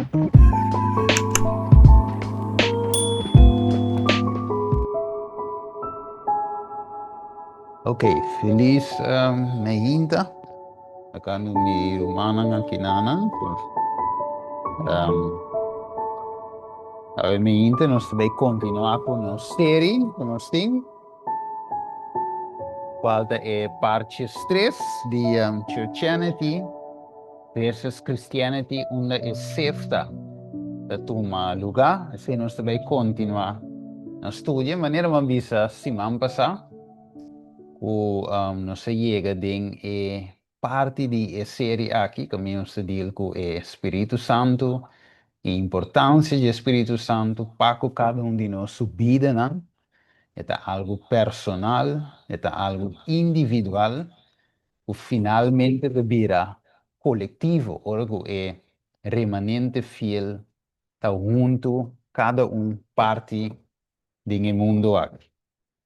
Ok, felis meinta. Acá no mi rumannan aki nanan. Awe meinta nos ta bay continua cu nos serie cu nos tin. Cual ta e parche 3 di Churchianity versus Christianity unda e sefta ta tuma luga. Esei nos ta bay continua nos studio manera bo a bisa siman pasa cu nos a yega den e parti di e serie aki caminda nos ta deal cu e Spiritu Santo y importancia di e Spiritu Santo pa cu cada un di nos su bidanan. E ta algo personal, e ta algo individual ku finalmente ta bira kolektivo ora ku e remanente fiel ta huntu kada un parti den e mundu aki.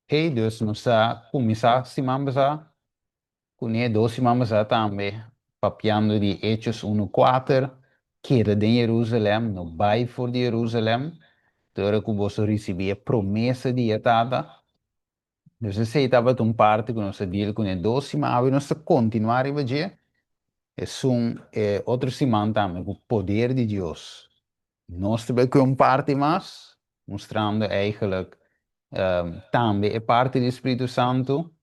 Hey, dus nos a kuminsá siman pasá kuné dos siman pasá tambe papiando di Hechos unu kuater, keda den Jerusalèm, no bai for di Jerusalèm, te ora ku boso risibí e promesa di e Tata. Dus esei tabata un parti ku nos a deal kuné dos siman, awe nos ta kontinuá riba dje, esun e otro siman tambe ku poder di Dios. Nos ta bai ku un parti mas, mustrando eigenlijk tambe e parti di Spiritu Santu,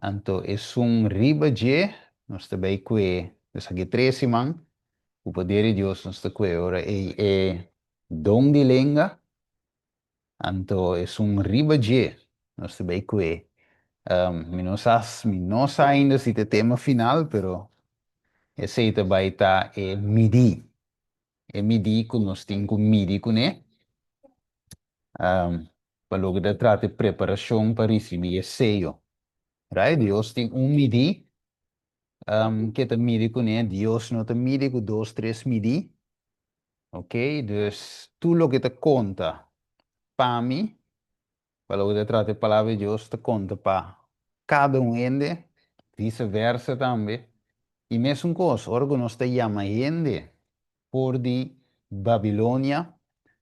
anto esun riba dje nos ta bai kue, esaki tres siman, ku poder di Dios nos ta kue ora ei e don di lenga. Anto esun riba dje nos ta bay cue. Mi no sa, mi no sa ainda si ta e tema final, pero esey ta bay ta e midi, e midi cu nos tin cu midi cune, pa loke ta trata e preparacion pa ricibi e seyo. Right? Dios tin un midi, ke ta midi cune, Dios no ta midi cu dos, tres midi. Ok, dus tur loke ta konta pa mi, pa loke ta trata e Palabra di Dios, ta konta pa kada un hende, vise versa tambe. I mesun kos, ora ku nos ta yama hende for di Babilonia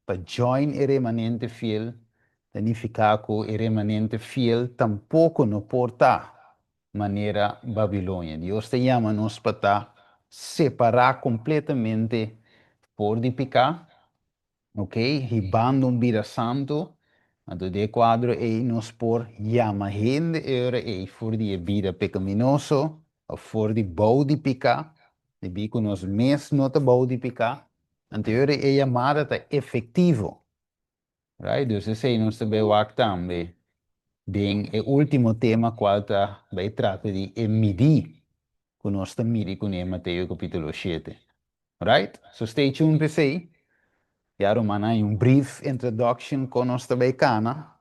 pa join e remanente fiel, ta nifiká ku e remanente fiel tampoko no por ta manera Babilonia. Dios ta yama nos pa ta separá kompletamente for di piká, ok, hibando un bida santu. Anto den e kuadro ei nos por yama hende e ora ei for di e bida pekaminoso òf for di bou di piká, debí ku nos mes no ta bou di piká. Anto e ora ei e yamada ta efektivo. Right, dus esei nos ta bay wak tambe den e ultimo tema cual ta bay trata di e midi cu nos ta midi cune Mateo capitulo shete. Right, so stay tuned p'esei. Ya ruman hay un brief introduction con nos ta bay cana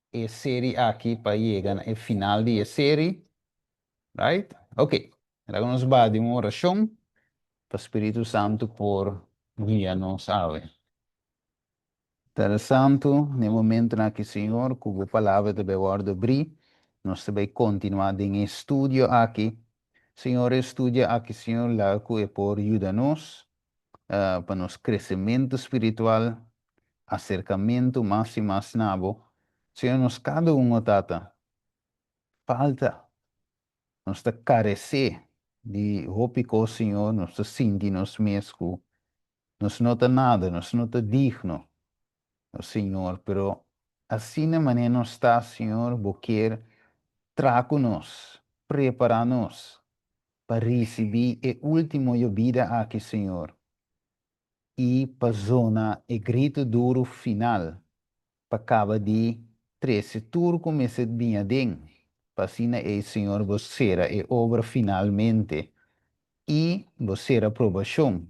e serie aki pa yega na e final di e serie. Right, ok, laga nos baha den un oracion pa Spiritu Santo por guia nos awe. Tata Santu, na e momentonan aki, Señor, ku Bo Palabra ta bai wòrdu abrí, nos ta bai kontinuá den e estudio aki. Señor, e estudio aki, Señor, laga ku e por yuda nos pa nos kresementu spiritual, aserkamentu mas i mas na Bo. Señor, nos kada un, o Tata, falta, nos ta karesé di hopi kos, Señor, nos ta sinti nos mes ku Nos no ta nada, nos no ta digno, o Señor, pero asina manera nos ta, Señor, Bo kier traha cu nos, prepara nos pa ricibi e ultimo yobida aki, Señor, y pa zona e grito duro final pa caba di trece tur cu mester bin aden, pa asina ey, Señor, Bo cera e obra finalmente i bo ser aprobashon,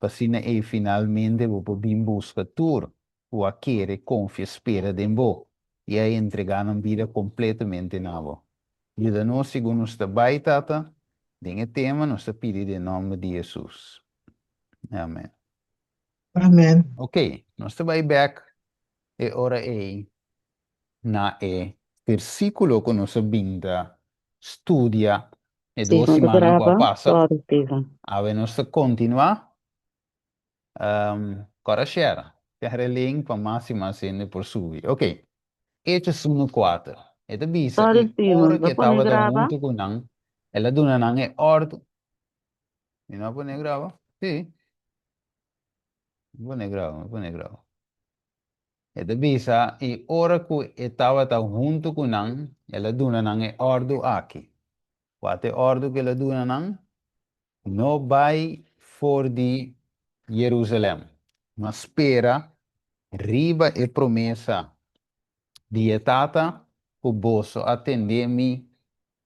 pa asina ei finalmente bo por bin buska tur ku a kere, konfia, spera den bo i a entregá nan bida kompletamente na bo. Yuda nos segun nos ta bai, Tata, den e tema nos ta pidi den nòmber di Hesus. Amen. Amen. Ok, nos ta bai bèk e ora ei na e versíkulo ku nos a bin ta studia e dos Steven ta simannan ku a graba? pasa. Sorry, Steven. Awe nos ta kontinuá. Kòrda share. Share e link pa mas i mas hende por subi. Ok. Hechos unu kuater. E ta bisa, Sorry I Steven, ora ku bo e pone tabata graba? huntu ku nan, el a duna nan e òrdu. Mi no a pone graba? Sí. Mi pone graba, mi pone graba. E ta bisa, I ora ku e tabata huntu ku nan, el a duna nan e òrdu aki. Kua ta e òrdu ku el a duna nan? No bai for di Jerusalèm, ma spera riba e promesa di e Tata ku boso a tende mi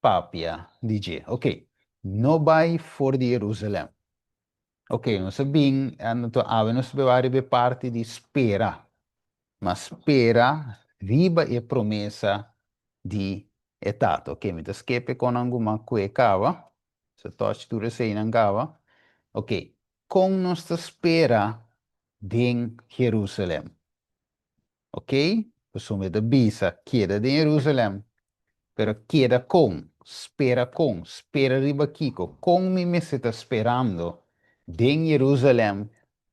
papia di dje. Oke, no bai for di Jerusalèm. Ok, nos a bin, anto awe nos ta beba riba e parti di spera. Ma spera riba e promesa di e Tata. Ok, mi ta skep e konan ku m'a kue kaba. Sa touch tur eseinan kaba. Ok, kon nos ta spera den Jerusalem? Ok, pasobra e ta bisa keda den Jerusalem, pero keda kon? Spera kon? Spera riba kiko? Kon mi mester ta sperando den Jerusalem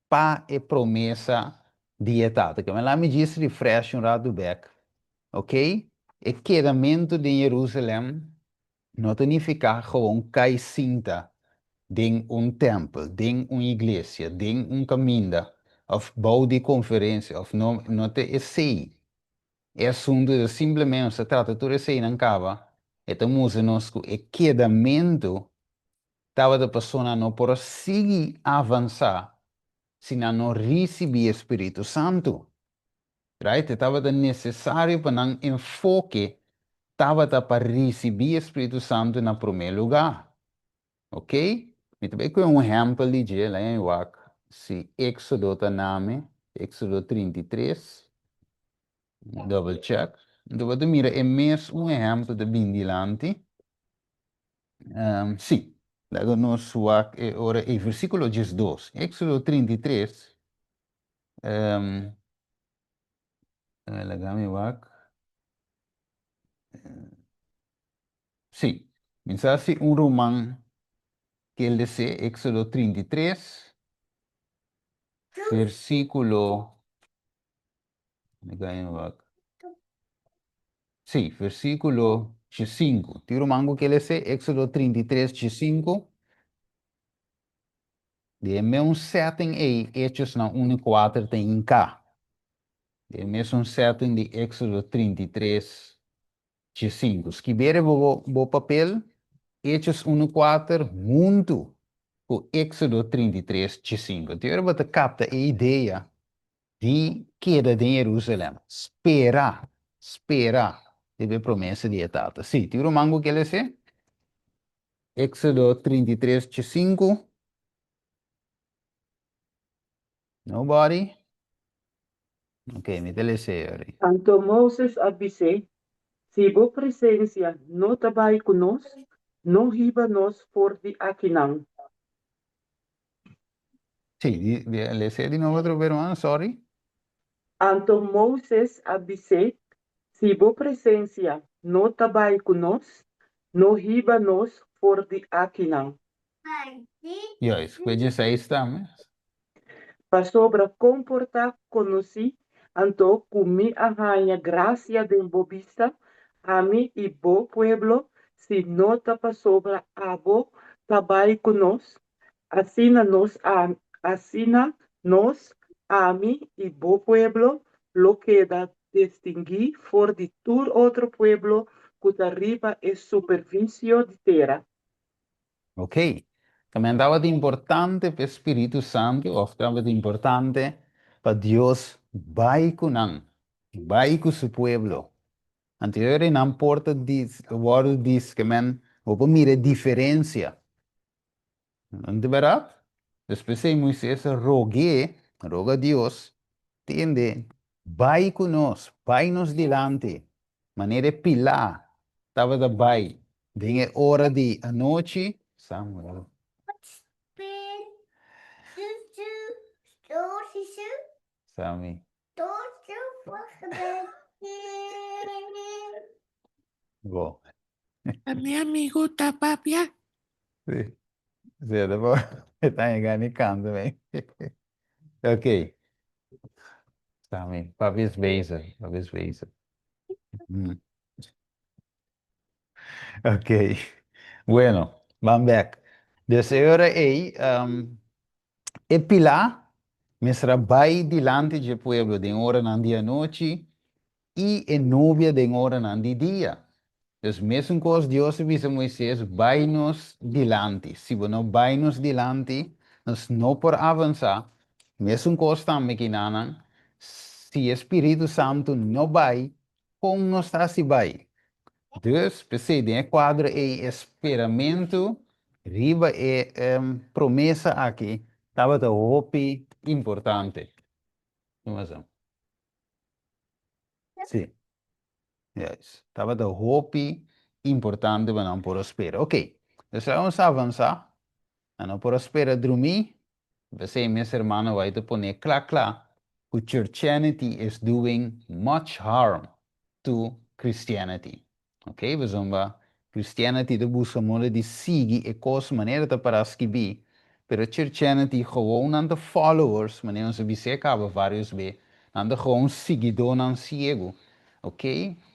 pa e promesa di e Tata? Ke men laat mi djis refresh un ratu bek, ok? E kedamentu den Jerusalem No ta nifiká gewoon kai sinta den un tèmpel, den un iglesia, den un kaminda òf bou di konferensia òf no, no ta esei. E asuntu ta simplemente nos ta trata tur eseinan kaba, e ta mustra nos ku e kedamentu tabata pasobra no por a sigui avansá si nan no risibí e Spiritu Santu. Right? E tabata nesesario pa nan enfoke tabata pa risibí e Spiritu Santu na promé lugá. Ok? Mi ta bai kohe un ehèmpel di dje, laña mi wak si Éksodo ta na mi, Éksodo 33, double check. Anto bo ta mira e mes un ehèmpel ta bin dilanti. Sí, laga nos wak e ora ei, versíkulo 12, Éksodo 33. Um, laga mi wak. Sí, mi sa si un ruman ke lese Éxodo 33, versículo... Laga mi wak. Sí, versículo 5. Tin ruman ku ke lese Éxodo 33, 5? Den e mesun setting ei, Hechosnan unu i kuater ta hinká. Den e mesun setting di Éxodo 33, 15. Skib'é riba bo bo papel, Hechos unu kuater huntu ku Éxodo 33, 15. Te ora bo ta kapta e idea di keda den Jerusalèm, spera, spera riba e promesa di e Tata. Sí, tin ruman ku ke les'é? Éxodo 33 dje sinku. Nobody? Ok, mi ta lesa ori. Anto Moses a bis'é, Si bo presensia no ta bai ku nos, no hiba nos for di akinan. Sí, di, di, lesa di nobo otro bes, hermano, sorry. Anto Moses a bis'é, Si bo presensia no ta bai ku nos, no hiba nos for di akinan. Juist, ku e djeseis tambe. Pasobra kon por ta konosí anto ku mi a haña grasia den bo bista, ami i bo pueblo, si no ta pasobra abo ta bai ku nos? Asina nos, asina nos, ami i bo pueblo, lo keda distinguí for di tur otro pueblo ku ta riba e superfisio di tera. Ok. También tabata importante pa e Spiritu Santu òf tabata importante pa Dios bai ku nan, bai ku su pueblo. Anterior ei nan por ta wòrdu dis ke men bo por mira e diferensia. No ta bèrdat? Despues ei Moises a rog'é, roga Dios, tende, bai ku nos, bai nos dilanti, manera e pilá tabata bai den e ora di anochi. Samuel. Sami. Bo. A mi amigo ta papia. Sí. Sí, e ta yega ni kanta mi. Ok. Sami, papi is bezig. Papi is bezig. Ok. Bueno, ban bek. Dus e ora ei, e pilá mester a bai dilanti dje pueblo den oranan di anochi i e nubia den oranan di dia. Dus mesun kos Dios a bisa Moises, bai nos dilanti. Si bo no bai nos dilanti, nos no por avansá. Mesun kos tambe kinanan, si e Spiritu Santu no bai, kon nos ta hasi bai? Dus, p'esei den e kuadro ei e speramentu riba e promesa aki tabata hopi importante. Sí. Juist. Tabata hopi importante pa nan por a spera. Ok, dus laga nos avansa. Nan no por a spera drumí. P'esei mes hermano White a pone kla kla ku churchianity is doing much harm to Christianity. Ok, pasobra Christianity ta buska moda di sigui e kos manera ta para skibí, pero Churchianity gewoon nan ta followers, manera nos a bis'é kaba varios be, nan ta gewoon siguidónan siegu. Ok,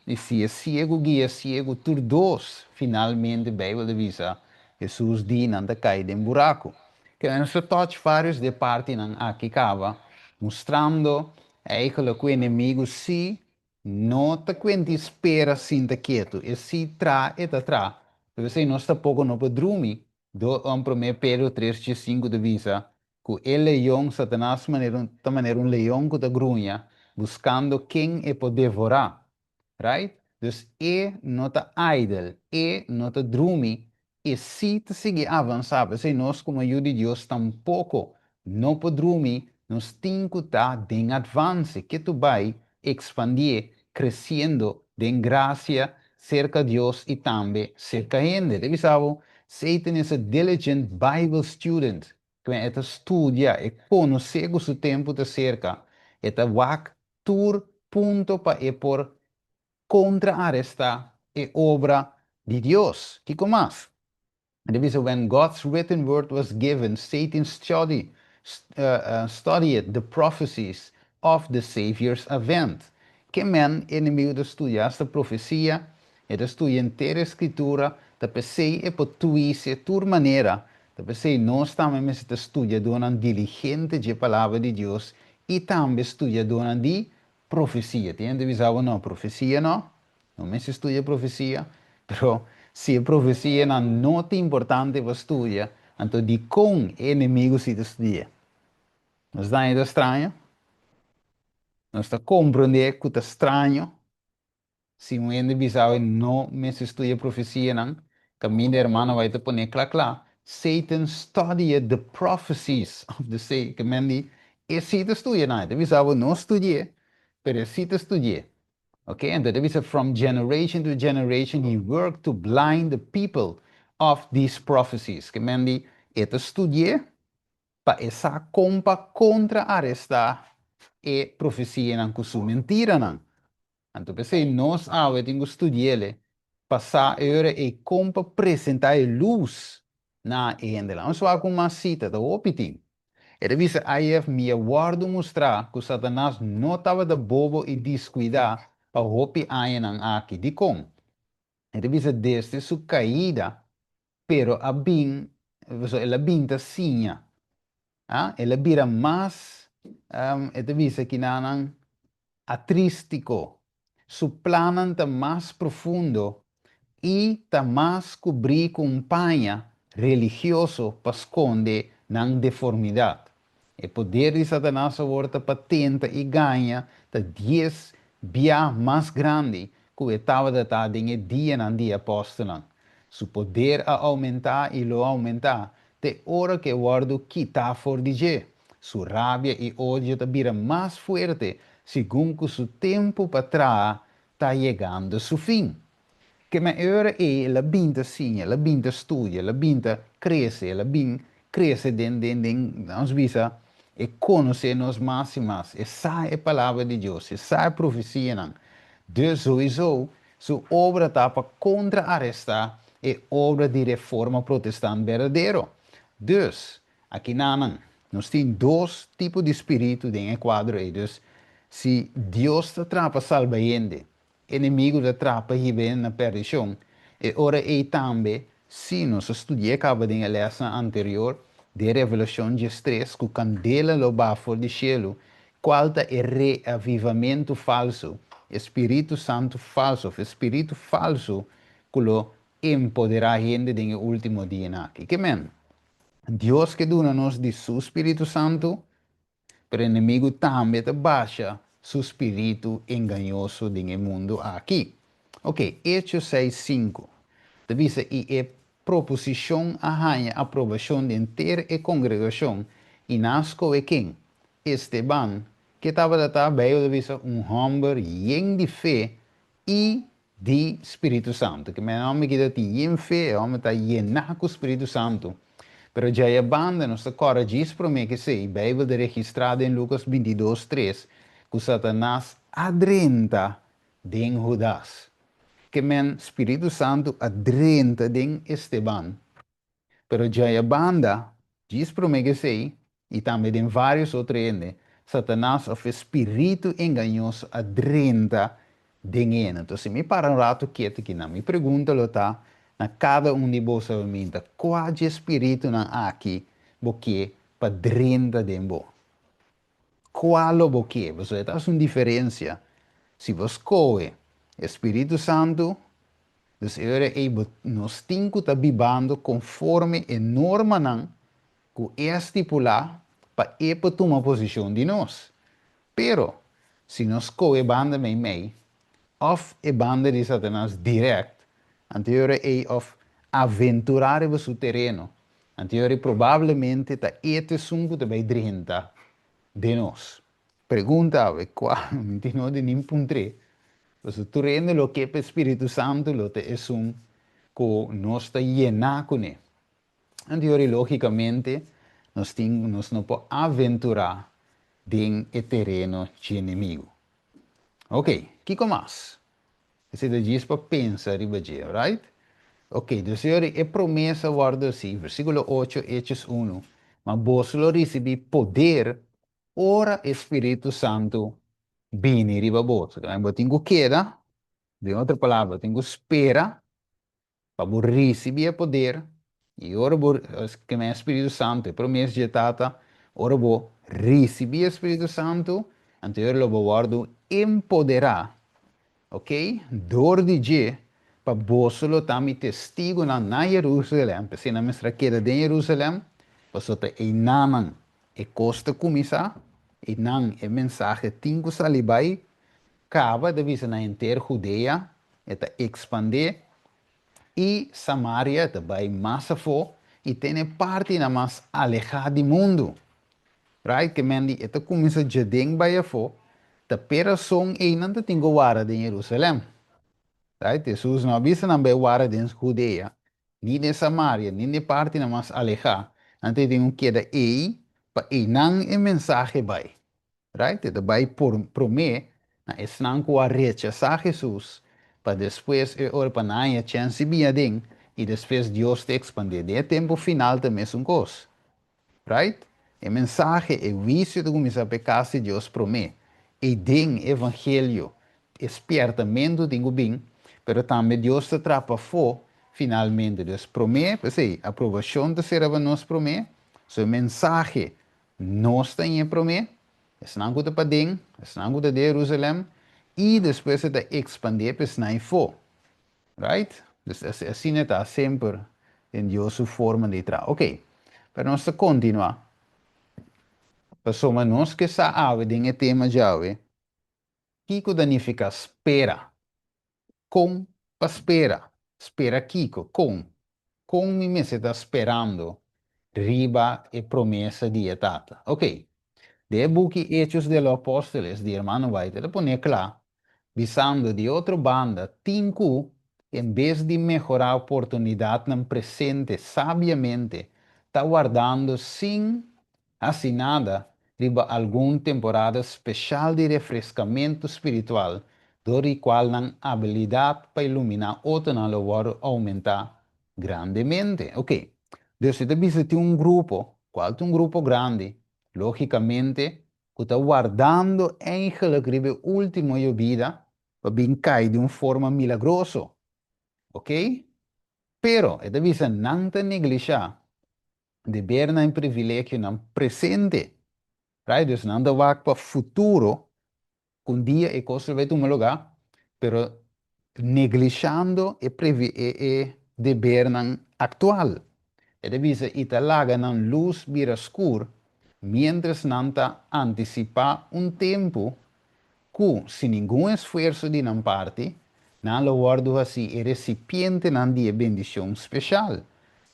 i si e siegu guia siegu, tur dos finalmente Beibel ta bisa, Hesus di, nan ta kai den buraku. Ke nos a touch varios di e partinan aki kaba, mustrando eigenlijk ku enemigu si No ta kuenti spera sinta ketu, e si tra e ta tra. P'esei nos tampoko no por drumi. Do un Promé Pedro tres diesinku ta bisa ku e leon, Satanas, manera un ta manera un leon ku ta gruña, buskando ken e por devorá. Right? Dus e no ta idle, e no ta drumi, E sí ta sigui avansá, p'esei nos komo yu di Dios tampoko no por drumi, nos tin ku ta den advanse, ketu bai ekspandié, kresiendo den grasia serka Dios i tambe serka hende. Ta bisa bo, Satan is a diligent Bible student, kwen e ta studia, e konosé ku su tempu ta serka, e ta wak tur punto pa e por kontra-arestá e obra di Dios. Kiko mas? E ta bisa, When God's written word was given, Satan study, studied the prophecies of the Savior's advent. Ke men enemigu ta studia asta profesia, e ta studia henter e Skritura, ta p'esei e por tuise tur manera, ta p'esei nos tambe mester ta studiadónan diligente dje Palabra di Dios i tambe studiadónan di Profesia. Tin hende bisa bo no, profesia no, no mester studia profesia. Pero si e profesianan no ta importante pa studia, anto dikon e enemigu si ta studi'é? Nos ta haña ta straño? Nos ta komprondé ku ta straño Si un hende bisa awe no mester studia profecianan, caminda hermano bai ta pone cla cla, Satan studied the prophecies of the Savior, ke men di e si ta studia nan, e ta bisa bo no studi'e, pero e si ta studi'e. Ok, anto e ta bisa from generation to generation he worked to blind the people of these prophecies, ke men di e ta studi'e pa e sa kon pa kontra arestá e profecianan ku su mentiranan. Anto p'esei nos awe tin ku studi'el pa sa e ora ei kon pa presentá e lus na e hendenan. Nos wak un mas sita, ta hopi tin. E ta bisa IF mi a wòrdu mustrá ku Satanas no tabata bobo i diskuidá pa hopi añanan aki. Dikon? E ta bisa desde su kaida, pero a bin, pasobra el a bin ta siña. A, el a bira mas, e ta bisa kinanan, atrístiko. Su plannan ta mas profundo i ta mas kubrí ku un paña religioso pa skonde nan deformidat. E poder di Satanas awor ta pa tenta i gaña ta dies bia mas grandi ku e tabata ta den e dianan di e apòstelnan. Su poder a oumentá i lo oumentá te ora ku e wòrdu kitá for di dje. Su rabia i odio ta bira mas fuerte segun ku su tempu pa traha ta yegando su fin. Kema e ora ei el a bin ta siña, el a bin ta studia, el a bin ta krese, el a bin krese den den den, nos bisa, e konosé nos mas i mas, e sa e Palabra di Dios, e sa e profesianan. Dus souiso su obra ta pa kontra-arestá e obra di Reforma Protestant berdadero. Dus, akinanan. Nos tin dos tipo di spiritu den e kuadro ei. Dus, si Dios ta traha pa salba hende, enemigu ta traha pa hiba hende na perdishon, e ora ei tambe, si nos a studi'é kaba den e lèsnan anterior, den Revelashon 13, ku kandela lo baha for di shelu, kual ta e reavivamentu falsu, e spiritu santu falsu òf e spiritu falsu ku lo empoderá hende den e último dianan aki. Ke men? Dios ke duna nos di su spiritu santu, pero enemigu tambe ta basha su spiritu engañoso den e mundu aki. Ok, Echo seis sinku ta bisa, I e proposishon a haña aprobashon di henter e kongregashon, i nan a skohe ken? Esteban, ke tabata ta, Beibel ta bisa, un hòmber yen di fe i di Spiritu Santu. Ke men e hòmber ki ta tin yen fe, e hòmber ta yená ku Spiritu Santu. Pero djai banda nos ta kòrda djis promé ku esei, Beibel ta registrá den Lukas 22, 3 ku Satanas a drenta den Hudas. Ke men Spiritu Santu a drenta den Esteban. Pero djaya banda, djis promé ku esei, i tambe den vários otro hende, Satanas òf e spiritu engañoso a drenta den e. Anto si mi para un ratu ketu kinan, mi pregunta lo ta na kada un di boso awe minta, Kua dje spiritunan aki bo ke pa drenta den bo? Kua lo bo ke? Pasobra e ta hasi un diferensia si bo skohe e spiritu santu. Dus e ora ei bo nos tin ku ta bibando konforme e normanan ku e a stipulá pa e por tuma posishon di nos. Pero, si nos skohe banda meimei òf e banda di Satanas dirèkt, anto e ora ei òf aventurá riba su tereno, anto e ora ei probablemente ta e ta esun ku ta bai drenta den nos. Pregunta awe, kua? Mi tin no di nin puntr'é. Pasobra tur hende lo ke pa e Spiritu Santu lo ta esun ku nos ta yená kuné. Anto yori lógikamente nos tin nos no por aventurá den e tereno dje enemigu. Ok, kiko mas? Esei ta djis pa pensa riba dje, right? Ok, dus yori e promesa wòrdu hasi, versíkulo 8, Hechos 1, Ma boso lo risibí poder Ora e Spiritu Santu bini riba boso, bo tin ku keda, den otro palabra, bo tin ku spera pa bo risibí e poder, i ora bo, keme e Spiritu Santu, e promes dje Tata, ora bo risibí e Spiritu Santu, anto e ora lo bo wòrdu empoderá, ok, dor di dje, pa boso lo ta mi testigunan na Jerusalèm, p'esei nan mester a keda den Jerusalèm, pasobra ta einanan E kos ta kuminsá i nan e mensahe tin ku sali bai, kaba ta bisa na henter Judea, e ta ekspandé, i Samaria ta bai mas afó i tene partinan mas alehá di mundu. Right? Ke men di e ta kuminsá djaden bai afó, ta p'e rason ei nan ta tin ku wara den Jerusalèm. Right? Hesus no a bisa nan bai wara den Judea, Ni den Samaria, ni den partinan mas alehá, nan ta tin un keda ei pa einan e mensahe bai. Right? E ta bai por promé na esnan ku a rechasá Hesus, pa despues e ora pa nan haña chèns di bini aden, i despues Dios ta ekspandé. Den e tempu final ta mesun kos. Right? E mensahe, e huisio ta kuminsá pa e kas di Dios promé. Ei den e evangelio, e spièrtamentu tin ku bin, pero tambe Dios ta traha pafó finalmente. Dus promé, p'esei, aprobashon ta sera pa nos promé, so e mensahe nos ta ñe promé, esnan ku ta paden, esnan ku ta den Jerusalèm, i despues e ta ekspandé pa esnan ei fó. Right? Dus asina ta semper den Dios su forma di traha. Ok, pero nos ta continua. Pasobra nos ke sa awe den e tema djawe, kiko ta nifica spera? Con pa spera? Spera kiko? Con? Con mi mester ta sperando riba e promesa di e Tata? Ok, den e buki Hechos de los Apóstoles di Hermano White e ta pone cla Bisando di otro banda, tin ku, en bes di mehorá oportunidatnan presente sabiamente, ta wardando sin hasi nada riba algun temporada speshal di refreskamentu spiritual dor di kual nan abilidat pa iluminá otronan lo wòrdu oumentá grandemente. Oke, dus e ta bisa tin un grupo, kual ta un grupo grandi? Lógikamente ku ta wardando eigenlijk riba e último yobida pa bin kai di un forma milagroso. Ok? Pero, e ta bisa nan ta neglishá debernan i privilegionan presente. Right? Dus nan ta wak pa futuro ku un dia e kos lo bai tuma lugá, pero neglishando e e e debernan aktual. E ta bisa i ta laga nan lus bira skur miéntras nan ta antisipá un tempu ku, sin ningun esfuerso di nan parti, nan lo wòrdu hasí e resipientenan di e bendishon speshal,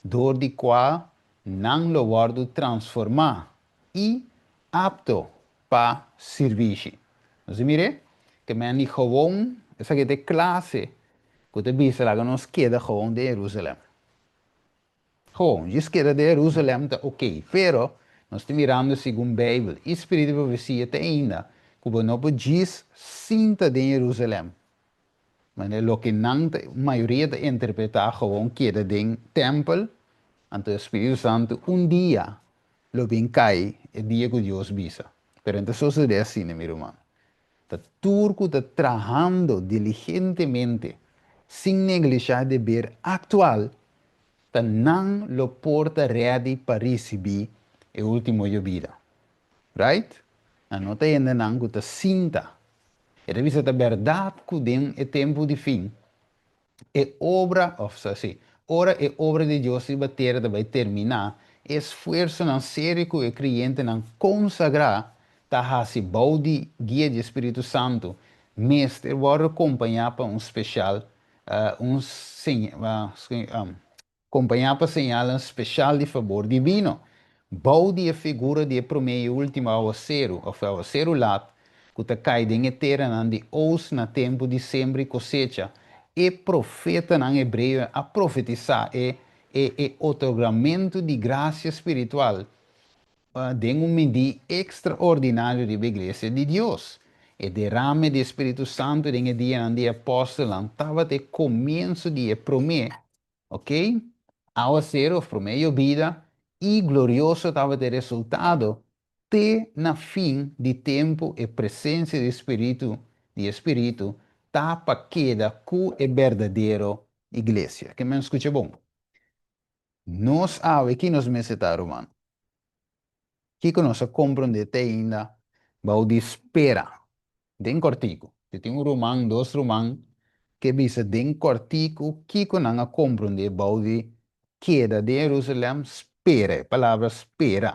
dor di kua nan lo wòrdu transformá i apto pa sirbishi. Nos a mir'é? Ke men di gewon, esaki ta e klase ku ta bisa laga nos keda gewon den Jerusalèm. Gewon, djis keda den Jerusalèm ta oké, pero nos ta mirando segun Beibel i spiritu di profesia te ainda ku bo no por djis sinta den Jerusalèm. Manera loke nan ta, mayoria ta interpretá gewoon keda den tèmpel, anto e Spiritu Santu un dia lo bin kai e dia ku Dios bisa. Pero no ta sosodé asina, mi ruman. Ta tur ku ta trahando diligentemente sin neglishá e deber aktual, ta nan lo por ta rèdi pa risibí e último yobida. Right? Nan no ta hendenan ku ta sinta. E ta bisa ta bèrdat ku den e tempu di fin, e obra, òf sa si, ora e obra di Dios riba tera ta bai terminá, e esfuersonan serio ku e kreyentenan konsagrá ta hasi bou di guia di e spiritu santu mester wòrdu kompañá pa un speshal, un Kompañá pa señalnan speshal di fabor divino, bou di e figura di e promé i último awaseru, òf awaseru lat, ku ta kai den e teranan di oos na tempu di sembra i kosecha, e profetanan hebreo a profetisá e e e otorgamentu di grasia spiritual den un midí ekstraordinario riba e iglesia di Dios. E derame di e spiritu santu den e dianan di e apòstelnan tabata e komienso di e promé Ok, awaseru of promé yobida i glorioso tabata e resultado te na fin di tempu e presensia di Spiritu di e Spiritu ta pa keda ku e berdadero iglesia. Ke men skucha bon. Nos awe ki nos mester ta ruman? Kiko nos a komprondé te ainda bou di spera? Den kòrtiku, si tin un ruman, dos ruman ke bisa den kòrtiku kiko nan a komprondé bou di keda den Jerusalèm, spera, e palabra spera.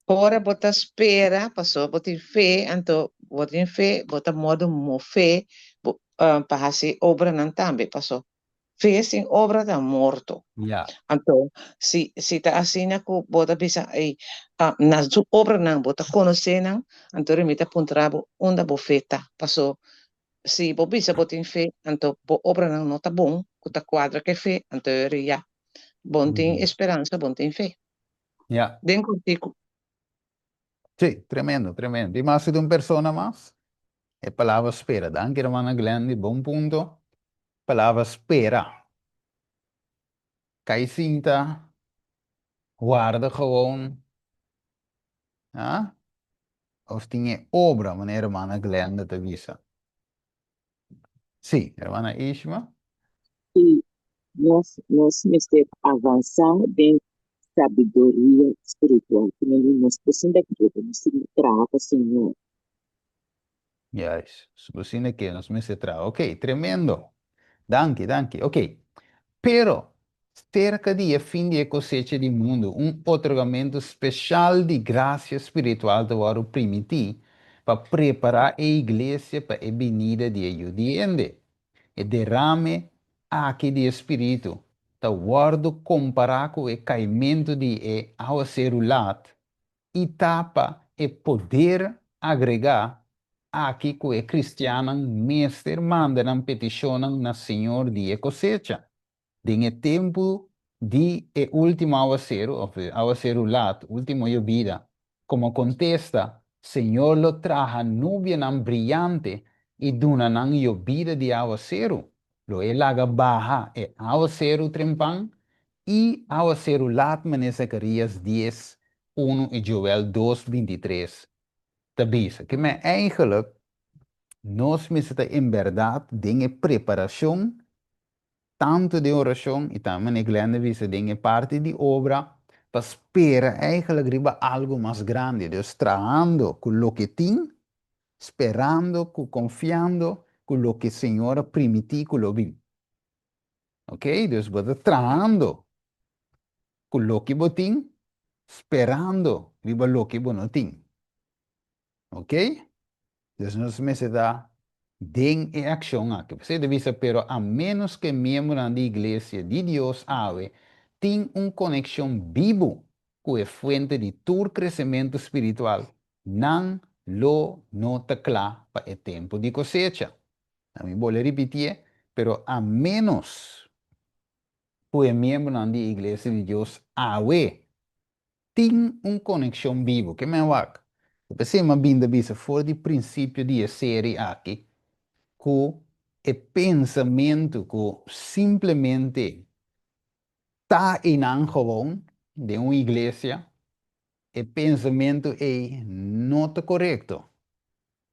Ora bo ta spera, pasobra bo tin fe, anto bo tin fe, bo ta modu mofé bo pa hasi obranan tambe, paso Fe sin obra ta morto. Ja. Anto, si, si ta asina ku bo ta bisa, ei, ah, na su obranan bo ta konosé nan, anto mi ta puntra bo unda bo fe ta. Paso, si bo bisa bo tin fe, anto bo obranan no ta bon, ku ta kuadra ku e fe, anto eri ya, bo no tin esperansa, bo no tin fe. Ja. Den kortiku. Sí, tremendo, tremendo. Tin mas di un persona mas? E palabra spera. Danki, hermana Glendy, bon punto. Palabra spera. Kai sinta, warda gewoon. Ha? Of tin e obra, manera hermana Glenda ta bisa. Sí, hermana Ishma. I nos nos mester avansá den sabiduria spiritual. Nos por sinta ketu, nos tin ku traha pa Señor. Juist. So asina ke nos mester traha. Ok, tremendo. Danki, danki. Ok. Pero, serka di e fin di e kosecha di mundu, un otorgamentu speshal di grasia spiritual ta wòrdu primití pa prepará e iglesia pa e binida di e Yu di hende. E derame aki di e spiritu ta wòrdu kompará ku e kaimentu di e awaseru lat i ta pa e poder agregá aki ku e kristiannan mester manda nan petishonnan na Señor di e kosecha. Den e tempu di e último awaseru, òf e awaseru lat, último yobida, komo kontesta, Señor lo traha nubianan briante i duna nan yobida di awaseru. Lo e laga baha e awaseru trempan i awaseru lat, manera Zakarías dies. 1 i Joel 2, 23 ta bisa. Ke men eigenlijk nos mester ta en bèrdat den e preparashon, tantu den orashon i tambe manera Glenda a bisa den e parti di obra, pa spera eigenlijk riba algu mas grandi. Dus trahando ku loke tin, sperando ku konfiando ku loke Señor a primití ku lo bin. Ok, dus bo ta trahando ku loke bo tin, sperando riba loke bo no tin. Ok, dus nos mester ta den e akshon aki. P'esei ta bisa, pero a ménos ku e miembronan di Iglesia di Dios awe tin un konekshon bibu ku e fuente di tur kresementu spiritual, nan lo no ta kla pa e tempu di kosecha. Na mi bolbe ripitié, pero a ménos ku e miembronan di Iglesia di Dios awe tin un konekshon bibu, ke men wak? P'esei mi a bin ta bisa for di prinsipio di e seri aki ku e pensamentu ku simplemente ta einan gewoon den un iglesia, e pensamentu ei no ta korekto.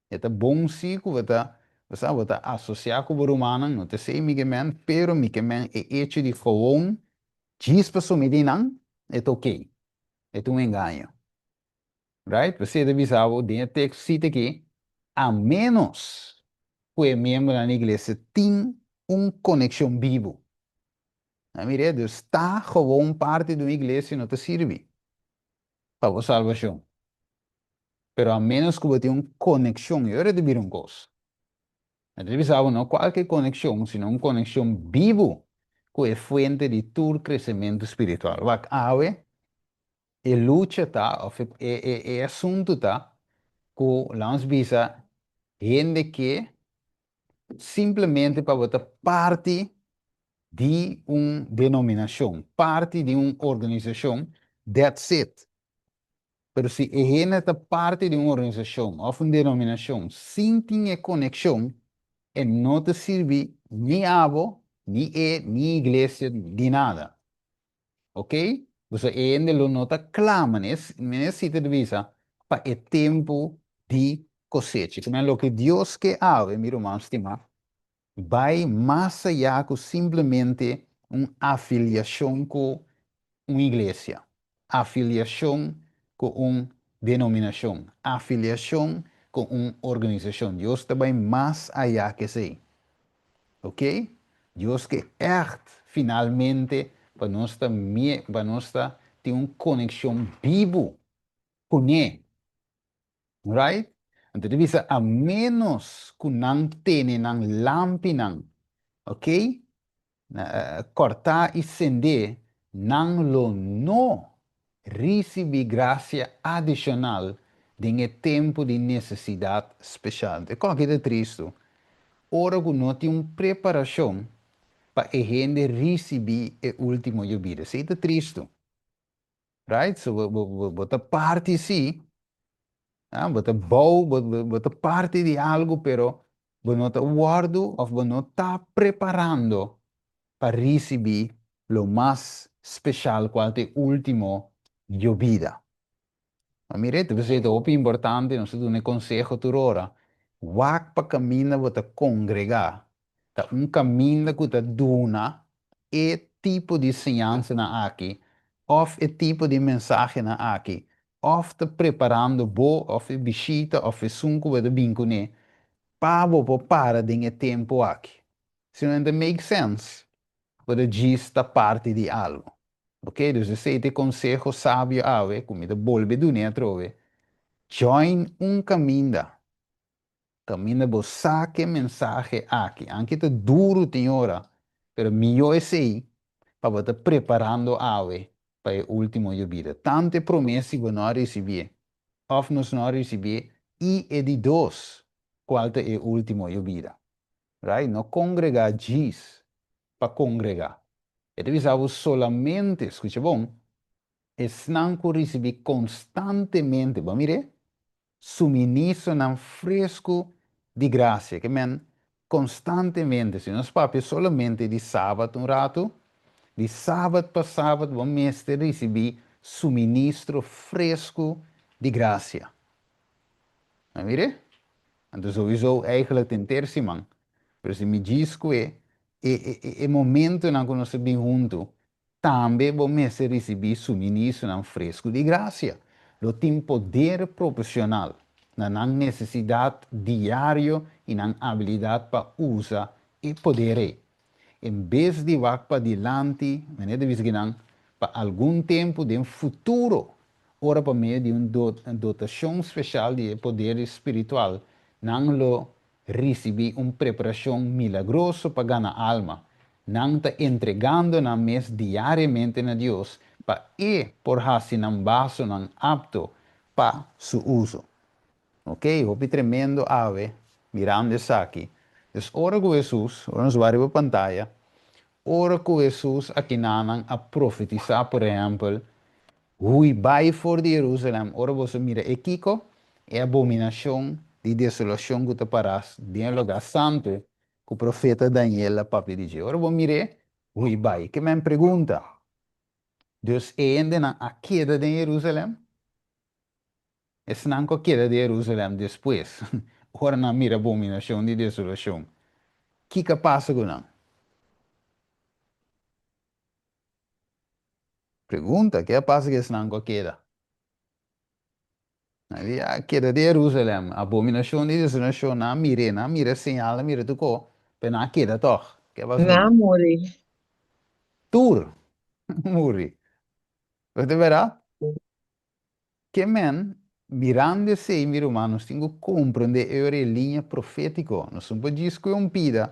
E ta bon si ku bo ta, bo sa, bo ta asosiá ku bo rumannan, no ta esei mi ke men, pero mi ke men e echo di gewoon djis pa sometí nan, e ta okey. E ta un engaño. Right? P'esei ta bisa bo den e teksto sita aki, a ménos ku e miembronan di iglesia tin un konekshon bibu. A mir'é, dus ta gewoon parti di un iglesia no ta sirbi pa bo salbashon. Pero a ménos ku bo tin un konekshon, i ora ta bira un kos. Mi ta bisa bo no kualke konekshon, sino un konekshon bibu ku e fuente di tur kresementu spiritual. Wak awe, e lucha ta, òf e asuntu ta, ku laga nos bisa hende ke simplemente pa bo ta parti di un denominashon, parti di un organisashon, that's it. Pero si e hende ta parti di un organisashon òf un denominashon sin tin e konekshon, e no ta sirbi ni abo, ni e, ni iglesia di nada. Ok? Pasobra e hende lo no ta kla, manera si ta bisa, pa e tempu di kosecha. Kimen loke Dios ke awe, mi ruman stimá, bai mas ayá ku simplemente un afiliashon ku un iglesia, afiliashon ku un denominashon, afiliashon ku un organisashon. Dios ta bai mas ayá ku esei. Oké? Dios ke ègt finalmente pa nos ta pa nos ta tin un konekshon bibu kuné. Right? Anto ta bisa a ménos ku nan tene nan lampinan, ok, kòrtá i sendé, nan lo no risibí grasia adishonal den e tempu di nesesidat speshal. Anto e kòki ta tristu ora ku no tin un preparashon pa e hende risibí e último yobida. Esei ta tristu. Right? So bo, bo, bo, bo ta parti sí, ah, bo ta bou, bo, bo, bo ta parti di algo, pero bo no ta wòrdu òf bo no ta preparando pa risibí lo mas speshal kual ta e último yobida. Ma mira, ta p'esei ta hopi importante nos ta duna e konseho tur ora, wak pa kaminda bo ta kongregá, ta un kaminda ku ta duna e tipo di siñansanan aki òf e tipo di mensahenan aki òf ta preparando bo òf e bishita òf esun ku bo ta bin kuné pa bo por para den e tempu aki. Si no ta make sense, bo ta djis ta parti di algu. Ok, dus esei ta e konseho sabio awe ku mi ta bolbe dun'é atrobe, join un kaminda Kaminda bo sa ke mensahe aki, anke ta duru tin ora, pero mihó esei pa bo ta preparando awe pa e último yobida. Tantu e promé si bo no a risibié òf nos no a risibié i e di dos kual ta e último yobida. Right? No kongregá djis pa kongregá. E ta bisa bo solamente, skucha bon, esnan ku risibí konstantemente, bo a mir'é? Suministronan fresku di grasia, ke men konstantemente, si nos papia solamente di sabat un ratu, di sabat pa sabat bo mester risibí suministro fresku di grasia. A mira? Anto souiso eigenlijk ta henter siman. Pero si mi djis ku e e e momentonan ku nos ta bin huntu, tambe bo mester risibí suministronan fresku di grasia. Lo tin poder proporshonal na nan nesesidat diario i nan abilidat pa usa e poder ei. En bes di wak padilanti, manera ta bisa kinan, pa algun tempu den futuro, ora pa medio di un dotashon speshal di e poder spiritual nan lo risibí un preparashon milagroso pa gana alma, nan ta entregando nan mes diariamente na Dios pa E por hasi nan basonan apto pa Su uso. Ok, hopi tremendo awe mirando esaki. Dus ora ku Hesus, ora nos wak riba pantaya, ora ku Hesus akinanan a profetisá, por ehèmpel, Hui bai for di Jerusalèm ora boso mira e kiko, e abominashon di desolashon ku ta pará den e lugá santu ku profeta Daniel a papia di dje. Ora bo mir'é, hui bai. Ke men pregunta, Dus e hendenan a keda den Jerusalèm? Esnan ku a keda den Jerusalèm despues, ora nan mira abominashon di desolashon, kiko a pasa ku nan? Pregunta, Ke a pasa ku esnan ku a keda? Nan di, A keda den Jerusalèm, abominashon di desolashon, nan a mir'é, nan a mira e señal, nan a mira tur kos, pero nan a keda tòg. Ke a pasa ku Nan a nan? muri. Tur muri. Bo ta bèrdat? Ke men, mirando esei, mi ruman, nos tin ku komprendé e ora e liña profétiko. Nos no por djis kue un pida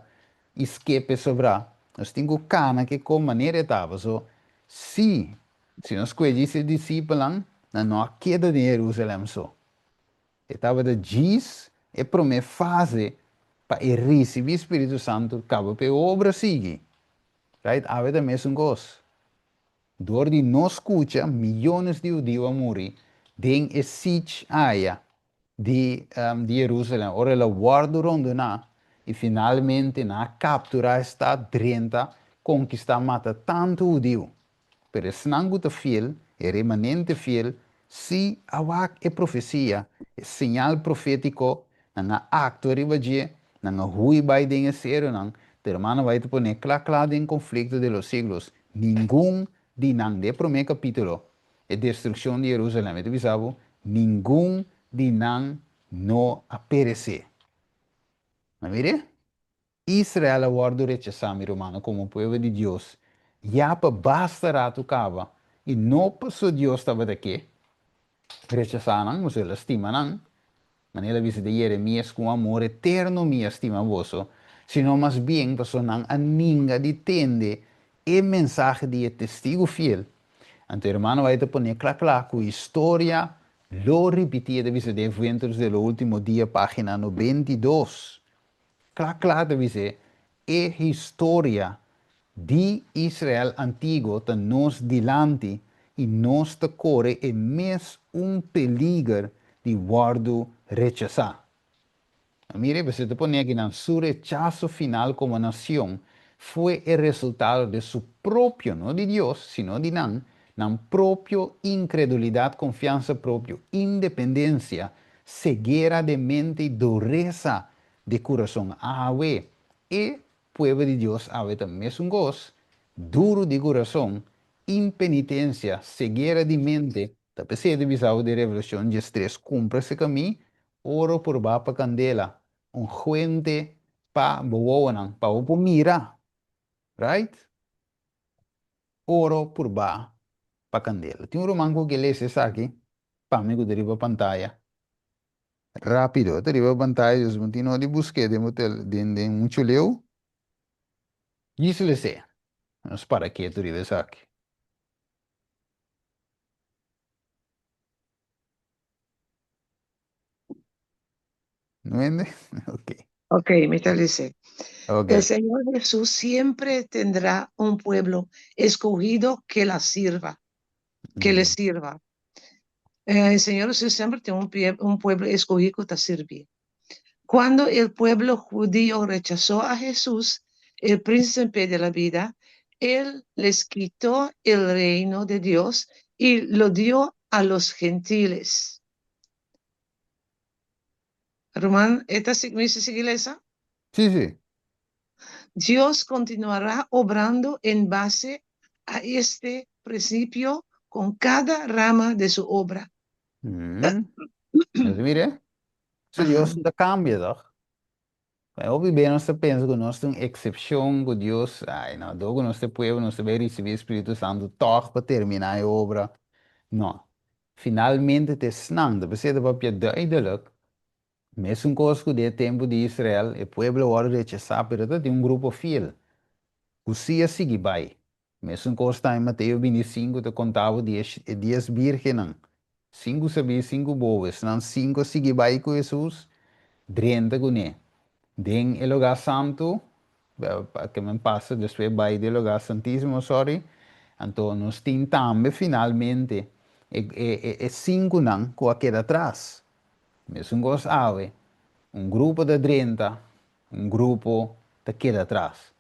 i skep e sobrá. Nos tin ku kana ke kon manera e tabata. So, sí, si nos kue djis e disipelnan, nan no a keda den Jerusalèm so. E tabata djis e promé fase pa e risibí spiritu santu kaba pa e obra sigui. Right? Awe ta mesun kos. Dor di no skucha, miyones di hudiu a muri den e siege aya di di Jerusalem ora el a wòrdu rondoná i finalmente nan a kapturá e stat, drenta, konkistá, mata tantu hudiu. Pero esnan ku ta fiel, e remanente fiel, sí a wak e profesia, e señal profétiko, nan a aktua riba dje, nan a hui bai den e serunan, pero hermano bai ta pone kla kla den konflikto de los siglos, Ningun di nan, den e promé kapítulo, e destrukshon di Jerusalèm, e ta bisa bo, ningun di nan no a peresé. A mira? Israel a wòrdu rechasá, mi rumannan, komo pueblo di Dios, ya pa basta ratu kaba, i no pasobra Dios tabata ke rechasá nan, pasobra el a stima nan, Manera el a bisa den Jeremías, Ku un amor eterno mi a stima boso, sino mas bien pasobra nan a ninga di tende e mensahe di e testigu fiel. Anto e hermano bai ta pone kla kla ku historia lo ripití, e ta bisa den Eventos de lo Ultimo Dia, página 92. Kla kla ta bis'é, E historia di Israel antiguo ta nos dilanti i nos ta kore e mes un peliger di wòrdu rechasá. Mira, e ta pone akinan, su rechaso final komo nacion fue e resultado de su propio, no di Dios, sino di nan, nan propio incredulidad, confiansa propio, independencia, ceguera de mente i duresa di kurason. Awe, e pueblo di Dios awe ta mesun kos, duru di kurason, impenitensia, ceguera di mente, ta p'esei ta bisa awe den Revelashon diestres, Kumpra se kamí, oro purbá pa kandela, unguente pa bo wowonan, pa bo por mira. Right? Oro purbá pa kandela. Tin un ruman ku ke lesa esaki pa mi ku ta riba pantaya. Rápido, ta riba pantaya, dus bo tin no di busk'é den bo tel, den, den muchu leu. Djis les'é. Nos para ketu riba esaki. No hende? Ok. Ok, mi ta lese. Ok. El Señor Jesús siempre tendrá un pueblo escogido que la sirva, que le sirva. El Señor Jesús siempre tin un pie, un pueblo escogí cu ta sirbié. Cuando el pueblo judío rechazó a Jesús, el príncipe de la vida, Él les quitó el reino de Dios. Y lo dio a los gentiles. Ruman, e ta sigui, mi sigui lesa? Sí, sí. Dios continuará obrando en base a este principio con cada rama de su obra. Nos mire, so Dios no ta cambia, toch? Pero hopi bes nos ta pensa ku nos ta un eksepshon, ku Dios, ai no, dor ku nos ta e pueblo nos ta bai risibí e Spiritu Santu tòg pa terminá e obra. No. Finalmente ta esnan, ta p'esei ta papia duidelik, mesun kos ku den e tempu di Israel, e pueblo a wòrdu rechasá, pero ta tin un grupo fiel ku sí a sigui bai. Mesun kos ta en Mateo 25 ta konta bo di e dies bírgennan, sinku sabí i sinku bobo. Esnan sinku a sigui bai ku Hesus, drenta kuné den e lugá santu, ke men pasa despues bai den e lugá santísimo, sòri. Anto nos tin tambe finalmente e sinkunan ku a keda atras. Mesun kos awe, un grupo ta drenta, Un grupo ta keda atras.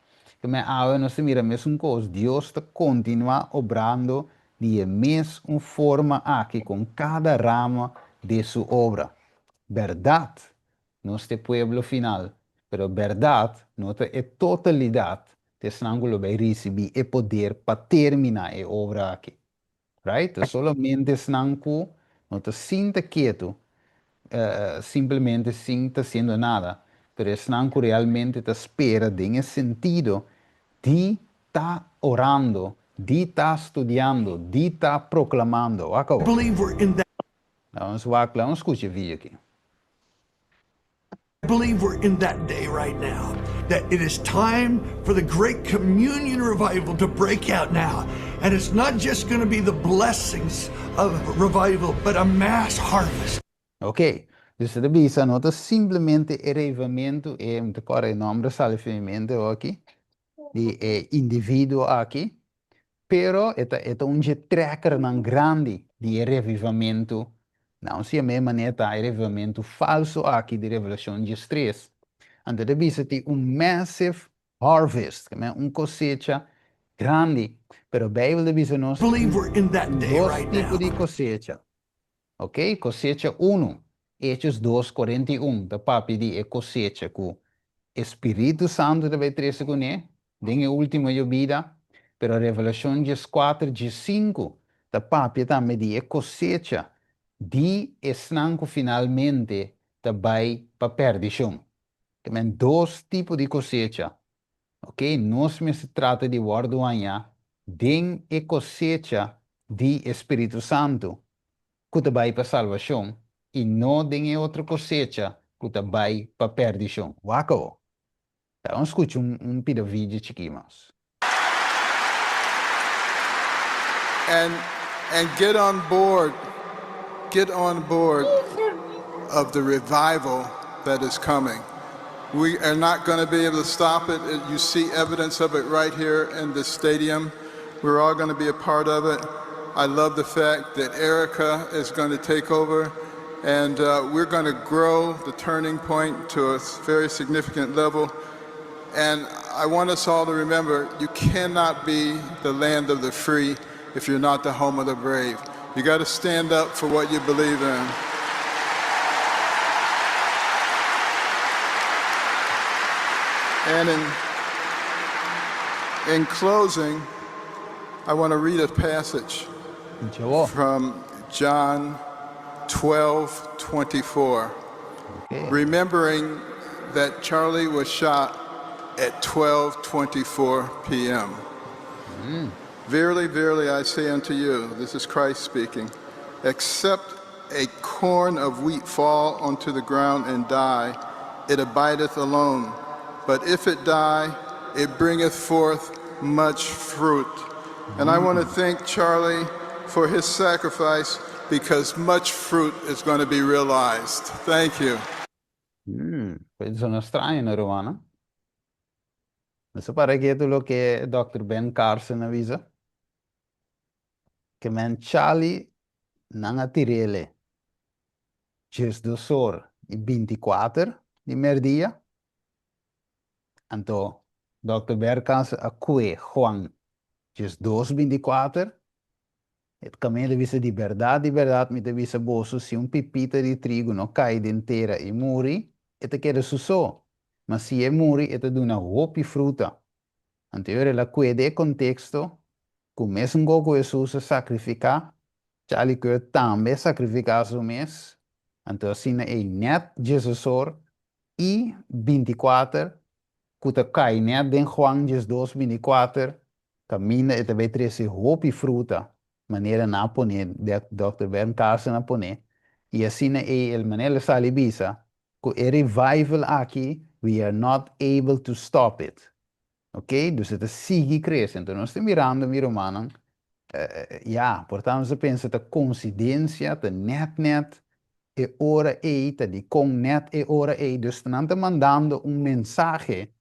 Keme awe nos ta mira mesun kos, Dios ta kontinuá obrando di e mes un forma aki kon kada rama de su obra. Bèrdat, nos ta e pueblo final, pero bèrdat no ta e totalidat di esnan ku lo bai risibí e poder pa terminá e obra aki. Right? Ta solamente esnan ku no ta sinta ketu, simplemente sin ta hasiendo nada, pero esnan ku realmente ta spera den e sentido di ta orando, di ta studiando, di ta proklamando. Wak awor. Laga nos wak, laga nos skucha e video aki. I believe we're in that day right now, that it is time for the great communion revival to break out now. And it's not just going to be the blessings of revival, but a mass harvest. Ok, dus e ta bisa no ta simplemente e reivamentu, e mi ta kòrda e nòmber a sali for mi mente awor aki, di e individuo aki, Pero e ta e ta un dje trekkernan grandi di e revivamentu, na un siamé manera ta e revivamentu falso aki di Revelashon 13. Anto e ta bisa tin un massive harvest, ke men un kosecha grandi. Pero Beibel ta bisa nos tin dos tipo di kosecha. Ok, kosecha unu, Hechos dos, 41, ta papia di e kosecha ku e Spiritu Santu ta bai trese kuné den e último yobida, pero Revelashon 14, 15 ta papia tambe di e kosecha di esnan ku finalmente ta bai pa pèrdishon. Te men dos tipo di kosecha. Ok, nos mester trata di wòrdu hañá den e kosecha di e Spiritu Santu ku ta bai pa salbashon i no den e otro kosecha ku ta bai pa pèrdishon. Wak awo. Ta ban skucha un pida video chikí mas. And and get on board, get on board of the revival that is coming. We are not going to be able to stop it. You see evidence of it right here in the stadium. We're all going to be a part of it. I love the fact that Erica is going to take over and uh, we're going to grow the turning point to a very significant level. And I want us all to remember you cannot be the land of the free if you're not the home of the brave. You got to stand up for what you believe in. And in, in closing, I want to read a passage from John 12 24. Okay. Remembering that Charlie was shot at 12:24 p.m. Verily, verily, I say unto you, this is Christ speaking, except a corn of wheat fall onto the ground and die, it abideth alone. But if it die, it bringeth forth much fruit. And I want to thank Charlie for his sacrifice because much fruit is going to be realized. Thank you. Pues no straño no rumannan. Nos a para ketu loke Dòkter Ben Carson a bisa, Ke men Charlie nan a tir'ele 12 or i 24 di merdia, anto Dòkter Ben Carson a kue Juan 12 24. E kaminda ta bisa, Di bèrdat, di bèrdat mi ta bisa boso, si un pipita di trigu no kai den tera i muri, e ta keda su so, ma si e muri, e ta duna hopi fruta. Anto e ora el a kueda e konteksto ku mesun go ku Hesus a sakrifiká, Charlie Kirk tambe a sakrifiká su mes, anto asina ei nèt diesosor i 24 ku ta kai nèt den Juan 12, 24, kaminda e ta bai trese hopi fruta, manera nan a pone, Dòkter Bern Carson a pone, i asina ei el manera el a sali bisa ku e revival aki we are not able to stop it. Ok, dus e ta sigui krese. Enton nos ta mirando, mi rumannan, ya, por ta nos ta pensa ta konsidensia, ta nèt nèt e ora ei, ta dikon nèt e ora ei. Dus nan ta mandando un mensahe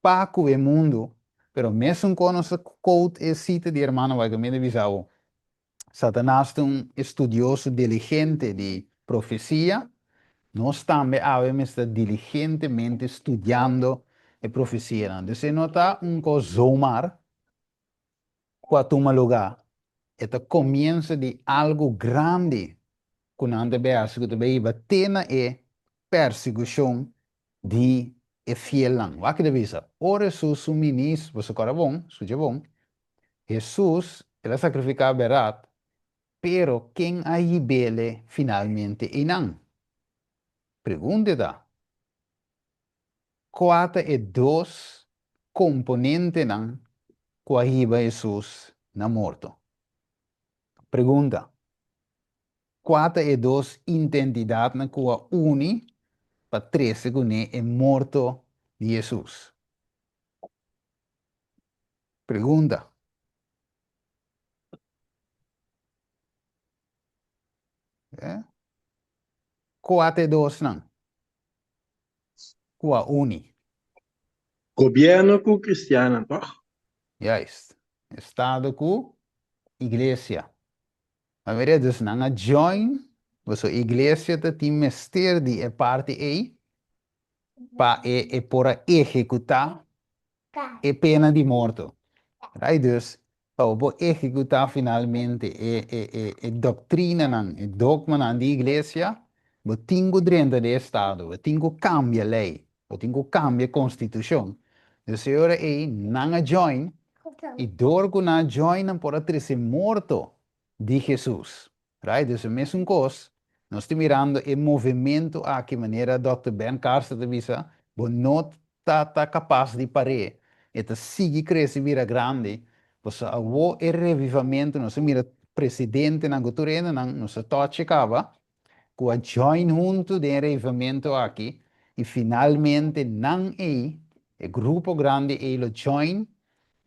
pa ku e mundu, pero mesun kon nos ta quote e sita di hermano White, mi ta bisa bo, Satanas ta un estudioso diligente di profesia, nos tambe awe mester ta diligentemente studiando e profesianan. Dus e no ta un kos zomaar ku a tuma lugá, e ta komienso di algu grandi ku nan ta bai hasi ku ta bai hiba te na e persekushon di e fielnan. Wak ta bisa, ora Hesus su minis, boso kòrda bon, skucha bon, Hesus, el a sakrifiká bèrdat, pero ken a hib'ele finalmente einan? Pregunta ta, Kua ta e dos komponentenan ku a hiba Hesus na morto? Pregunta, Kua ta e dos identidatnan ku a uni pa trese kuné e morto di Hesus? Pregunta. Kua ta e dosnan ku a uni? Gobierno ku kristiannan, tòg? Juist. Estado ku iglesia. A mira, dus nan a join, pasobra iglesia ta tin mester di e parti ei pa e e por a ehekutá e pena di morto. Right? Dus, pa bo por ehekutá finalmente e e e e doktrinanan, e dogmanan di iglesia, bo tin ku drenta den estado, bo tin ku kambia lei, bo tin ku kambia konstitushon. Dus e ora ei nan a join, i dor ku nan a join nan por a trese morto di Hesus. Right? Dus e mesun kos, nos ta mirando e movementu aki manera Dòkter Ben Carson ta bisa, bo no ta ta kapas di par'é, e ta sigui krese bira grandi, pasobra awo e revivamentu, nos a mira presidentenan ku tur hendenan, nos a tòchi kaba, ku a join huntu den e revivamentu aki, i finalmente nan ei, e grupo grandi ei lo join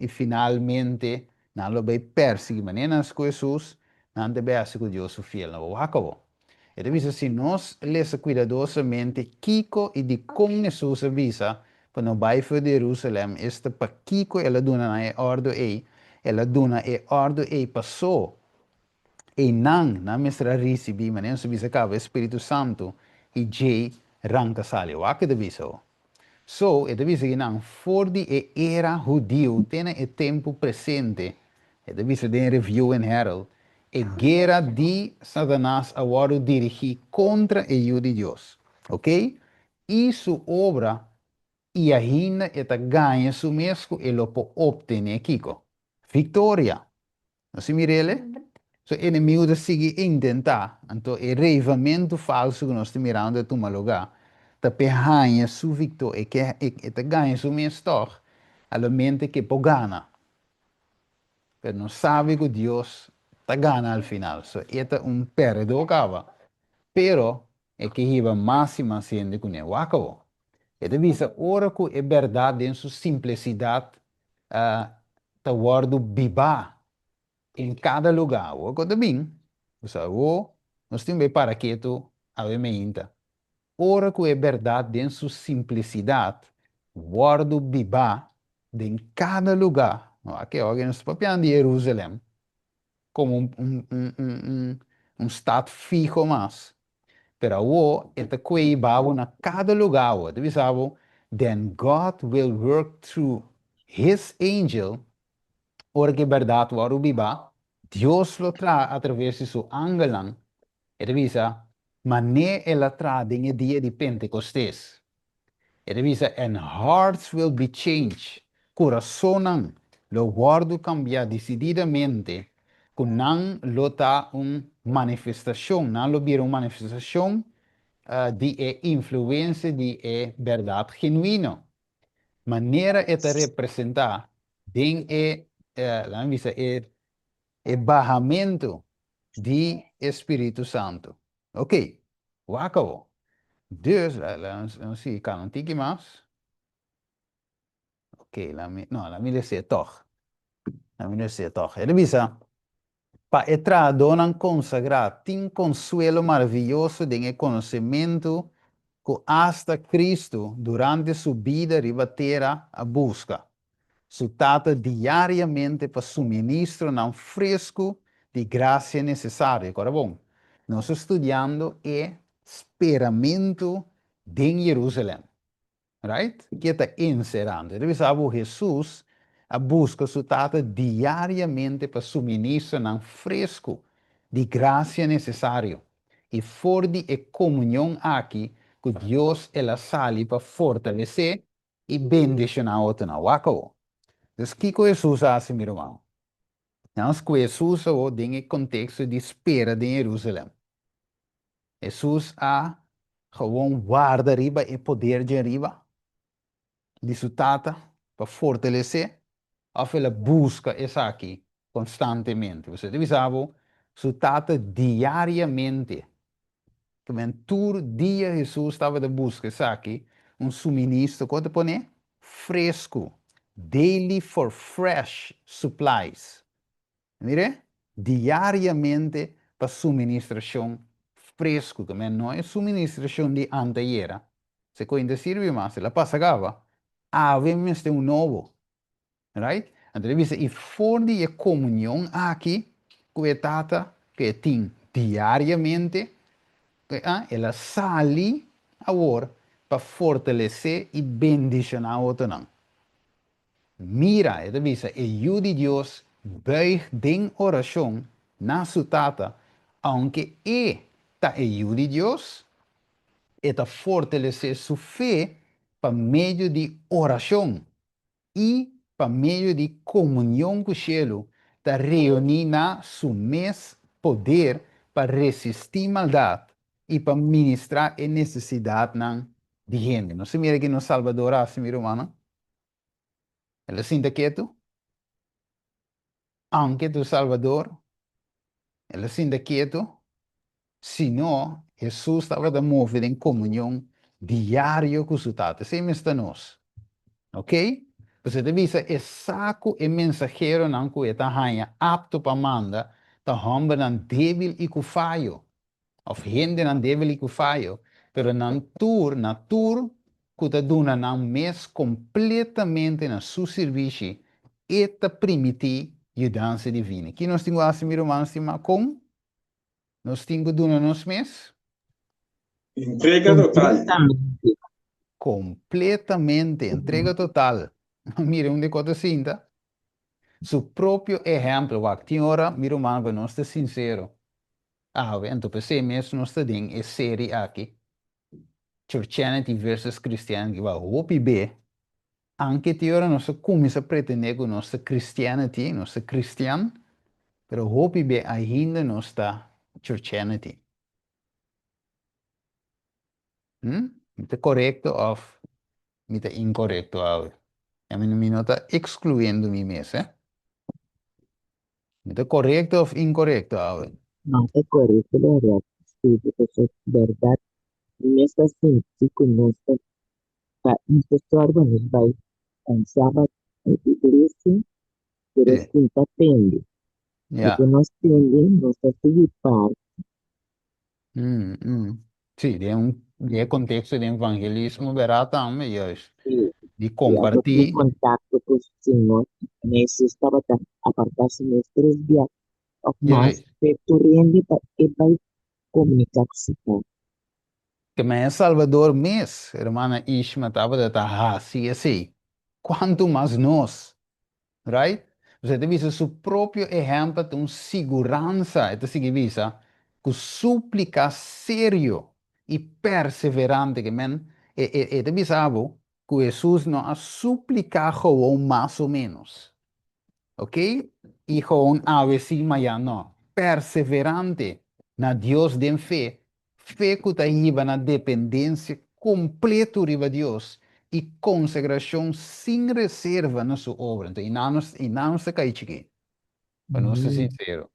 I finalmente nan lo bay persigui manera nan hasi ku Hesus, nan ta bay hasi ku Dios su fielnan. Bo wak awor. E ta bisa si nos lesa kuidadosamente kiko i dikon Hesus a bisa pa no bay for di Jerusalem, esta pakiko el a duna nan e òrdu ei, el a duna e òrdu ei pasó einan nan mester a risibí, manera nos a bisa kaba, e Spiritu Santu i djei ranka sali. Wak e ta bisa awor. So, e ta bisa ki nan for di e era hudiu te na e tempu presente, e ta bisa den Review and Herald, e guera di Satanas a wòrdu dirigí kontra e Yu di Dios, oke, i su obra, i ainda e ta gaña su mes ku e lo por optené kiko? Viktoria! Nos tin mir'el e? So enemigu ta sigui intentá, anto e reivamentu falsu ku nos ta mirando ta tuma lugá, ta p'e haña su viktoria, e ke e ta gaña su mes tòg, alamente ke por gana. Pero nos sabi ku Dios ta gana al final, so e ta un pèrdedó kaba, pero e ke hiba mas i mas hende kuné. Wak awor, e ta bisa ora ku e bèrdat den su simplesidat ta wòrdu bibá den kada lugá. Awor ku ta bin, osea awor nos tin bai para ketu awe meinta. Ora ku e bèrdat den su simplisidat wòrdu bibá den kada lugá, no aki awor nos ta papiando di Jerusalèm komo un stat fiho mas, Pero awo e ta cuei babo na cada lugar awo. E ta bisa bo, Then God will work through His angel, ora cu e berdad worde biba. Dios lo traha atraves di su angelnan, e ta bisa, manera el a traha den e dia di Pentekostes. E ta bisa, And hearts will be changed, kurasonnan lo wòrdu kambiá disididamente, ku nan lo ta un manifestashon, nan lo bira un manifestashon di e influensia di e bèrdat genuino, manera e ta representá den e, laga mi bisa, e e bahamentu di e Spiritu Santu. Ok, wak awo. Dus, laga nos sigui kana un tiki mas. Ok, laga mi, no, laga mi lesa e tòg. Laga mi lesa e tòg. E ta bisa, Pa e trahadónan konsagrá tin konsuelo maravioso den e konosementu ku asta Kristu durante su bida riba tera a buska su Tata diariamente pa suministronan fresku di grasia nesesario. Kòrda bon, nos ta studiando e speramentu den Jerusalèm. Right? Ke ta enserando? E ta bisa bo Hesus a buska su Tata diariamente pa suministronan fresku di grasia nesesario. I for di e komunion aki ku Dios el a sali pa fortalesé i bendishoná otronan. Wak awo. Dus kiko Hesus a hasi, mi ruman? Nos ku Hesus awo den e konteksto di spera den Jerusalèm. Hesus a gewoon warda riba e poder dje riba di su Tata pa fortalesé òf el a buska esaki konstantemente? Pasobra e ta bisa bo su Tata diariamente. Tamen tur dia Hesus tabata buska esaki, un suministro, kon ta pone? Fresku, daily for fresh supplies. Mire, diariamente pa suministrashon fresku, tamen no e suministrashon di antayera, se koin ta sirbi mas, el a pasa kaba, awe mester un nobo. Right? Anto e bisa, i for di e komunion aki ku e Tata, ku e tin diariamente, el a sali awor pa fortalesé i bendishoná otronan. Mira, e ta bisa, e Yu di Dios buig den orashon na su Tata, ounke e ta e Yu di Dios, e ta fortalesé su fe pa medio di orashon. i pa medio di komunion ku shelu ta reuní na su mes poder pa resistí maldat i pa ministrá e nesesidatnan di hende. Nos ta mira ki nos Salbador a hasi, mi rumannan. El a sinta ketu. Aunke ta Salbador, el a sinta ketu. Sino, Hesus tabata move den komunion diario ku su Tata. Esei mes ta nos. Ok? Pues e ta bisa e sa ku e mensaheronan ku e ta haña apto pa manda ta hòmbernan débil i ku fayo, òf hendenan débil i ku fayo, pero nan tur, na tur ku ta duna nan mes kompletamente na su sirbishi, e ta primití yudansa divino. Ki nos tin ku hasi, mi rumannan stimá? Kon? Nos tin ku duna nos mes? Entrega total. Completamente. Completamente, entrega total. Mira unda ku ta sinta. Su propio ehempel, wak, tin ora, mi ruman, pa nos ta sincero, awe, anto p'esei mes nos ta den e seri aki, Churchianity versus Christianity, wak, hopi be, Anke tin ora nos ta kuminsá pretendé ku nos ta Christianity, nos ta kristian, pero hopi be ainda nos ta Churchianity. Hm? Mi ta korekto òf mi ta inkorekto awe? I mean, mi no ta ekskluyendo mi mes, eh. Mi ta korekto òf inkorekto awe? No ta korekto bèrdat, Steve, pasobra bèrdat mi mes ta sinti ku nos ta Ta instructor bo nos bai un sabat na iglesia, pero Sí. sin ta tende. Ja. Loke nos tende, nos ta sigui parti. Mm, mm. Sí, den un, den e contexto di evangelismo, verá tambe, juist. Sí. Di I abo tin compartí. contacto cu Señor, Hesus tabata apartá su mes tres bia of mas Juist. p'e tur hende pa e bai comunica cu su Tata. Ke men e Salbador mes, hermana Ishma tabata ta hasi esei. Kuantu mas nos! Right? Pues e ta bisa su propio ehèmpel ta un siguransa, e ta sigui bisa, ku súplika serio i perseverante, ke men e e ta bisa bo ku Hesus no a súplika gewoon mas o ménos, oke, i gewoon awe sí mañan no, perseverante na Dios den fe, fe ku ta hiba na dependensia kompleto riba Dios i konsagrashon sin reserva na su obra. Enton, einan nos, einan nos ta kai chikí, pa nos ta sinsero.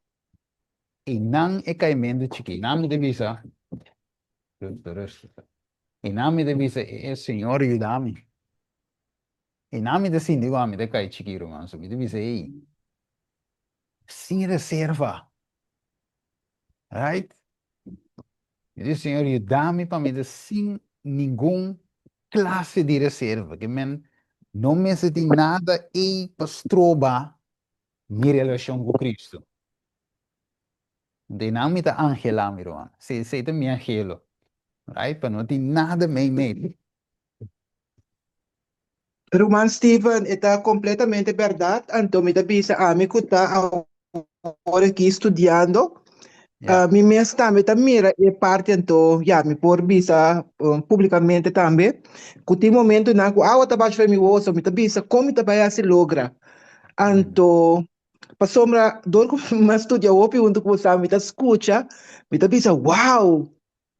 Einan e kaimentu chikí. Einan mi ta bisa, rustu, rustu. Einan mi ta bisa, e Señor yuda mi. Einan mi ta sinti ku ami ta kai chikí, ruman. So mi ta bisa, ei, sin reserva. Right? Mi di, Señor, yuda mi pa mi ta sin ningun klase di reserva. Ke men no mester tin nada ei pa stroba mi relashon ku Cristo. De nan mi ta anhelá, mi ruman. Esei, esei ta mi anhelo. Right? Pa no tin nada meimei. Ruman Steven, e ta completamente berdad, anto mi ta bisa ami cu ta awor aki studiando, Ja. mi mes tambe ta mira e parti anto, ya, mi por bisa publicamente tambe, cu tin momentonan cu awa ta basha for mi wowo, so mi ta bisa con mi ta bay haci logra. Anto, pasobra dor cu mi a studia hopi hunto cu boso, mi ta scucha, mi ta bisa, wow!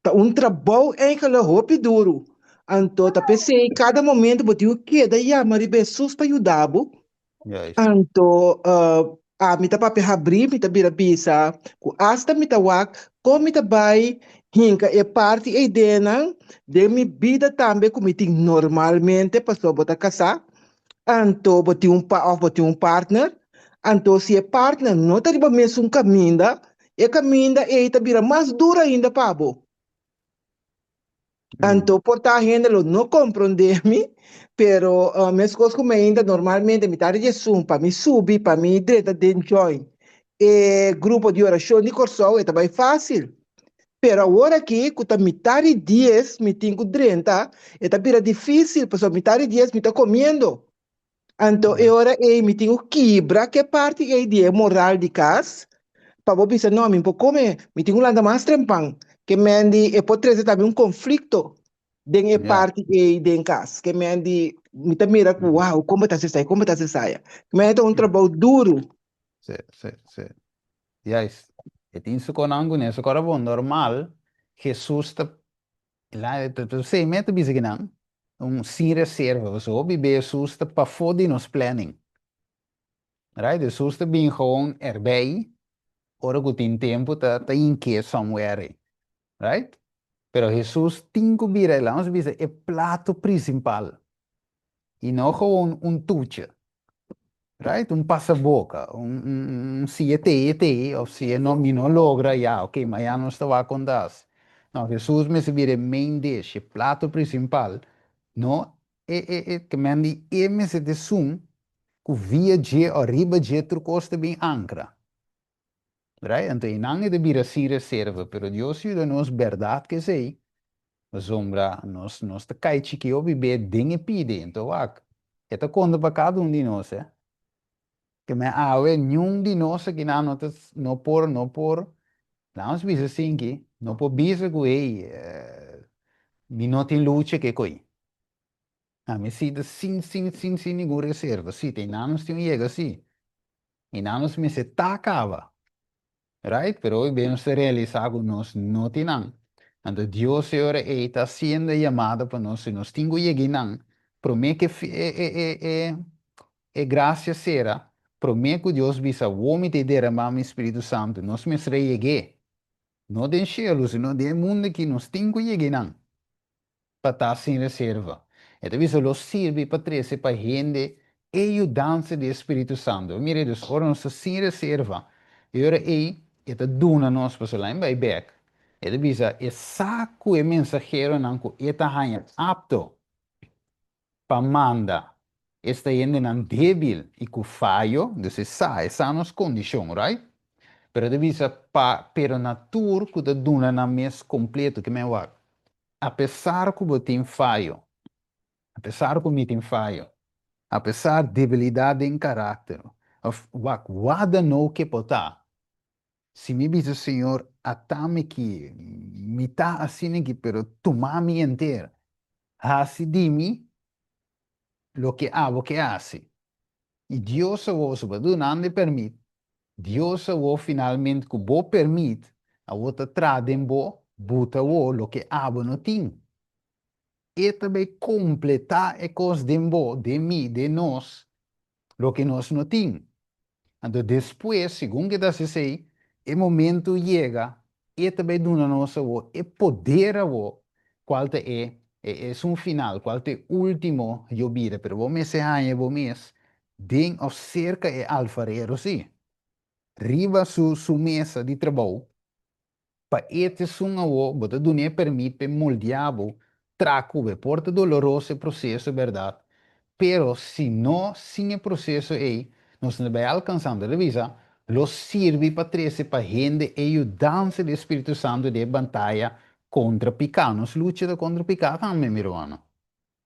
Ta un trabou eigenlijk hopi duru. Anto ta p'esei kada momento bo tin ku keda yama riba Hesus pa yuda bo. Juist. Anto ami ta papia habrí, mi ta bira bisa ku asta mi ta wak kon mi ta bai hinka e parti ei den nan den mi bida tambe ku mi tin normalmente pasobra bo ta kasá, anto bo tin un pa òf bo tin un partner, anto si e partner no ta riba mesun kaminda E kaminda ei ta bira mas duru ainda pa bo. Anto por ta hende lo no komprondé mi, pero meskos ku mi ainda normalmente mi ta di esun pa mi subi, pa mi drenta den join e grupo di orashon di Kòrsou, e ta bai fásil. Pero awor aki ku ta mitar di dies mi tin ku drenta, e ta bira difísil pasobra mitar di dies mi ta komiendo. Anto e ora ei mi tin ku kibra ke parti ei di e moral di kas pa bo bisa no mi por kome, mi tin ku lanta mas trempan. Ke men di e por trese tambe un konflikto den e parti ei den kas. Ke men di mi ta mira ku wow kon bo ta hasi esei, kon bo ta hasi esaya. Ke men e ta un trabou duru. Sí, sí, sí. Juist. E tin su konan kuné, su kora bon normal Hesus ta P'esei mi ta bisa kinan, un sin reserva, pasobra hopi be Hesus ta pafó di nos planning. Right? Hesus ta bin gewoon erbij ora ku tin tempu ta ta hink'é somewhere ei. Right? Pero Hesus tin ku bira, laga nos bisa, e plato principal. I no gewoon un tuche. Right? Un pasaboca, un, un, un si e te, e te, of si e no, mi no logra, ya, ok, mañana nos ta wak con tas. No, Jesús mester bira e main dish, e plato principal, no e, e, e, ke men di e mester ta esun ku via dje o riba dje tur kos ta bin ankra. Right? Anto einan e ta bira sin reserva, pero Dios yuda nos berdad ke esei, pasobra nos nos ta kai chiki hopi be den e pidi, anto wak, e ta konta pa kada un di nos, eh. Ke men awe niun di nos akinan no ta no por no por, laga nos bisa sinki, no por bisa ku hey, mi no tin lucha ke koi. Ami si ta sin sin sin sin ningun reserva, si ta einan nos tin un yega si. I nan nos mester ta kaba. Right? Pero hoy be nos ta realisa ku nos no tin nan. Anto Dios e ora ei ta hasiendo e yamada pa nos, si nos tin ku yega einan, prome ku e e e e e grasia sera, prome ku Dios bisa awor mi ta derama mi Spiritu Santu, nos mester a yeg'é. No den shelu, sino den e mundu aki nos tin ku yega einan. pa ta sin reserva. E ta bisa lo sirbi pa trese pa hende e yudansa di e Spiritu Santu. Mira dus, ora nos ta sin reserva, e ora ei e ta duna nos, pasobra lain bai bek, e ta bisa e sa ku e mensaheronan ku e ta haña apto pa manda esta hendenan débil i ku fayo, dus e sa, e sa nos kondishon, right? Pero e ta bisa pa, pero na tur ku ta duna nan mes kompleto, ke men wak? Apesar ku bo tin fayo, apesar ku mi tin fayo, apesar debilidat den karakter, Òf wak, wada no ke por ta. Si mi bisa Señor, ata mi ki, mi ta asina aki, pero tuma mi henter, hasi di mi loke abo ke hasi. I Dios awor, si bo duna e permit, Dios awor finalmente ku bo permit, awor ta traha den bo, buta awor loke abo no tin. E ta bai kompletá e kos den bo, den mi, den nos, loke nos no tin. Anto despues, segun ke ta hasi esei, e momento yega, e ta bai duna nos awor e poder awor, kual ta e e esun final, kual ta e ultimo yobida. Pero bo mester haña bo mes den òf serka e alfarero sí, riba su su mesa di trabou, Pa e t'esun awo bo ta dun'é permit p'e moldeá bo, tra ku bo. E por ta doloroso e proseso bèrdat, pero si no sin e proseso ei nos no ta bai alkansá. Anto ta bisa, lo sirbi pa trese pa hende e yudansa di e Spiritu Santu den e bantaya kontra piká. Nos lucha ta kontra piká tambe, mi rumannan.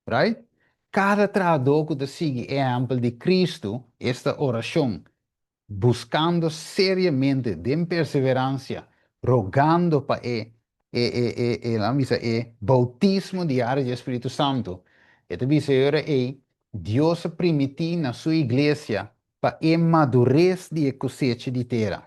Right? Kada trahadó ku ta sigui e ehèmpel di Kristu, esta orashon, buskando seriamente den perseveransia, rogando pa e e e e e laat bisa e boutismo diario di e Spiritu Santu. E ta bisa e ora ei, Dios a primití na Su iglesia pa e madures di e kosecha di tera.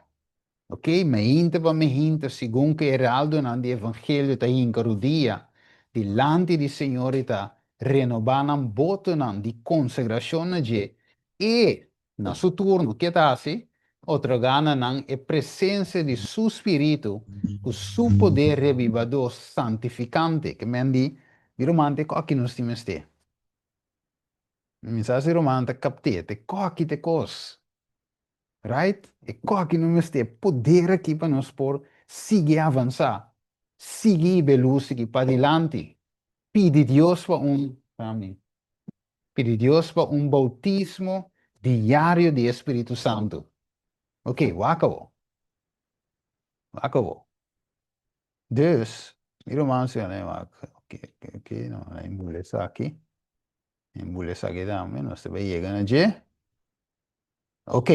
Ok, mehinta pa mehinta, segun ku e heraldonan di evangelio ta hinka rudia dilanti di Señor i ta renobá nan botonan di konsagrashon na dje, e, na su turno, ke ta hasi? Otorgá na nan e presensia di su Spiritu ku su poder rebibadó santifikante. Ke men di, Mi ruman, te koki nos tin mester? Mi sa si ruman ta kapt'é, te koki te kos. Right? E koki no mester poder aki pa nos por sigui avansa, sigui hiba e lus aki padilanti. Pidi Dios pa un, pidi Dios pa un boutismo diario di e Spiritu Santu. Ok, wak awo. Wak awo. Dus, mi ruman si wak, ok, ok, ok, no, a esaki. Embula esaki tambe, nos ta bai yega na dje. Ok,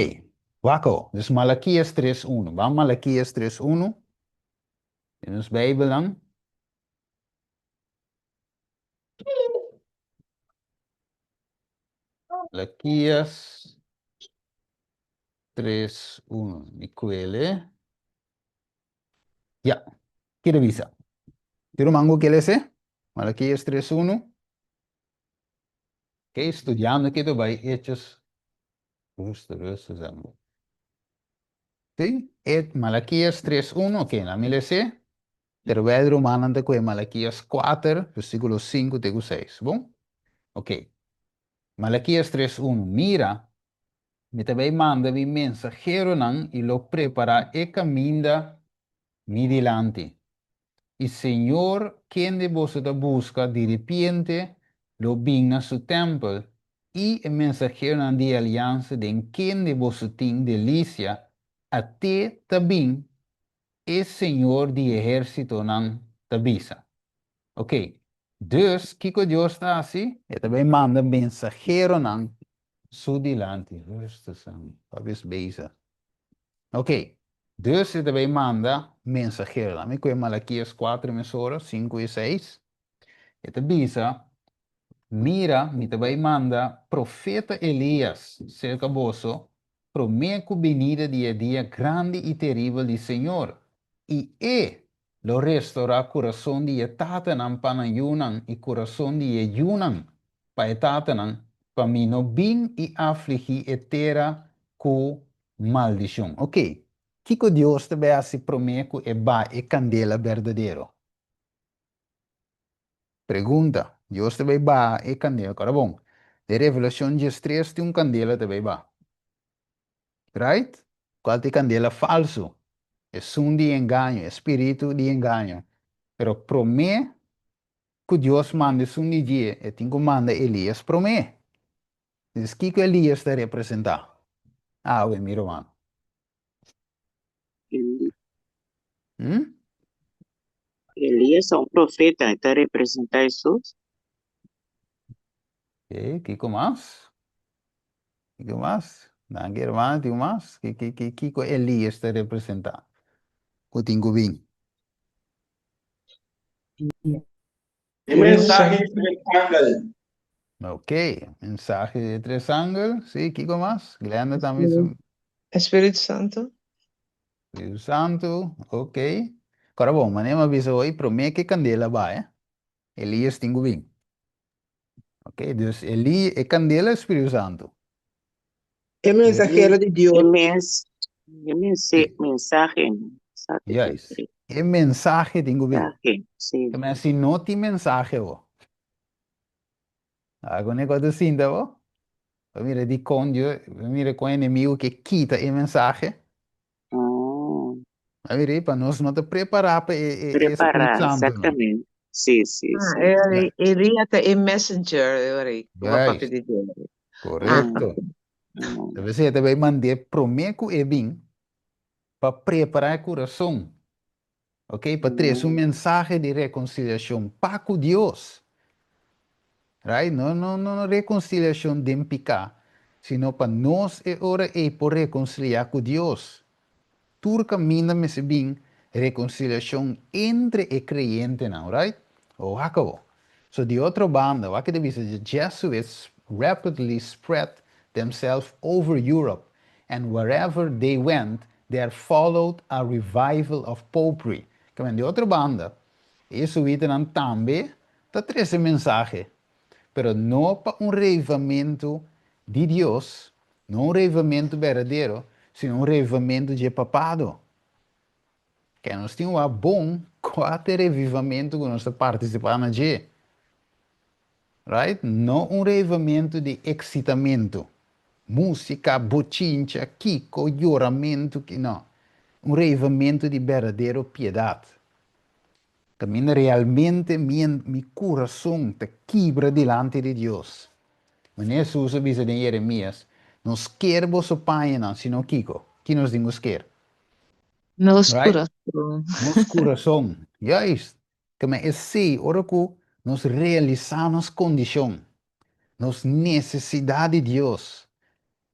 wak awo. Dus Malakias tres unu. Ban Malakias tres unu. Den nos Bijbelnan. Malakias tres unu. Mi kuele. Ya, kere bisa. Tin ruman ku ke lese? Malakias tres unu. Ok, studiando aki ta bai Hechos. Rustig, rustig, Samuel. Sí, et Malakias 3, 1, ok, na mi lese. Terwijl rumannan ta kohe Malakias 4, versíkulo 5 te ku 6. Bon? Ok. Malakias 3, 1, Mira, mi ta bai manda mi mensaheronan i lo prepará e kaminda mi dilanti. I Señor, kende boso ta buska, diripiente lo bin na su tèmpel, i e mensaheronan di e aliansa den kende boso tin delisia, at'é ta bin, e Señor di ehérsitonan ta bisa. Oké, dus kiko Dios ta hasi? E ta bai manda mensaheronan su dilanti. Rustig, Sam, papia es bezig. Ok, dus e ta bay manda mensahero. Laat mi koe Malakias 4 mesora, 5 i 6. E ta bisa, Mira, mi ta bay manda profeta Elias serka boso promé ku binida di e dia grandi i teribel di Señor, i e lo restorá kurason di e tatanan pa nan yunan i kurason di e yunan pa e tatanan, pa mi no bin i afligí e tera ku maldishon. Oke, kiko Dios ta bai hasi promé ku e ba e kandela berdadero? Pregunta, Dios ta bai baha e kandela? Kòrda bon, den Revelashon diestres tin un kandela ta bai baha. Right? Kual ta e kandela falsu? Esun di engaño, e spiritu di engaño. Pero promé ku Dios manda esun di dje, e tin ku manda Elias promé. Entonces, kiko Elias ta representá? Awe, mi ruman. Hmm? Elias ta un profeta, e ta representá Hesus. Ok, kiko mas? Kiko mas? Danki hermano, tin un mas? Ki ki ki kiko Elias ta representá ku tin ku bin? E mensahe di tres angel. Ok, mensahe di tres angel, si, kiko mas? Glenda tambe su. Espíritu Santo. Spiritu Santu, ok. Kora bon, manera mi a bisa hoy, promé ke kandela bai, Elias tin ku bin. Ok, dus Eli, e kandela es Spiritu Santu. E mensahero di Dios. E mens, e mense, mensahe, mensahe. Juist. E mensahe tin ku bin. Mensahe, si. Ke men si no tin mensahe bo. Algun e ku ta sinta bo? Bo mira dikon Dios, bo mira kon enemigo ke kita e mensahe. Oh. Bo mira ei, pa nos no ta prepará pa e, e, e Spiritu Prepará, Santu, no. exactamente. Sí, sí, Ah, sí. e ora Elia ta e messenger, e ora ei, ku bo papia Juist. di Dios. Korekto. Mm. Ta p'esei e ta bai mand'é promé ku e bin pa prepará e kurason. Ok, pa trese un mensahe di rekonsiliashon pa ku Dios. Right? No, no, no rekonsiliashon den piká, sino pa nos e ora ei por rekonsiliá ku Dios. Tur kaminda mester bin rekonsiliashon entre e kreyentenan, right? Wak awor. So di otro banda, wak ta bisa, the Jesuits rapidly spread themselves over Europe and wherever they went There followed a revival of popery. Kmen di otro banda, e jesuitanan tambe ta trese mensahe, pero no pa un reivamentu di Dios, no un reivamentu berdadero, sino un reivamentu dje papado. Ke nos tin wak bon kua ta e revivamentu ku nos ta partisipá na dje. Right? No un revamentu di eksitamentu, músika, bochincha, kiko, yoramentu, ki no. Un revamentu di berdadero piedat. Kaminda realmente mi mi kurason ta kibra dilanti di Dios. Manera Hesus a bisa den Jeremias, No sker boso pañanan, sino kiko? Ki nos tin ku sker? Nos Right? kurason. Nos kurason. Juist. Keme esei ora ku nos realisá nos kondishon, nos nesesidat di Dios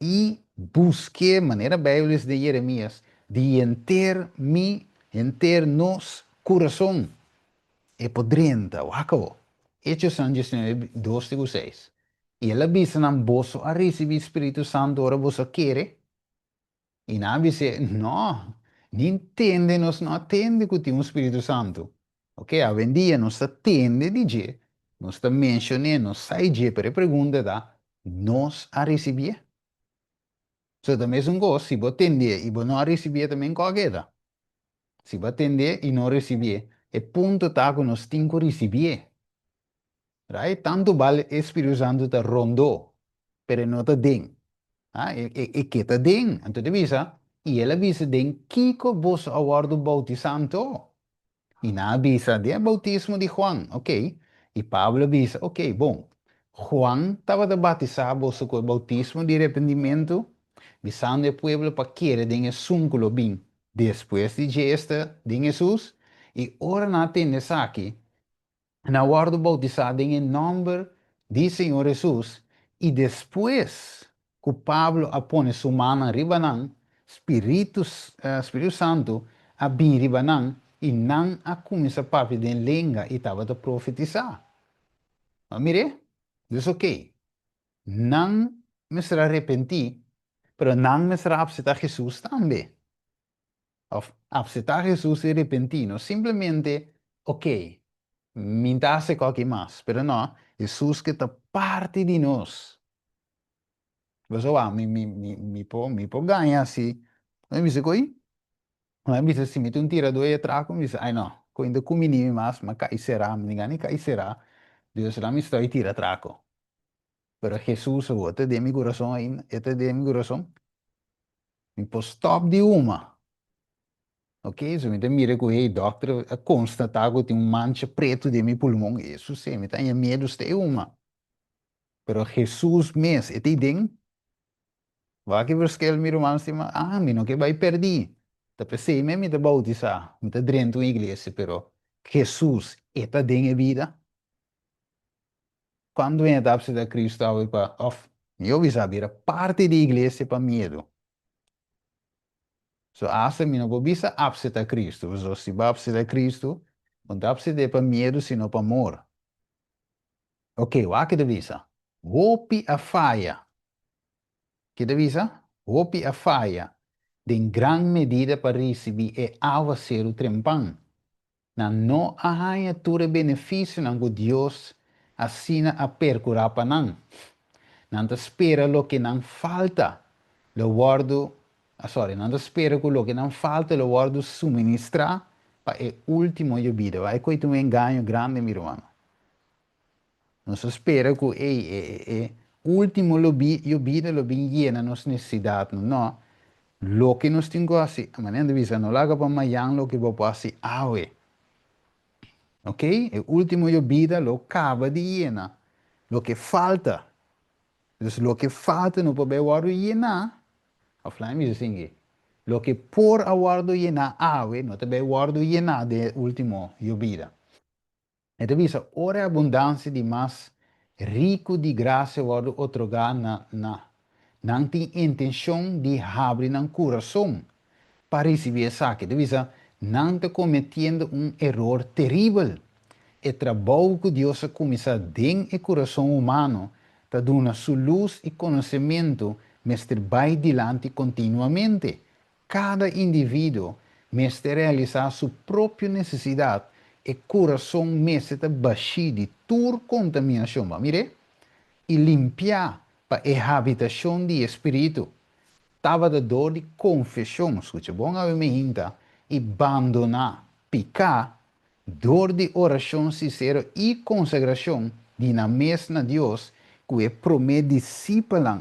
i busk'é, manera Beibel bisa den Jeremias, di henter mi, henter nos kurason, e por drenta. Wak awor, Hechosnan diesnuebe, dos te ku seis. I el a bisa nan, Boso a risibí Spiritu Santu ora boso a kere? I nan a bis'é, No, ni tende nos no a tende ku tin un Spiritu Santu. Oke, awendia nos ta tende di dje, nos ta menshon'é, nos sa i dje, pero e pregunta ta, nos a risibié? So ta mesun kos, si bo tend'é i bo no a risibié ta men kòke ta. Si bo a tend'é i no risibié, e punto ta ku nos tin ku risibié. Right? Tantu bal e Spiritu Santu ta rondó, pero e no ta den. Ha? E, e, e ke ta den. Anto ta bisa, i el a bisa, den kiko boso a wòrdu boutisá anto? I nan a bisa, den e boutismo di Juan. Ok. I Pablo a bisa, ok, bon. Juan tabata batisá boso ku e boutismo di repentimentu, bisando e pueblo pa kere den esun ku lo bin despues di dje, esta, den Hesus. I ora nan a tende esaki, Nan a wòrdu boutisá den e nòmber di Señor Hesus, i despues ku Pablo a pone su mannan riba nan, spiritu Spiritu Santu a bin riba nan, i nan a kuminsá papia den lenga i tabata profetisá. A mir'é? Dus oké, nan mester a repentí, pero nan mester a apseptá Hesus tambe. Of apseptá Hesus i repentí, no simplemente, ok, mi ta hasi koki mas, pero no, Hesus ke ta parti di nos. Pasobra wak, mi, mi, mi, mi por, mi por gaña si, mi bisa ku ei, mi bisa si mi ta un tiradó e atraco, mi bisa, ai no, ku ainda kumini mi mas, mi a kai será, mi tin gana di kai será, Dios laat mi stoi tira atraco. Pero Hesus awor ta den mi kurason ainda, e ta den mi kurason. Mi por stop di huma. Ok, so mi ta mira ku hey, dokter a konstatá ku tin un mancha pretu den mi pulmon. Eso sí, mi ta haña miedu stay huma. Pero Hesus mes, e ta ei den. Wak e verschil, mi ruman stima? Ah, mi no ke bai pèrdí. Ta p'esei mes mi ta boutisá, mi ta drenta un iglesia, pero Hesus, e ta den e bida. Cuando mi a ta apseta Cristo awe pa, of, Mihó bisa bira parti di iglesia pa miedu. So asta mi no por bisa apseta Cristo, pasobra si bo apseta Cristo, bo no ta apset'é pa miedu sino pa amor. Ok, wak ke ta bisa, Hopi a faya. Ke ta bisa? Hopi a faya den gran medida pa risibí e awaseru trempan. Nan no a haña tur e benefisionan ku Dios asina a perkurá pa nan. Nan ta spera loke nan falta lo wòrdu, sorry, nan ta spera ku loke nan falta lo wòrdu suministrá pa e último yobida. Wak, e koe ta un engaño grandi, mi rumannan. Nos ta spera ku ey, e e último lobi yobida lo bin yena nos nesesidatnan. No. Loke nos tin ku hasi, manera nan ta bisa, no laga pa mayan loke bo por hasi awe. Ok? E último yobida lo kaba di yena loke falta. Dus loke falta no por bai wòrdu yená, òf laga mi bisa asinki, loke por a wòrdu yená awe no ta bai wòrdu yená den e último yobida. E ta bisa, Ora e abundansia di mas riku di grasia wòrdu otrogá na na, nan tin intenshon di habri nan kurason pa risibí esaki. E ta bisa, Nan ta kometiendo un eror teribel. E trabou ku Dios a kuminsá den e kurason humano ta duna su lus i konosementu mester bai dilanti kontinuamente. Kada individuo mester realisá su propio nesesidat, e kurason mester ta bashí di tur kontaminashon, bo a mir'é? I limpiá pa e habitashon di e Spiritu. Tabata dor di konfeshon, skucha bon awe mi hinta, i bandoná piká dor di orashon sinsero i konsagrashon di nan mes na Dios ku e promé disipelnan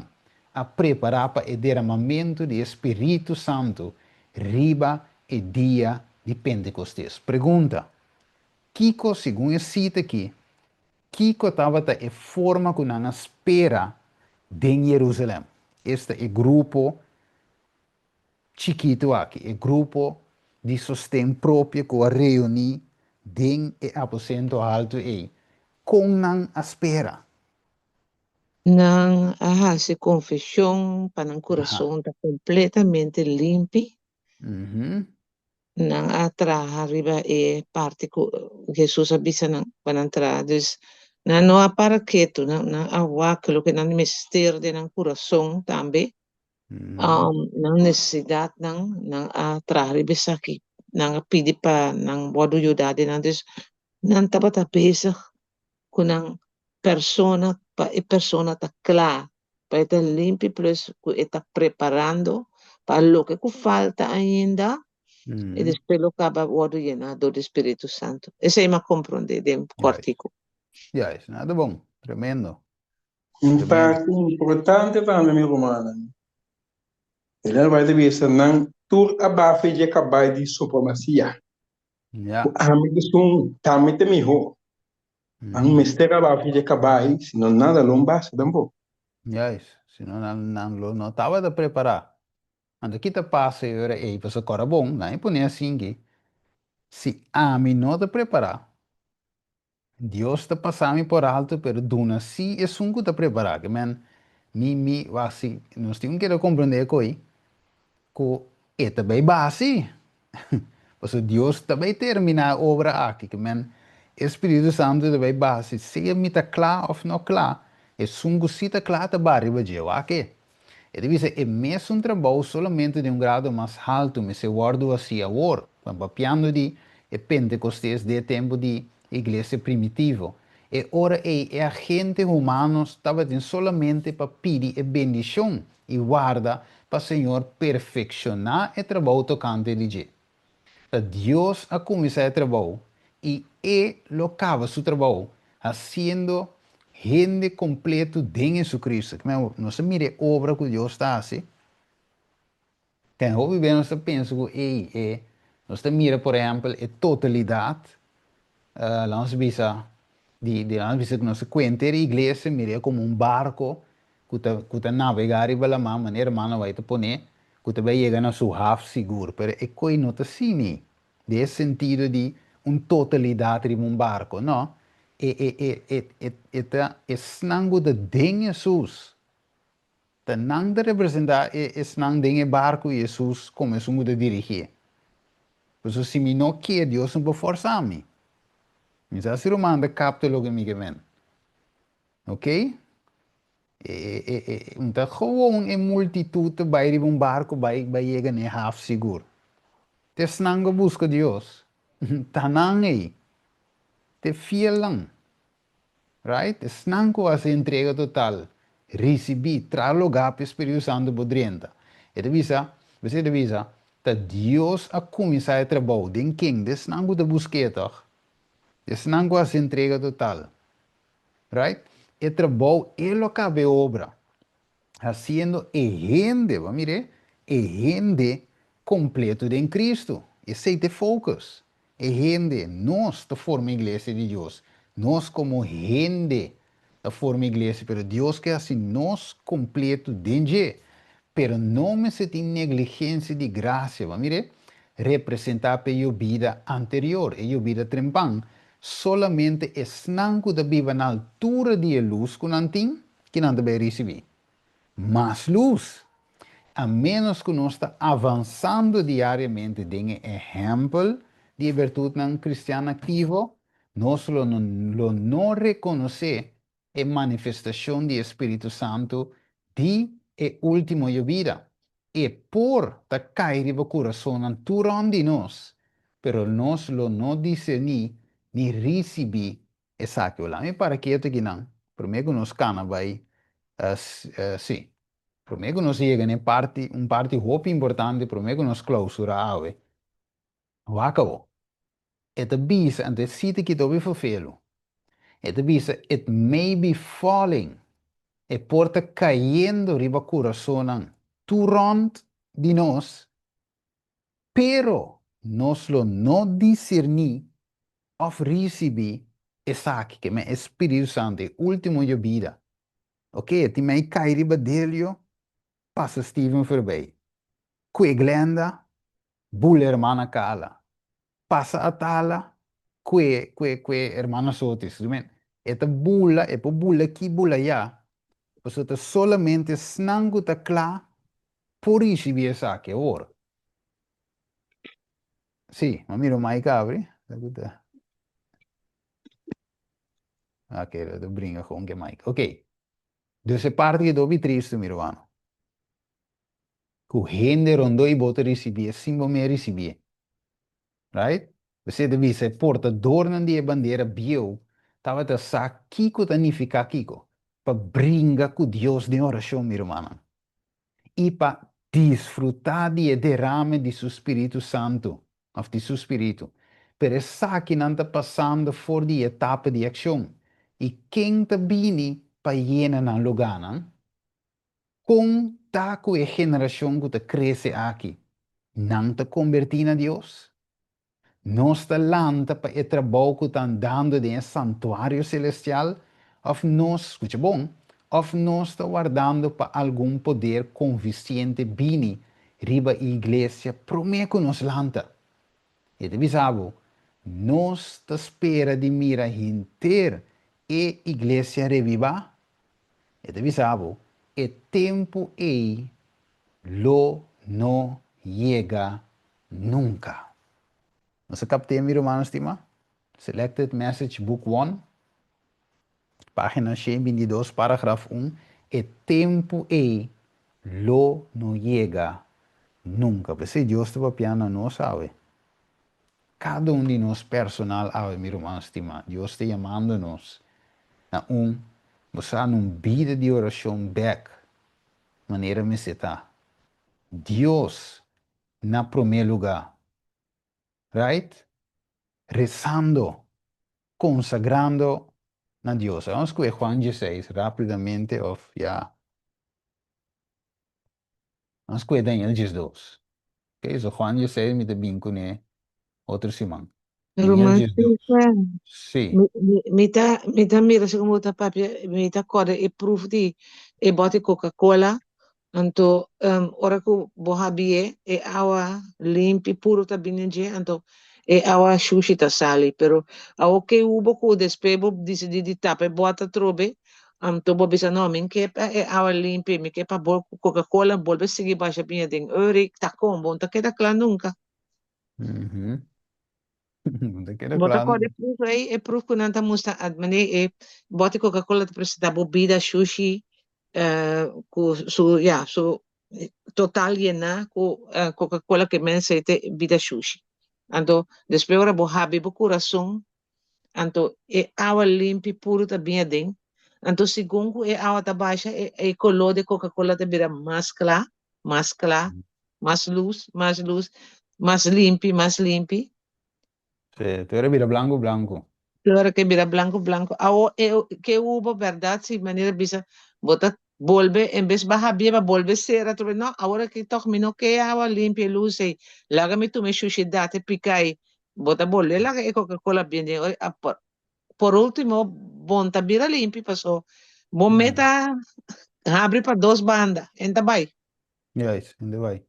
a prepará pa e deramamentu di e Spiritu Santu riba e dia di Pentekostes. Pregunta, Kiko, segun e sita akí, kiko tabata e forma ku nan a spera den Jerusalèm? Esta e grupo chikitu aki, e grupo di sosten propio ku a reuní den e aposento haltu ei, kon nan a spera? Nan a hasi konfeshon pa nan kurason ta kompletamente limpi. Nan a traha riba e parti ku Hesus a bisa nan pa nan traha. Dus, nan no a para ketu, nan a wak loke nan mester den nan kurason tambe. Nan nesesidatnan, nan a traha riba esaki, nan a pidi pa nan wòrdu yudá den nan. Dus nan tabata bezig ku nan persona pa e persona ta kla, pa e ta limpi plus ku e ta preparando pa loke ku falta ainda i despues lo kaba wòrdu yená dor di Spiritu Santu. Esei mi a komprondé den kòrtiku. Juist, nada bon, tremendo. Un parti importante tambe mi rumannan. Elena bai ta bisa nan tur a bafe dje kabai di supremasia. Ku ami ta esun tambe ta mihó. Nan mester a bafe dje kabai sino nada lo basta tampoko. Juist, sino nan nan lo no tabata prepará. Anto ki ta pasa e ora ei? Pasobra kòrda bon, nan e pone asinki, si ami no ta prepará, Dios ta pasa mi por alto pero duna si esun ku ta prepara ke men mi mi wak si nos tin ku keda komprende e koi ku e ta bai basi pasobra Dios ta bai termina e obra aki ke men e Spiritu Santu ta bai basi sea mi ta kla of no kla esun ku si ta kla ta ba riba dje wak e E ta bisa e mesun trabou solamente den un grado mas haltu mester wòrdu hasí awor. Nan papiando di e Pentekostes di e tempu di iglesia primitivo. E ora ei e agente humano tabatin solamente pa pidi e bendishon i warda pa Señor perfekshoná e trabou tokante di dje. Ta Dios a kuminsá e trabou i E lo kaba su trabou hasiendo hende kompletu den Jesucristo. Nos ta mira e obra ku Dios ta hasi. Ten hopi bes nos ta pensa ku ey e nos ta mira por ehèmpel e totalidat, laga nos bisa di di laga nos bisa ku nos ta kuenta e iglesia mir'é komo un barko ku ta ku ta nabegá riba laman manera hermano White ta pone ku ta bai yega na su haf sigur pero e koi no ta sini den e sentido di un totalidat riba un barko no e e e e e ta esnan ku ta den Hesus. Ta nan ta representá e esnan den e barku i Hesus komo esun ku ta dirigié. Pasobra si mi no ke, Dios no por fòrsá mi. Mi sa si ruman ta kapta loke mi ke men. Ok? E un ta gewoon e multitut ta bai riba un barku bai bai yega na e haf sigur. Ta esnan ku buska Dios, ta nan ei. Ta e fielnan. Right? Esnan ku hasi entrega total, risibí, traha lugá pa e Spiritu Santu por drenta. E ta bisa, Besei ta bisa, ta Dios a kuminsá e trabou den ken? Den esnan ku ta busk'é, tòg? Den esnan ku hasi entrega total. Right? E trabou e lo kaba e obra, hasiendo e hende, bo a mir'é? E hende kompleto den Kristu. Esei ta e focus. E hende, nos ta forma iglesia di Dios. Nos komo hende ta forma iglesia, pero Dios ke hasi nos kompleto den dje. Pero no mester tin negligensia di grasia. Bo a mir'é? Representá pa e yobida anterior, e yobida trempan. Solamente esnan ku ta biba na altura di e lus ku nan tin, ki nan ta bai risibí. Mas lus! A ménos ku nos ta avansando diariamente den e ehèmpel di e bertutnan kristian aktivo, nos lo lo no rekonosé e manifestashon di e Spiritu Santu di e último yobida. E por ta kai riba kurasonnan tur rònt di nos, pero nos lo no diserní ni risibí esaki. Wèl, ami para ketu akinan promé ku nos kana bai, sí, promé ku nos yega na e parti, un parti hopi importante promé ku nos klausurá awe. Wak awor. E ta bisa, anto e sita aki ta hopi ferfelu. E ta bisa, It may be falling. E por ta kayendo riba kurasonnan tur rònt di nos, pero nos lo no diserní òf risibí esaki, ke men e Spiritu Santu, e último yobida. Oke, e tin mei kai riba Delio, pasa Steven forbei. Kue Glenda, Bula hermana Kala. Pasa Atala, kue, kue, kue hermana Sotis. Du men, e ta bula, e por bula aki, bula aya. Pasobra ta solamente esnan ku ta kla por risibi esaki awor. Sí, m'a mira un mic abri. Ok, lo ta bringa kon ke mic. Ok. Dus e parti ke ta hopi tristu, mi rumannan. Ku hende rondó i bo ta risibié sin bo mei risibié. Right? P'esei ta bisa e portadornan di e bandera bieu tabata sa kiko ta nifiká kiko, pa bringa ku Dios den orashon, mi rumannan, i pa disfrutá di e derame di su Spiritu Santu, òf di su Spiritu. Pero esakinan ta pasando for di e etapa di akshon. I ken ta bini pa yena nan lugánan? Kon ta ku e generashon ku ta krese aki? Nan ta kombertí na Dios? Nos ta lanta pa e trabou ku ta andando den e santuario selestial òf nos, skucha bon, òf nos ta wardando pa algun poder konvisiente bini riba e iglesia promé ku nos lanta? E ta bisa bo, nos ta spera di mira henter e iglesia rebibá? E ta bisa bo, e tempu ei lo no yega nunka. Nos a kapt'é, mi rumannan stimá? Selected Message Book One, página 122, paragraf un, E tempu ei lo no yega nunka. P'esei Dios ta papia na nos awe. Kada un di nos personal awe, mi ruman stimá, Dios ta yamando nos na un, bo sa, na un bida di orashon bèk manera mester ta. Dios na promé lugá. Right? Rezando, konsagrando na Dios. Vamos ku e Juan dieseis rápidamente òf ya. Nos kue Daniel 12. Ok, so Juan 16 mi ta bin kuné otro siman. Daniel Ruman 12. Stefan, Sí. mi, mi, mi ta, mi ta mira así como ta papia, mi ta corda e proef di e bote Coca-Cola. Anto, um, ora ku bo habie, e awa limpi, puro ta bini dje, anto e awa shushi ta sali. Pero awo ke hubo ku despues bo decidi di tapa e bota trobe, Anto bo bisa no, mi ke pa e awa limpi, mi ke pa bo ku Coca-Cola bolbe sigui basha biña den Uri, ta kon, bo no ta keda kla nunka. No ta keda Bo ta kla kòrda nunka. e pruf ei, e pruf ku nan ta mustra at manera e bòt di Coca-Cola ta presentá bo bida shushi ku su ya su total yená ku Coca-Cola ke men esei ta bida shushi. Anto despues ora bo habri bo kurason Anto e awa limpi puru ta bin aden. Anto segun ku e awa ta basha, e e koló di Coca-Cola ta bira mas kla, mas kla, mas lus, mas lus, mas limpi, mas limpi. Sí, te ora bira blanku blanku. Te ora ke bira blanku blanku. Awo e ke ubo bèrdat si manera bisa bo ta bolbe en bes ba habia ba bolbe sera atrobe no awor aki tòg mi no ke awa limpi e lus ei laga mi tuma e shushidat e pika ei Bo ta bolbe laga e Coca-Cola bien den ori. Por, por ultimo, bon ta bira limpi paso bo meta habri pa dos banda. En ta bai. Juist, en ta bai.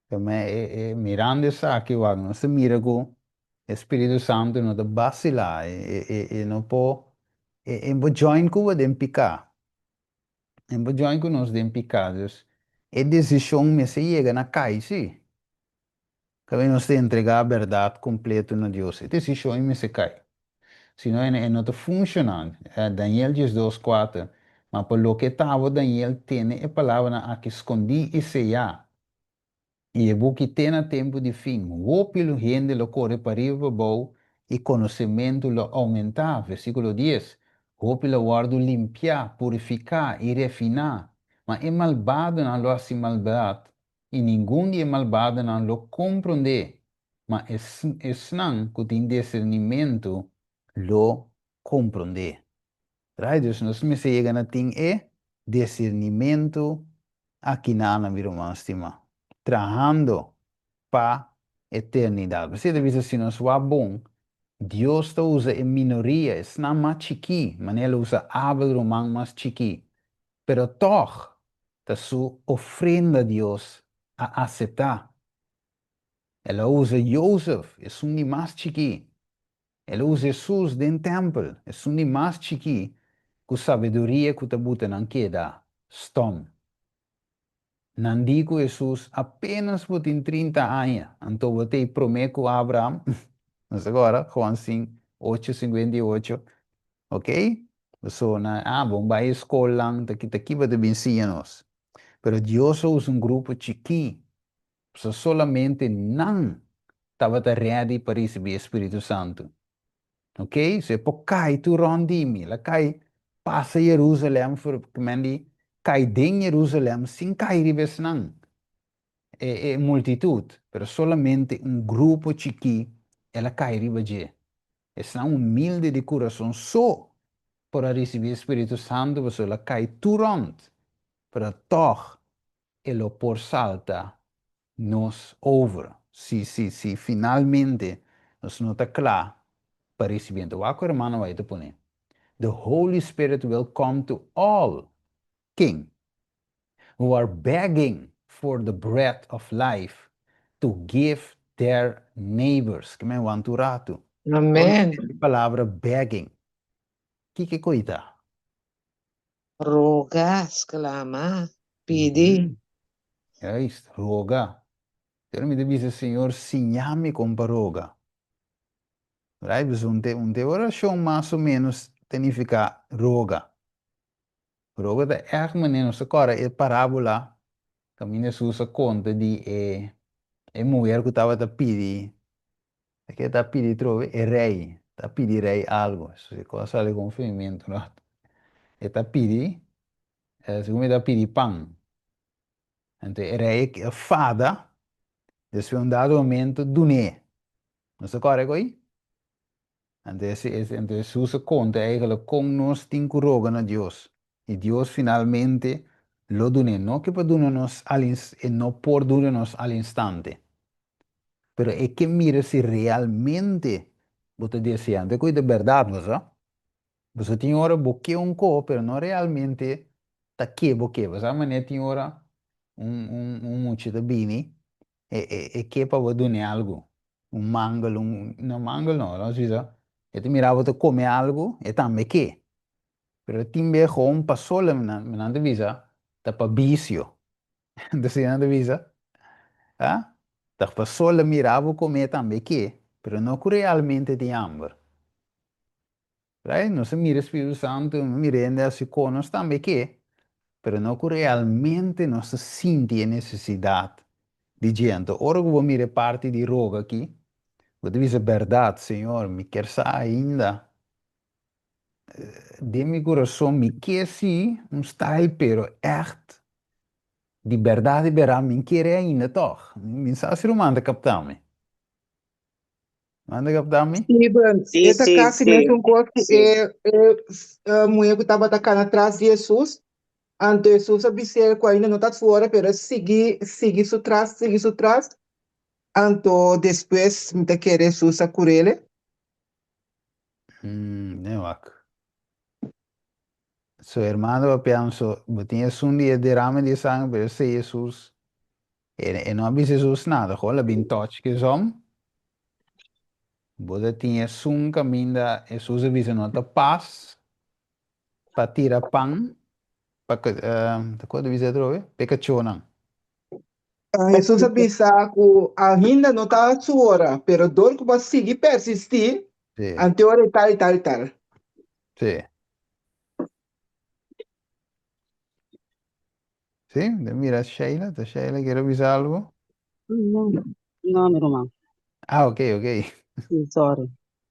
Pero e, e, mirando esaki, wak, nos ta mira ku e Spiritu Santu no ta basila. E, e, e, e no por, e, e bo join ku bo den piká. E bo join ku nos den piká. Dus, e desishon mester yega na kai, sí. Kaminda nos ta entregá bèrdat kompleto na Dios, e desishon ei mester kai. Si no, e no ta funshoná. Daniel 12, 4, Ma pa loke ta abo, Daniel, tene e palabranan aki skondí i seyá, i e buki te na tempu di fin. Hopi hende lo kore pariba pabou i konosementu lo oumentá. Versíkulo 10, Hopi lo wòrdu limpiá, purifiká i refiná, ma e malbadonan lo hasi maldat, i ningun di e malbadonan lo komprondé, ma esnan ku tin disernimentu lo komprondé. Right, dus nos mester yega na tin e disernimentu akinan, mi ruman stimá, trahando pa eternidat. P'esei ta bisa si nos wak bon, Dios ta usa e minoria, esnan mas chikí, manera el a usa Abel ruman mas chikí, pero tòg ta su ofrenda Dios a aseptá. El a usa Jozef, esun di mas chikí. El a usa Hesus den tèmpel, esun di mas chikí, ku sabiduria ku ta buta nan keda stom. Nan di ku Hesus, Apénas bo tin 30 aña, anto bo ta ei promé ku Abraham? Nos ta kòrda Juan 5, 8, 58. Ok? So nan, ah, bon bai e skolnan, ta ki ta ki bo ta bin siña nos. Pero Dios a usa un grupo chikí, pasobra solamente nan tabata ready pa risibí e Spiritu Santu. Ok? So e por kai tur rònt di mi. El a kai pasa Jerusalèm, for, men di, kai den Jerusalèm sin kai riba esnan, e, e multitut. Pero solamente un grupo chikí el a kai riba dje. Esnan humilde di kurason so por a risibí e Spiritu Santu pasobra el a kai tur rònt, pero tòg e lo por salta nos over si si si finalmente nos no ta kla pa risibí. Anto wak ku hermano White ta pone, The Holy Spirit will come to all, ken? Who are begging for the bread of life to give their neighbors. Ke men wan tur ratu. Amen. E palabra begging, kiko e koe ta? Roga, sklama, pidi. Juist, roga. Pero mi ta bisa, Señor, siña mi kon pa roga. Right? Pues un te, un te orashon mas o menos ta nifiká roga. Roga ta ègt manera nos ta kòrda e parábola kaminda Hesus a konta di e e muher ku tabata pidi, e ke ta pidi trobe? E rei, ta pidi rei algu. E kos a sali kon fimimentu no. E ta pidi, segun mi ta pidi pan. Anto e rei a fada, despues un dado momento dun'é. Nos ta kòrda e kos ei? Anto anto Hesus a konta eigenlijk kon nos tin ku roga na Dios. I Dios finalmente lo dun'é. No ke pa duna nos al e no por duna nos al instante. Pero e ke mira si realmente bo ta deseá. Anto e koe ta bèrdat, bo sa. Pasobra tin ora bo ke un ko, pero no realmente ta ke bo ke. Bo sa manera tin ora un un un mucha ta bini, e e e ke pa bo dun'é algu. Un mangel, un, no mangel no, nos bisa, e ta mira bo ta come algu, e tambe ke. Pero tin bes gewoon pa sola nan nan ta bisa ta pa bisio. Entonces nan ta bisa, ah, ta pa sola mira bo come tambe ke, pero no cu realmente tin hamber. Right? Nos a mira Spiritu Santo, nos mira hende haci cos, nos tambe ke, pero no cu realmente nos ta sinti e necesidad di dje. Anto ora cu bo mira e parti di roga aki, bo ta bisa, berdad, Señor, mi kier sa ainda Den mi kurason mi ke si un style pero ègt di bèrdat di bèrdat mi kere ainda tòg. Mi sa si ruman ta kapta mi. Ruman ta kapta mi? Steven, Sí, e ta sí, kasi sí, mesun kos ku sí. e e muhé ku tabata kana tras di Hesus. Anto Hesus a bis'é ku ainda no ta su ora, pero e sigui sigui su tras, sigui su tras. Anto despues mi ta kere Hesus a kur'el. Mm, den wak. Su hermano papiando, so, bo tin esun di e derame di sangre, pero esei Hesus, e, e no a bisa Hesus nada, gewoon la bin touch ke zom. Bo ta tin esun kaminda Hesus a bisa no ta pas pa tira pan, pa, uh, ta kua ta bisa atrobe? P'e kachónan. Hesus a bisa ku ainda no ta su ora, pero dor ku bo a sigui persistí, Sí. ante ora e tal i tal i tal. Sí. Sí, de mira Sheila, ta Sheila quiere bisa algo? No, no, mi ruman. Ah, ok, ok. Sí, sorry.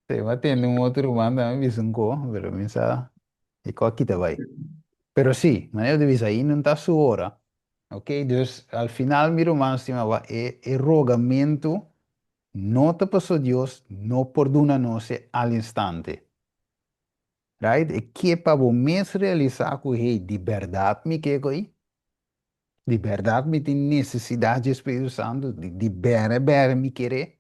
Sí, ma tende un otro ruman tambe bisa un ko, pero mi sa e ko kita bai. Pero sí, manera di bisa, ainda no ta su ora. Ok, dus al final mi ruman stima wa e e rogamentu no ta paso Dios no por duna nos e al instante. Right? E ke pa bo mes realisa ku hey, di bèrdat mi ke ko'i? Di bèrdat mi tin nesesidat dje Spiritu Santu? Di di bèrè bèrè mi kere?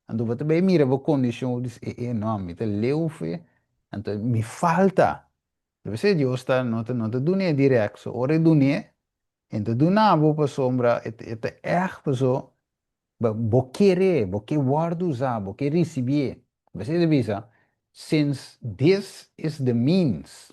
Anto bo ta bai mira bo kondishon bo di e e no mi ta leu fe, anto mi falta. Debe ser Dios ta no ta no ta dun'é direct, so ora e dun'é e ta duna bo pasobra e e ta ègt paso bo bo kere, bo ke wòrdu usá, bo ke risibié. Debe ser e ta bisa, since this is the means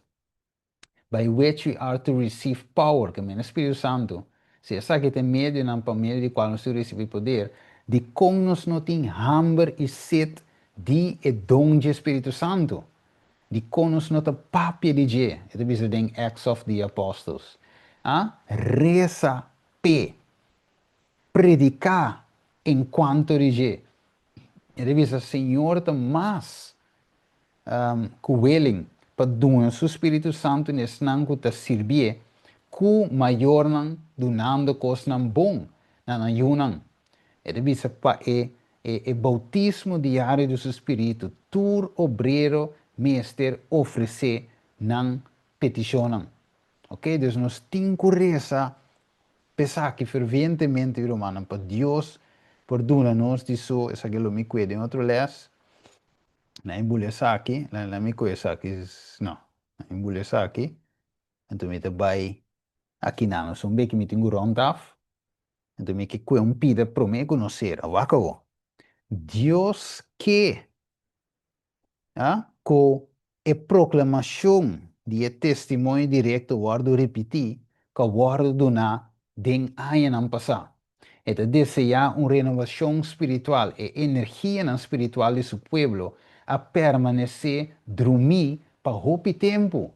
by which we are to receive power, ke mene Spiritu Santu, si esaki ta e medionan pa medio di kual nos tin risibí poder, dikon nos no tin hamber i set di e don dje Spiritu Santu? Dikon nos no ta papia di dje? E ta bisa den Acts of the Apostles. A Resa p'e. Prediká en kuanto di dje. E ta bisa, Señor ta mas ku willing pa duna su Spiritu Santu na esnan ku ta sirbié, ku mayornan dunando kosnan bon na nan yunan. E ta bisa pa e e boutismo diario di su Spiritu, tur obrero mester ofresé nan petishonnan. Oke, dus nos tin ku resa p'esaki fervientemente, rumannan, pa Dios por duna nos di su, esaki lo mi kue den otro lès, Na e bula esaki, la mi koe esaki, no, na e bula esaki, anto mi ta bai aki nan, nos un beki mi tin ku rond af, anto mi ke kue un pida prome ku nos sera, wak awo, Dios ke, a, ku e proklamashon di e testimonio direkto wòrdu ripití, ku a wòrdu duná den añanan pasá. E ta deseá un renovacion spiritual, e energianan spiritual di su pueblo a permanecé drumí pa hopi tempu,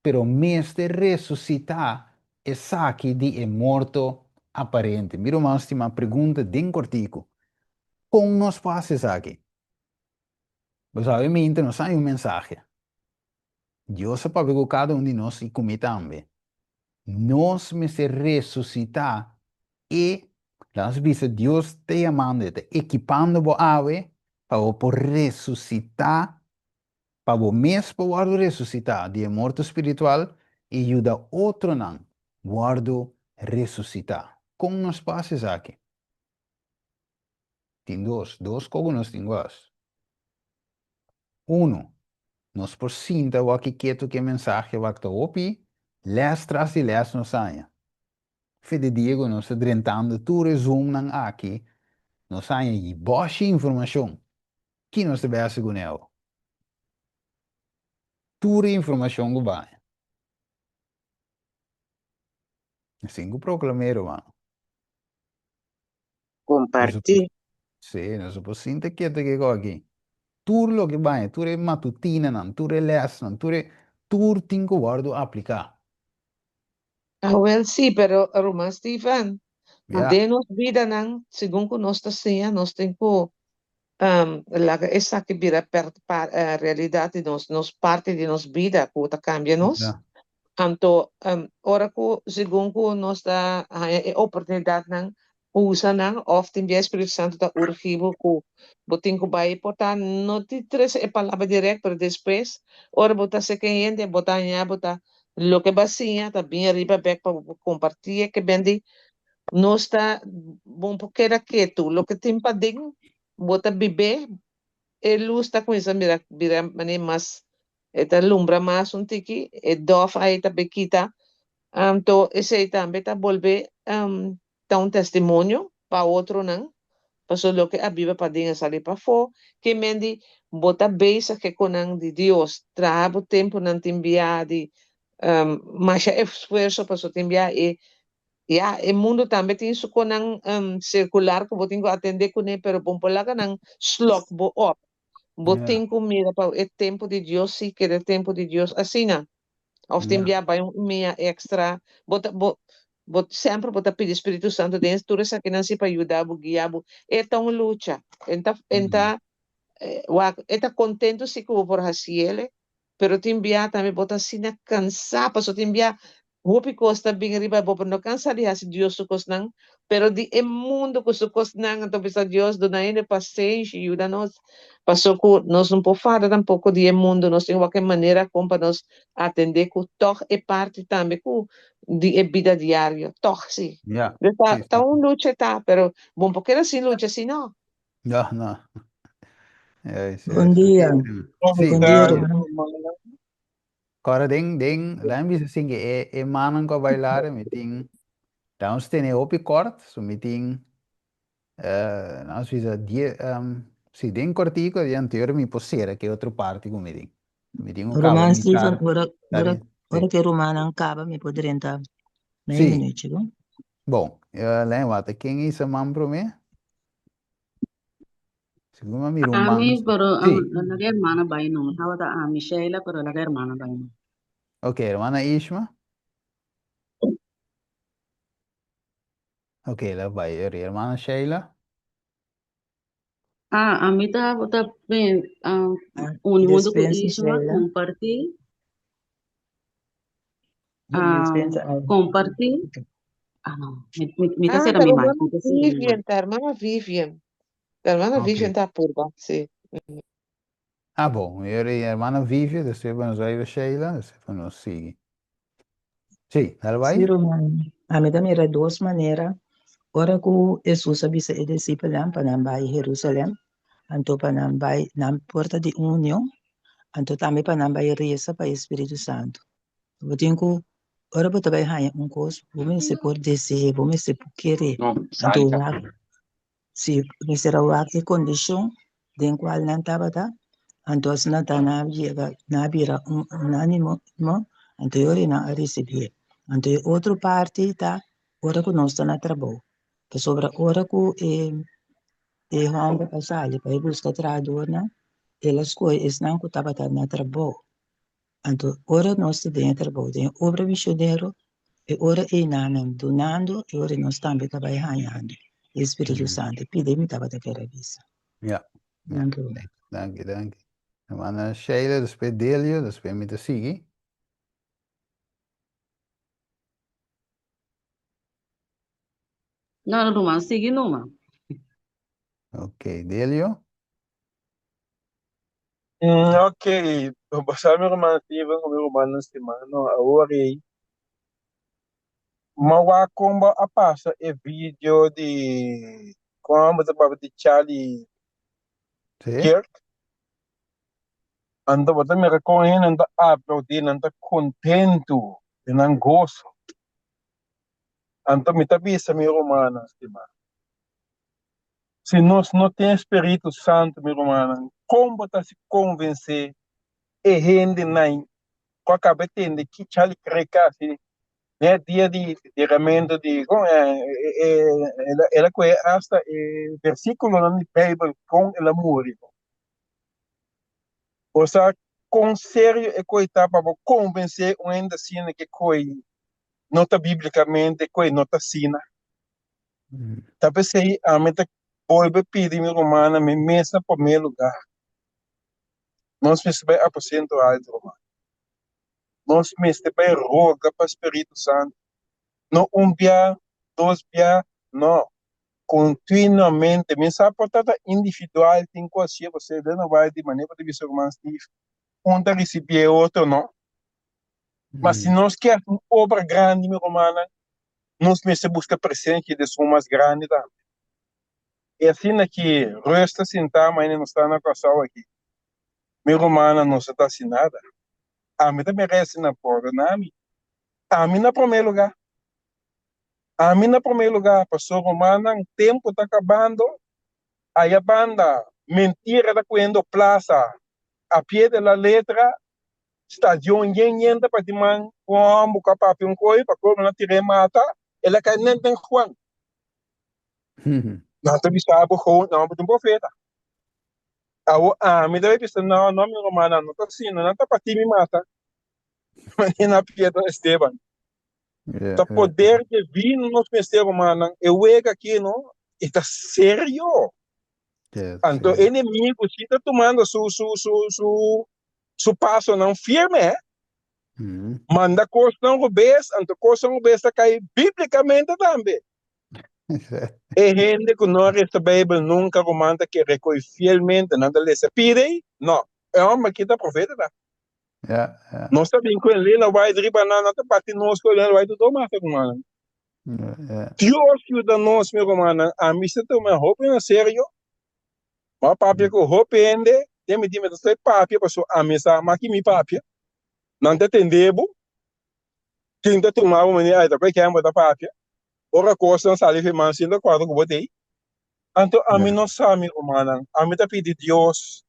pero mester resucitá esaki di e morto aparente. Mi ruman stimá, pregunta den cortico, Con nos por haci esaki? Bo sabe mi inter nos haña un mensahe. Dios a papia cu cada un di nos y cu mi tambe. Nos mester resucita e, laga nos bisa Dios ta yamando, e ta ekipando bo awe pa bo por resucita, pa bo mes por wordo resucita di e morto spiritual y yuda otronan wordo resucita. Con nos por haci esaki? Tin dos, dos kogo nos tin gos. Uno, nos por sinta wak i ketu ku e mensahe wak ta hopi, lès tras di lès nos haña. Fe di dia ku nos ta drentando tur e Zoomnan aki, nos haña i bòshi informashon. Ki nos ta bai hasi kuné awo? Tur e informashon ku bai. Sin ku proklam'é, ruman. Kompartí. Sí, nos por sinta ketu kiko aki. Tur loke bai, tur e matutinanan, tur e lèsnan, tur e, tur tin ku wòrdu apliká. Awel sí, pero ruman Steven, Ja. den nos bidanan, segun ku nos ta siña, nos tin ku laga esaki bira per, pa, realidat di nos, nos parti di nos bida ku ta kambia nos. Ja. Anto, ora ku segun ku nos ta haña e oportunidatnan, usa nan, òf tin bia e Spiritu Santu ta urgi bo ku bo tin ku bai, por ta no di trese e palabra dirèkt, pero despues ora bo ta seka e hende, bo ta haña bo ta loke bo a siña ta bin ariba bèk pa bo por kompartí e ke bendí. Nos ta bon por keda ketu, loke tin paden bo ta bib'é, e lus ta kuminsá mira bira manera mas e ta lumbra mas un tiki, e dòf ai ta be kita, anto esei tambe ta bolbe ta un testimonio pa otronan, pasobra loke a biba paden a sali pafó, ke men di bo ta bezig ke konan di Dios, traha bo tempunan tin bia di masha esfuerso pasobra tin bia e Ya, e mundu tambe tin su konan sirkular ku bo tin ku atendé kuné, pero bo no por laga nan slòk bo òp. Bo tin ku mira pa e tempu di Dios sí keda e tempu di Dios asina. Òf tin bia bai un mia èkstra. Bo ta bo bo semper bo ta pidi Spiritu Santu den tur esakinan sí pa yuda bo, guia bo. E ta un lucha. E ta e ta wak e ta kontentu sí ku bo por hasiel, Pero tin bia tambe bo ta asina cansá, pasobra tin bia hopi cos ta bin riba bo, pero no cansá di haci Dios su cosnan, pero di e mundo cu su cosnan, anto bisa Dios duna hende pasenshi, yuda nos, paso cu nos no por fada tampoco di e mundo, nos tin wak e manera con pa nos atende cu tog e parti tambe cu di e bida diario, tog si. Dus ta ta un lucha ta, pero bo no por keda sin lucha si no. No, no. Juist, Bon juist. dia. Sí, Bon dia, bon dia. ruman. Kòrda den, den, laat mi bisa sin ke e, e manan ku a bailare, mi tin, nos tene hopi kòrt, so mi tin, eh, nos bisa die, um, si den kòrtiku di anterior mi por sera ke otro parti ku mi tin. Mi tin ku kaba Ruman mi Steven, tar, ora, tar, ora, sí. ora ke rumannan kaba mi por drenta mei Sí, minuutje, bon? bon, eh, laat wata, ken isa man promé? Segun a mira un man. Ami, pero Sí. laga hermana bai no. Tabata ami, Sheila, pero laga hermana bai no. Ok, hermana Ishma. Ok, la bai. Hermana Sheila. Ah, ami tabata ben, Ah, uni huntu ku dispensa, Ishma, Sheila. kompartí. Ah, Dispensa, ah. kompartí. Ah, no. Mi, mi, mi ta Ah, sera ta mi mic. hermana Mi ta sera mi mic. Vivian, ta hermana Vivian. Ta hermana Ok. Vivian ta purba, sí. Ah, bon. Yori hermana Vivian, despues pa nos bai Sheila, despues pa nos sigui. Sí, dale Sí, bai. ruman. Ami ta mira dos manera. Ora ku Hesus a bisa e disipelnan pa nan bai Herusalèm, anto pa nan bai nan porta di un union, anto tambe pa nan bai resa pa e Spiritu Santu. Bo tin ku, ora bo ta bai haña un kos, bo mester por dese'é, bo mester por ker'é. No, Anto sali ka. wak, si mester a wak e kondishon den kual nan tabata, anto asina ta nan a yega, nan a bira un unánimo, anto e ora nan a risibié. Anto e otro parti ta ora ku nos ta na trabou, pasobra ora ku e e hòmber a sali pa e buska trahadornan, el a skohe esnan ku tabata na trabou. Anto ora nos ta den e trabou, den e obra misionero, e ora einan dunando, e ora nos tambe ta bai hañando e Spiritu Santu. Pidi mi tabata kere a bisa. Ja. Danki. Danki, danki. Hermana Sheila, despues Delio, despues mi ta sigui. No, no, ruman, sigui numa. Ok, Delio. Ok, bo sa mi ruman Steven ku mi rumannan stimá, no, awor ei mi a wak kon bo a pasa e video di kon bo ta papia di Charlie Sí. Kirk, anto bo ta mira kon hendenan ta aplaudí, nan ta kontentu den nan goso. Anto mi ta bisa mi rumannan stimá, Si nos no tin e Spiritu Santu, mi rumannan, kon bo ta hasi konvensé e hendenan ku a kaba tende ki Charlie Kirk a hasi den e dia di deramentu di kon el a kohe asta e versikulonan di Beibel kon el a muri. Bo sa kon serio e koi ta pa bo konvensé un hende asina ke koi no ta bíblikamente, koi no ta asina? Ta p'esei ami ta bolbe pidi mi rumannan mi mes na promé lugá. Nos mester bai aposento alto, ruman. Nos mester bai roga pa Spiritu Santu. No un bia, dos bia, no. Kontinuamente. Mi sa por ta ta individual tin ku hasié pasobra den no bai di manera ku ta bisa ruman Steve, un ta risibí e otro no. Ma si nos ke hasi un obra grandi, mi rumannan, nos mester buska presensia di esun mas grandi tambe. E asina ki Rus ta sintá mainda nos ta na Kòrsou aki. Mi rumannan, nos no ta hasi nada. Ami ta merese nan pordoná mi. Ami na promé lugá. Ami na promé lugá, pasobra rumannan, tempu ta kabando, aya banda mentira ta kuendo plasa a pie de la letra, stadion yen yen ta parti man ku un hòmber ku a papia un koi pa kobra nan tir'é mata, el a kai nen den Juan. Nan ta bisa bo gewoon, nan ta un profeta. Awor ami ta bisa, no, no, mi rumannan, no ta asina, nan ta parti mi mata. Manera Pietro Esteban. Ta poder divino nos mester, rumannan. E wega aki, no, e ta serio. Anto enemigo si ta tumando su su su su su pasonan firme, eh. Manda kosnan robes, anto kosnan robes ta kai biblikamente tambe. E hende ku no a resa Beibel nunka ruman ta kere koe fielmente nan ta lesa pide? No, e hòmber aki ta profeta ta. Nos ta bin ku Elena White riba nan, nan ta bati nos ku Elena White tur mata rumannan. Dios yuda nos mi rumannan, ami si ta tuma hopi na serio, mi a papia ku hopi hende, den mi di mi ta stoi papia pasobra ami sa maki mi papia, nan ta tende bo, tin ta tuma bo manera ay ta koe ken bo ta papia, ora kosnan sali fi man sin ta kòrda ku bo t'ei. Anto ami no sa mi rumannan, ami ta pidi Dios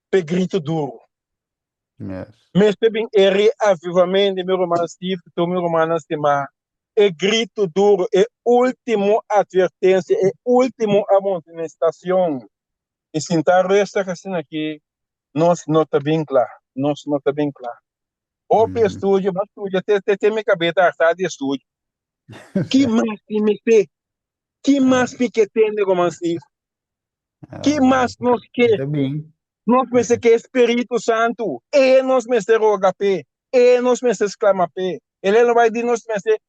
p'e grito duru. Mester bin e reavivamento, mi ruman Steve ku tur mi rumannan stimá. E grito duru, e último atvertensia, e último amonestacion. I sinta rustig asina aki, nos no ta bin kla, nos no ta bin kla. Hopi estudio, m'a studia te te te mi kabes ta hartá di estudio. Ki mas mi mester? Ki mas mi ke tende, ruman Steve? Ki mas nos ke? Nos mester ke Spiritu Santu. E nos mester roga p'e. E nos mester sklama p'e. El no bai di nos mester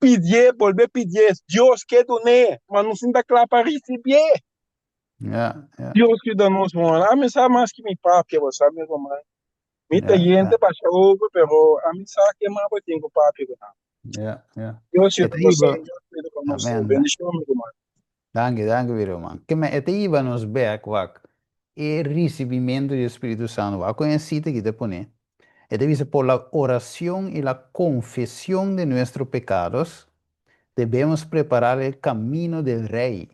pidié, bolbe pidié. Dios ke dun'é, ma nos no ta kla pa risibié. Dios yuda nos, ruman. Ami sa mas ki mi papia, bo sa, mi ruman. Mi ta yente basha over, pero ami sa ke mas bo tin ku papia ku nan. Dios yuda nos, Dios yuda nos. Bendishon, mi ruman. Danki, danki mi ruman. Ke men e ta hiba nos bek wak e risibimentu di e Spiritu Santu. Wak kon e sita aki ta pone. E ta bisa por la oracion y la confesion de nuestro pecados debemos preparar el camino del Rey.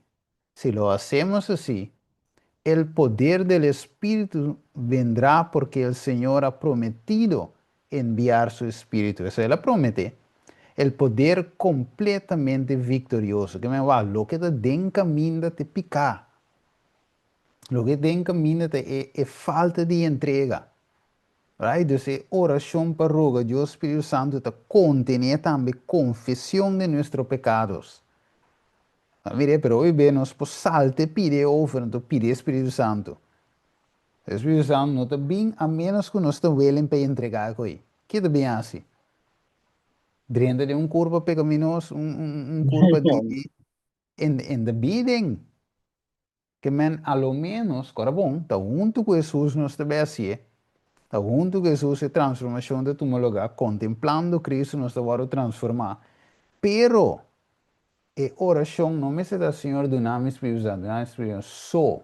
Si lo hacemos así, el poder del Espíritu vendrá porque el Señor ha prometido enviar su Espíritu. Eso el a promete. El poder completamente victorioso. Ke men wak, loke ta den caminda ta e piká. Loke den caminda ta e, e falta di entrega. Right? Dus e oracion pa roga Dios Spiritu Santo ta contene tambe confesion de nuestro pecados. Mire, pero hoy be nos por salte pidi e over, anto pidi e Spiritu Santo. E Spiritu Santo no ta bin a menos ku nos ta willing pa entregá e koi. Ke ta bin hasi? Drenta den un kurpa pecaminoso, un, un, un kurpa di, en, en ta bin den. Ke men a lo menos, kora bon, ta huntu ku Hesus nos ta bai hasié. Ta huntu ku Hesus e transformashon ta tuma lugá, kontemplando Kristu nos ta wòrdu transformá. Pero, e orashon no mester ta, Señor duna mi Spiritu Santu, duna mi Spiritu Santu, so.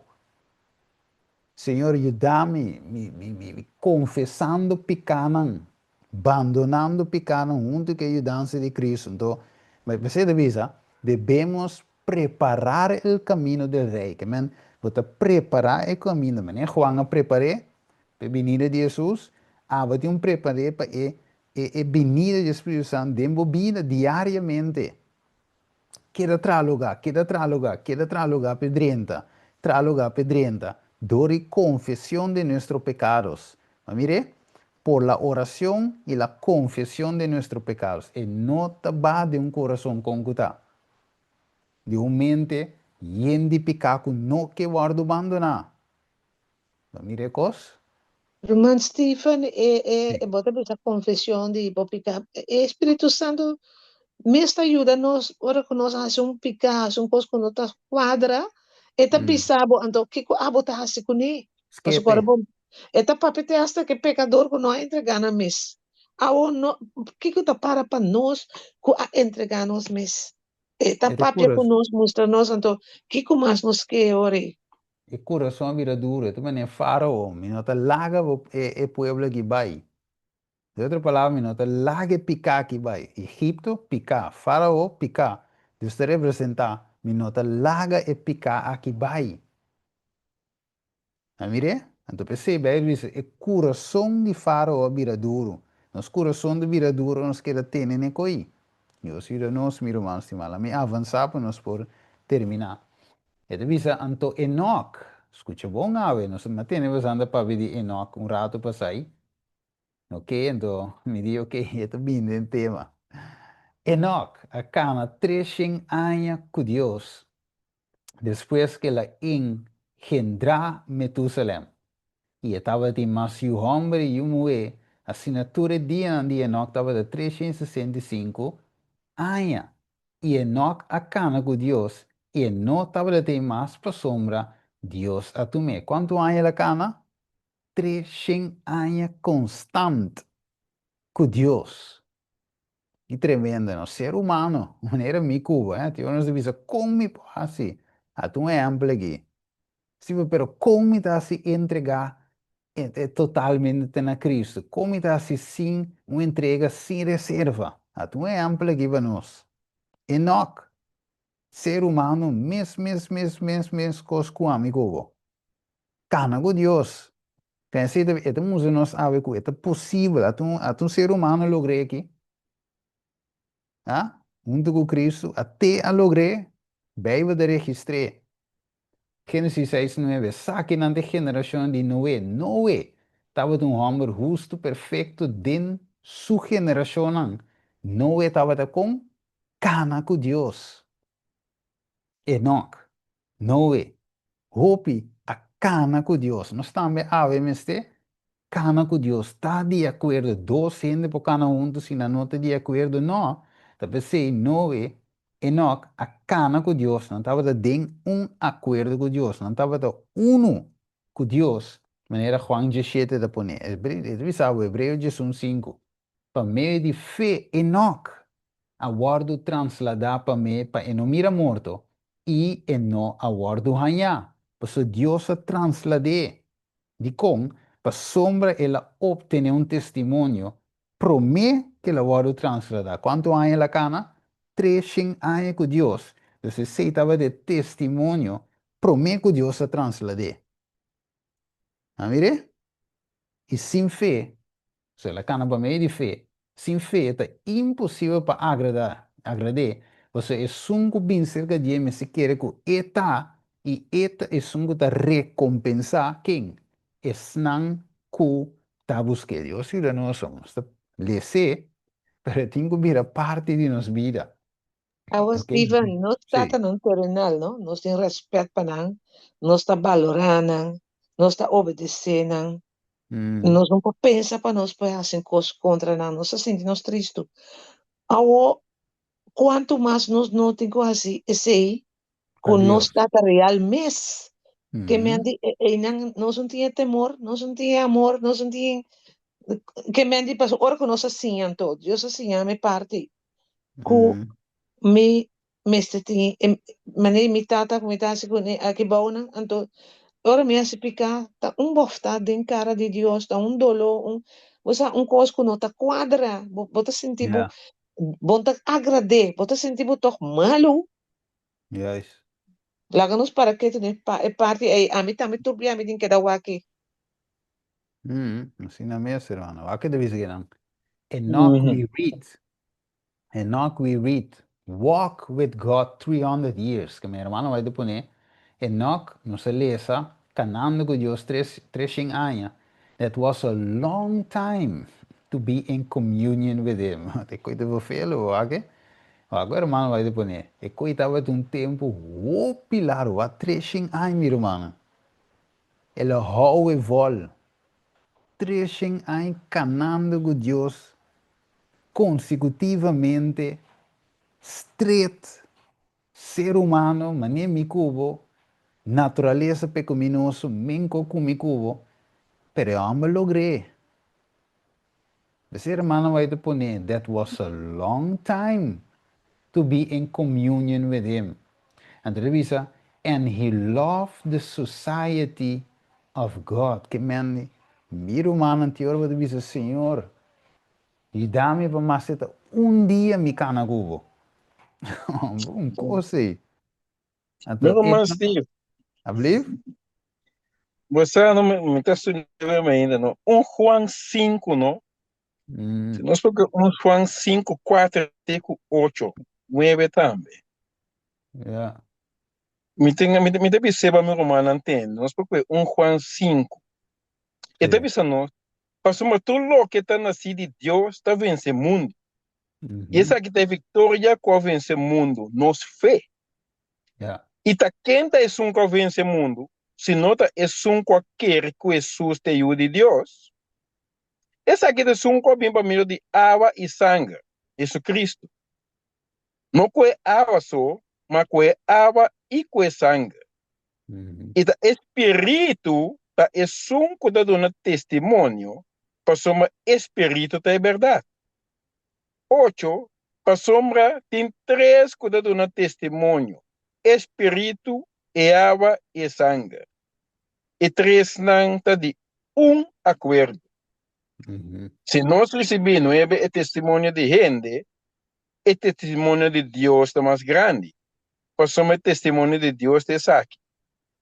Señor yuda mi, mi, mi, mi konfesando pikánan, bandonando pikánan huntu ku e yudansa di Kristu. Anto, p'esei ta bisa, debemos preparar el camino del Rey. Ke men, bo ta prepará e kaminda. Manera Juan a prepar'é p'e binida di Hesus. Abo tin un prepar'é pa e e e binida di e Spiritu Santu den bo bida diariamente. Keda traha lugá, keda traha lugá, keda traha lugá p'e drenta, traha lugá p'e drenta, dor di confesion de nuestro pecados. Ma mir'é, por la oracion y la confesion de nuestro pecados. E no ta ba den un corazon con cu ta, di un mente yen di picá cu no ke wordo bandoná. Bo mira e kos? Ruman Stephen, e e bo ta bisa confesion di bo pica. E Spiritu Santo mes ta yuda nos ora cu nos haci un pica, haci un cos cu no ta cuadra, e ta bisa bo, anto kico abo ta haci cune? Pasobra ora bo, e ta papia te hasta cu e pecador cu no a entrega nan mes. Awor no, kico ta para pa nos cu a entrega nos mes? E ta papia cu nos, mustra nos, anto kico mas nos ke ora ei? E kurason a bira duru, e ta manera Fárao, Mi no ta laga bo e pueblo aki bai. Den otro palabra, mi no ta laga e piká aki bai. Egipto, piká. Fárao, piká. Dios ta representá, Mi no ta laga e piká aki bai. A mir'é? Anto p'esei Beibel bisa, E kurason di Fárao a bira duru. Nos kurason ta bira duru ora nos keda tene n'e koi. Dios yuda nos, mi ruman stimá. Laat mi avansá pa nos por terminá. E ta bisa, Anto Enok, skucha bon awe, nos a tene basanta papia di Enok un ratu pasai. Ok, anto mi di ok, e ta bini den tema. Enok a kana treshen aña ku Dios despues ku el a engendrá Metusalem. I e tabatin mas yu hòmber i yu muhé, asina tur e dianan di Enok tabata 365 aña. I Enok a kana ku Dios, i e no tabata tin mas pasobra Dios a tum'é. Kuantu aña el a kana? 300 aña konstant ku Dios. Ki tremendo, no? Ser humano, manera mi ku bo, eh? Tin ora nos ta bisa, kon mi por hasi? Hati un ehèmpel aki. Sí, pero kon mi ta hasi entregá totalmente na Cristo? Kon mi ta hasi sin un entrega sin reserva? Hati un ehèmpel aki pa nos. Enok, ser humano mes, mes, mes, mes, mes kos ku ami ku bo. Kana ku Dios. Pensa e ta mustra nos awe ku e ta posibel. Ata un, ata un ser humano logr'é aki. Ha? Huntu ku Cristo, at'é a logr'é. Beibel ta registr'é. Génesis seis nuebe, Esakinan ta e generashonnan di Noe. Noe tabata un hòmber hustu, perfekto den su generashonnan. Noe tabata kon? Kana ku Dios. Enok, Noe, hopi a kana ku Dios. Nos tambe awe mester kana ku Dios, ta di akuerdo. Dos hende por kana huntu si nan no ta di akuerdo? No. Ta p'esei Noe, Enok a kana ku Dios, nan tabata den un akuerdo ku Dios, nan tabata unu ku Dios, manera Juan diesshete ta pone. E ta bisa bo, Hebreo 11:5, Pa medio di fe Enok a wòrdu transladá pa me pa e no mira morto, i e no a wòrdu hañá, pasobra Dios a translad'é. Dikon? Pasobra el a optené un testimonio promé ku el a wòrdu transladá. Kuantu aña el a kana? Treshen aña ku Dios. Dus esei tabata e testimonio promé ku Dios a translad'é. A mir'é? I sin fe, so el a kana pa medio di fe, sin fe ta imposibel pa agradá, agrad'é, pasobra esun ku bin serka dje mester kere ku e ta, i e ta esun ku ta rekompensá ken? Esnan ku ta busk'é. Dios yuda nos, nos ta les'é, pero e tin ku bira parti di nos bida. Awo Steven, nos tatanan terenal, no? Nos tin respet pa nan, nos ta balorá nan, nos ta obedesé nan. Nos no por pensa pa nos por hasi kos kontra nan, nos ta sinti nos tristu. Awo, kuantu mas nos no tin ku hasi esei ku nos Tata real mes? Ke men di einan nos no tin e temor, nos no tin e amor, nos no tin ke men di pasobra ora ku nos a siña anto, Dios a siña mi parti ku mi mester tin e manera mi tata ku mi ta hasi kuné aki bounan anto ora mi hasi piká ta un bòftá den kara di Dios ta un doló un bo sa un kos ku no ta kuadra bo bo ta sinti bo bo no ta agrad'é bo ta sinti bo tòg malu. Laga nos para ketu den e parti ei ami tambe tur bia mi tin keda wak. Asina mes, hermano. Wak ta bisa kinan. Enoch we read. Enoch we read. Walk with God 300 years. Ke mi hermano bai ta pone. Enoch nos a lesa kanando ku Dios tres 300 aña. That was a long time to be in communion with him. Te koi ta vervelen, wak e. Wak ku hermano bai ta pone. E koi tabata un tempu hopi largu. Wak 300 aña mi rumannan. El a hou e vòl 300 aña kanando ku Dios konsekutivamente, stret, ser humano, manera mi ku bo, naturalesa pekaminoso, menko ku mi ku bo, pero e hòmber logr'é. P'esei hermano bai ta pone, That was a long time to be in communion with him. Anto ta bisa, And he loved the society of God. Ke men di, Mi rumannan tin ora bo ta bisa, Señor, yuda mi pa mas ta un dia mi kana ku bo. Un kos ei. Mi ruman Steve. Ablief? Bo sa no, mi ta studia ainda no. Un Juan 5 no. Si nos porque un Juan 5, 4 te ku 8, 9 tambe. Ja. Mi ten, mi, mi ta bisa pa mi rumannan tende. Nos porque un Juan 5. E ta bisa nos, pasobra tur loke ta nasí di Dios ta vense mundu. I esaki ta e viktoria ku a vense mundu, nos fe. I ta ken ta esun ku a vense mundu, si no ta esun ku a kere ku Hesus ta e Yu di Dios? Esaki ta esun ku a bin pa medio di awa i sanger, Hesukristu. No ku e awa so, ma ku e awa i ku e sanger. I ta e spiritu ta esun ku ta duna testimonio, pasobra e spiritu ta e bèrdat. Ocho, pasobra tin tres ku ta duna testimonio, e spiritu, e awa i e sanger. E tresnan ta di un akuerdo. Si nos risibí nuebe e testimonio di hende, e testimonio di Dios ta mas grandi, pasobra e testimonio di Dios ta esaki,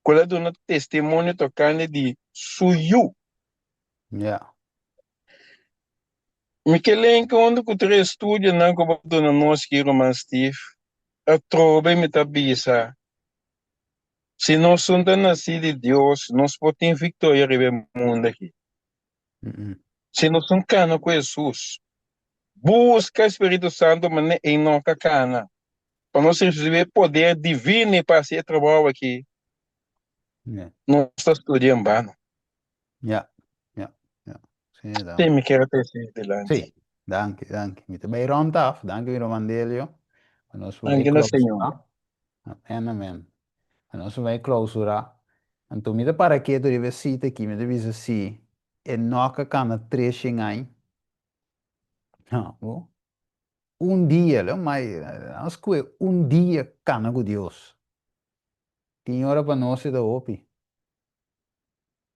ku el a duna testimonio tokante di su Yu. Mi ke lenka huntu ku tur e estudionan ku bo duna nos aki, ruman Steve. Atrobe mi ta bisa, si nos un ta nasí di Dios, nos por tin viktoria riba e mundu aki. Si nos un kana ku Hesus, buska e Spiritu Santu manera e no ka kana, pa nos risibí e poder divino pa hasi e trabou aki, nos ta studia en bano. Ja, ja, ja. Sí, Sí, mi kier a trece dilanti. Sí, danki, danki. Mi ta bay rond af. Danki, mi ruman Delio. Pa nos por Danki na Señor. Amen, amen. Pa nos por bay clausura. Anto mi ta para ketu riba e sita aki, mi ta bisa si Enoch a cana 300 aña. No, bo. Un dia, lo mai, nos kue un dia cana cu Dios. Tin ora pa nos e ta hopi.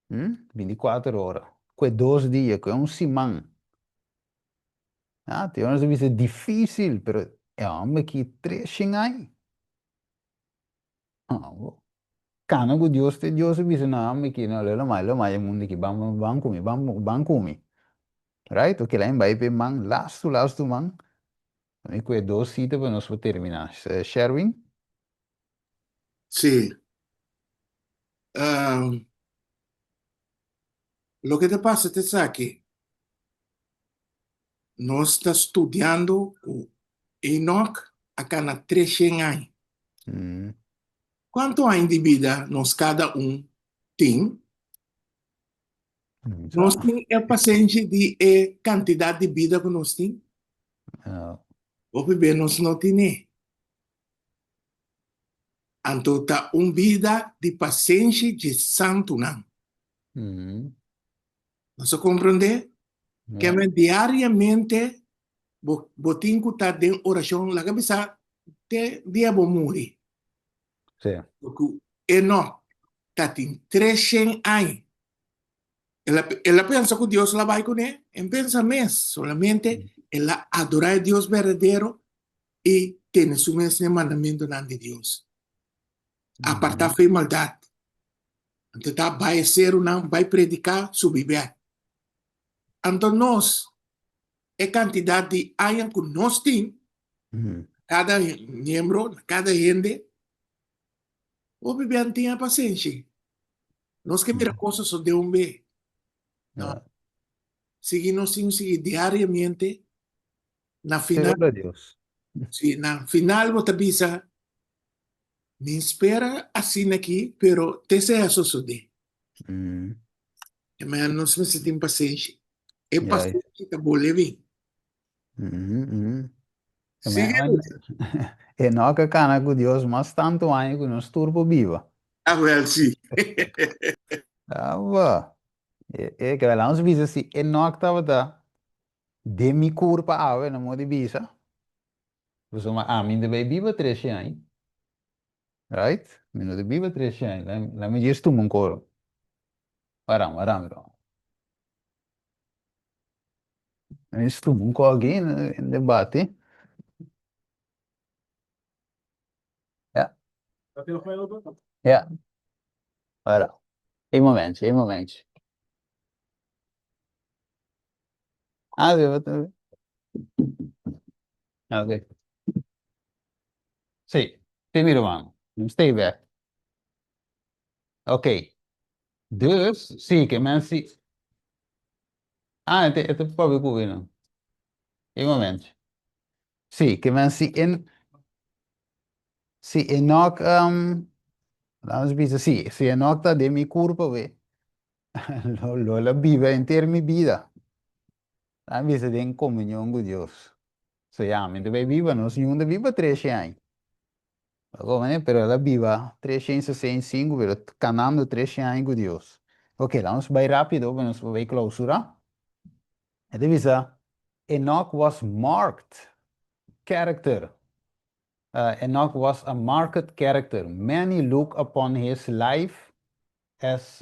24 ora. Kue dos dia, kue un siman. Ah, tin ora nos ta bisa difícil, pero e homber aki 300 aña. Ah, bo. Kana ku Dios te Dios a bisa no homber aki, no, lo mai, lo mai e mundu aki, ban, ban ku mi, ban, ban ku mi. Right? Oke, lain bai pe man, lastu, lastu man. Mi kue dos sita pa nos por termina. Sherwin? Sí. Um, loke ta pasa ta esaki. Nos ta studiando ku Enoch a kana 300 aña. Kuantu aña di bida nos kada un tin? Nos tin e pasenshi di e kantidat di bida ku nos tin? Hopi be nos no tine. Anto ta un bida di pasenshi dje santunan. Nos a komprondé? Keme diariamente bo bo tin ku ta den orashon, laga bisa te dia bo muri. Ku Enok ta tin 300 aña. El a, el a pensa ku Dios la bai kuné? En pensa mes, solamente el a adorá e Dios berdadero i tene su mes n'e mandamentunan di Dios. Apartá fe maldat. Anto ta bai e serunan, bai prediká, subi bèk. Anto nos, e kantidat di aña ku nos tin, kada miembro, kada hende, hopi biaha tin e pasenshi. Nos ke mira kos so den un be. No. Sigui nos tin sigui diariamente. Na final, si, na final bo ta bisa, mi spera asina aki, pero te sea sosodé. E manera nos mester tin pasenshi. E pasenshi ta bole bin. Sigui Enoch a kana ku Dios mas tantu aña ku nos tur por biba. Ah, wel, si. Aba. E, e, ke nos bisa si Enoch tabata den mi kurpa awe, no mo di bisa. Pasobra ami ta bai biba trese aña. Right? Mi no ta biba trese aña. La mi djis tuma un koro. Waram, waram, waram. Mi djis tuma un koro aki en debate. Ja. Ja. Waram. Een momentje, een momentje. Ah, sí, wat. Oké. Sí, sí, mi ruman. Stay back. Oké. Dus, sí, ke men si. Ah, e ta papia ku no. Un momentje. Sí, ke men si en si Enoch um, laat ons bisa, sí, si Enoch ta den mi kurpa we, lo, lo la biba henter mi bida. Laat bisa den komunion ku Dios. So ya, mi ta bai biba, nos niun ta biba 300 aña. Pero el a biba 365, pero kanando 300 aña ku Dios. Ok, laat bai rápido, pa nos bai klausura. E ta bisa, Enoch was marked character. Enoch was a marked character. Many look upon his life as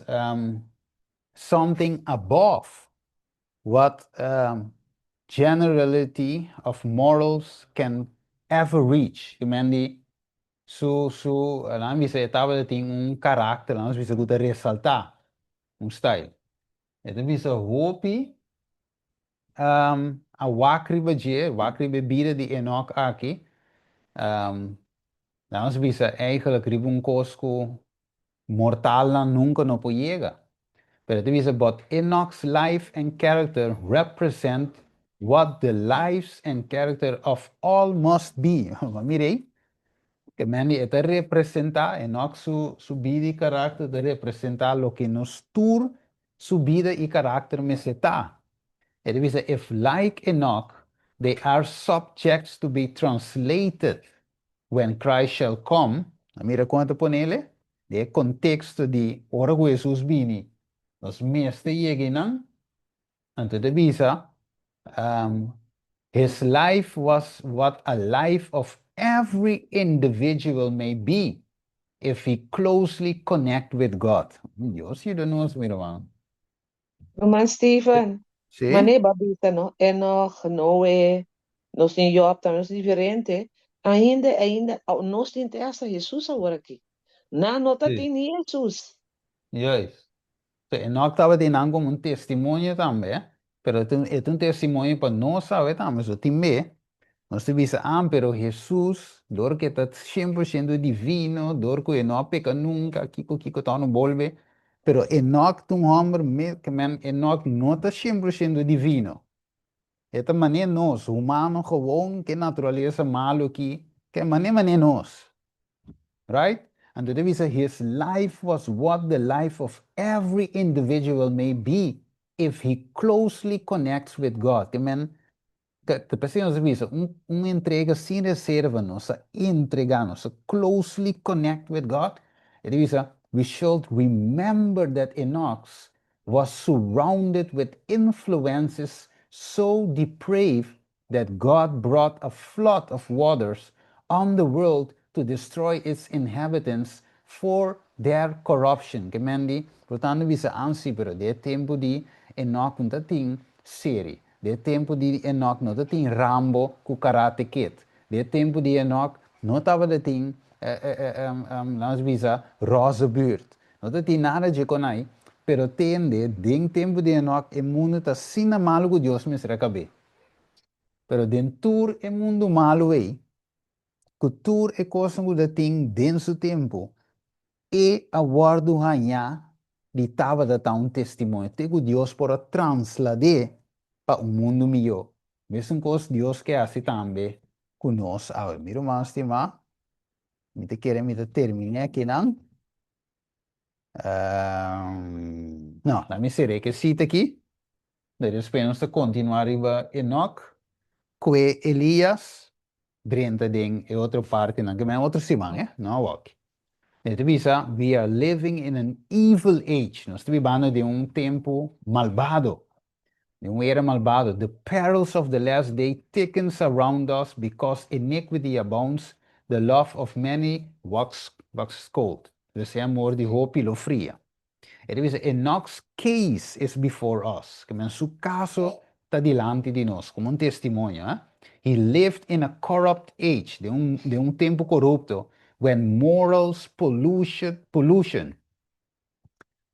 something above what generality of morals can ever reach. Ke men di su su nan bisa e tabata tin un karakter, nan bisa ku ta resaltá un style. E ta bisa hopi a wak riba dje, wak riba e bida di Enoch aki. Nan bisa eigenlijk riba un kos ku mortalnan nunka no por yega. Pero e ta bisa, but Enoch's life and character represent what the lives and character of all must be. Mira ei, ke men di e ta representá, Enoch su su bida i karakter ta representá loke nos tur su bida i karakter mester ta. E ta bisa, if like Enoch, they are subjects to be translated when Christ shall come, a mira kon a ta ponele? Den e konteksto di ora ku Hesus bini, nos mester yega einan. Anto e ta bisa, His life was what a life of every individual may be if he closely connect with God. Dios yuda nos, mi ruman. Ruman Steven, Sí. mane bo a bisa no, Enoch, Noe, nos tin Job tambe, nos tin diferente, ainda, ainda, nos tin te hasta Hesus awor aki. Nan no ta Sí. tin ni Hesus. Juist. So Enoch tabatin nan como un testimonio tambe, pero e ta un, e ta un testimonio pa nos awe tambe. So tin be, nos ta bisa, ah, pero Hesus, dor ku e ta 100% divino, dor ku e no a peka nunka, kiko, kiko ta no bolbe. Pero Enoch ta un hòmber me, ke men Enoch no ta 100% divino. E ta manera nos, humano gewoon, ke naturalesa malu aki, ke manera manera nos. Right? Anto ta bisa, his life was what the life of every individual may be if he closely connects with God. Ke men, ta p'esei nos ta bisa, un, un entrega sin reserva, nos a entrega, nos a closely connect with God. E ta bisa, we should remember that Enoch was surrounded with influences so depraved that God brought a flood of waters on the world to destroy its inhabitants for their corruption. Ke men di, por tanto bisa ansi, pero den e tempu di Enoch no ta tin seri. Den e tempu di Enoch no ta tin Rambo ku Karate Kid. Den e tempu di Enoch no tabata tin, laat ons bisa, roze buurt. No ta tin nada dje konai. Pero tende, den tempu di Enok e mundu ta asina malu ku Dios mester a kab'é. Pero den tur e mundu malu ei, ku tur e kosnan ku ta tin den su tempu, e a wòrdu hañá di tabata ta un testimonio te ku Dios por a translad'é pa un mundu mihó. Mesun kos Dios ke hasi tambe ku nos awe. Mi ruman stimá, mi ta kere mi ta terminé akinan. No, laat mi ser'é ke sita aki. Despues nos ta kontinuá riba Enok ku e Elias drenta den e otro partinan, ke men otro siman, eh, no awoki. E ta bisa, We are living in an evil age, nos ta bibando den un tempu malbado, den un era malbado. The perils of the last day thickens around us because iniquity abounds, the love of many waxes cold. Dus e amor di hopi lo fria. E ta bisa, Enoch's case is before us, ke men su kaso ta dilanti di nos, komo un testimonio, eh. He lived in a corrupt age, den un, den un tempu korupto, when morals pollution, pollution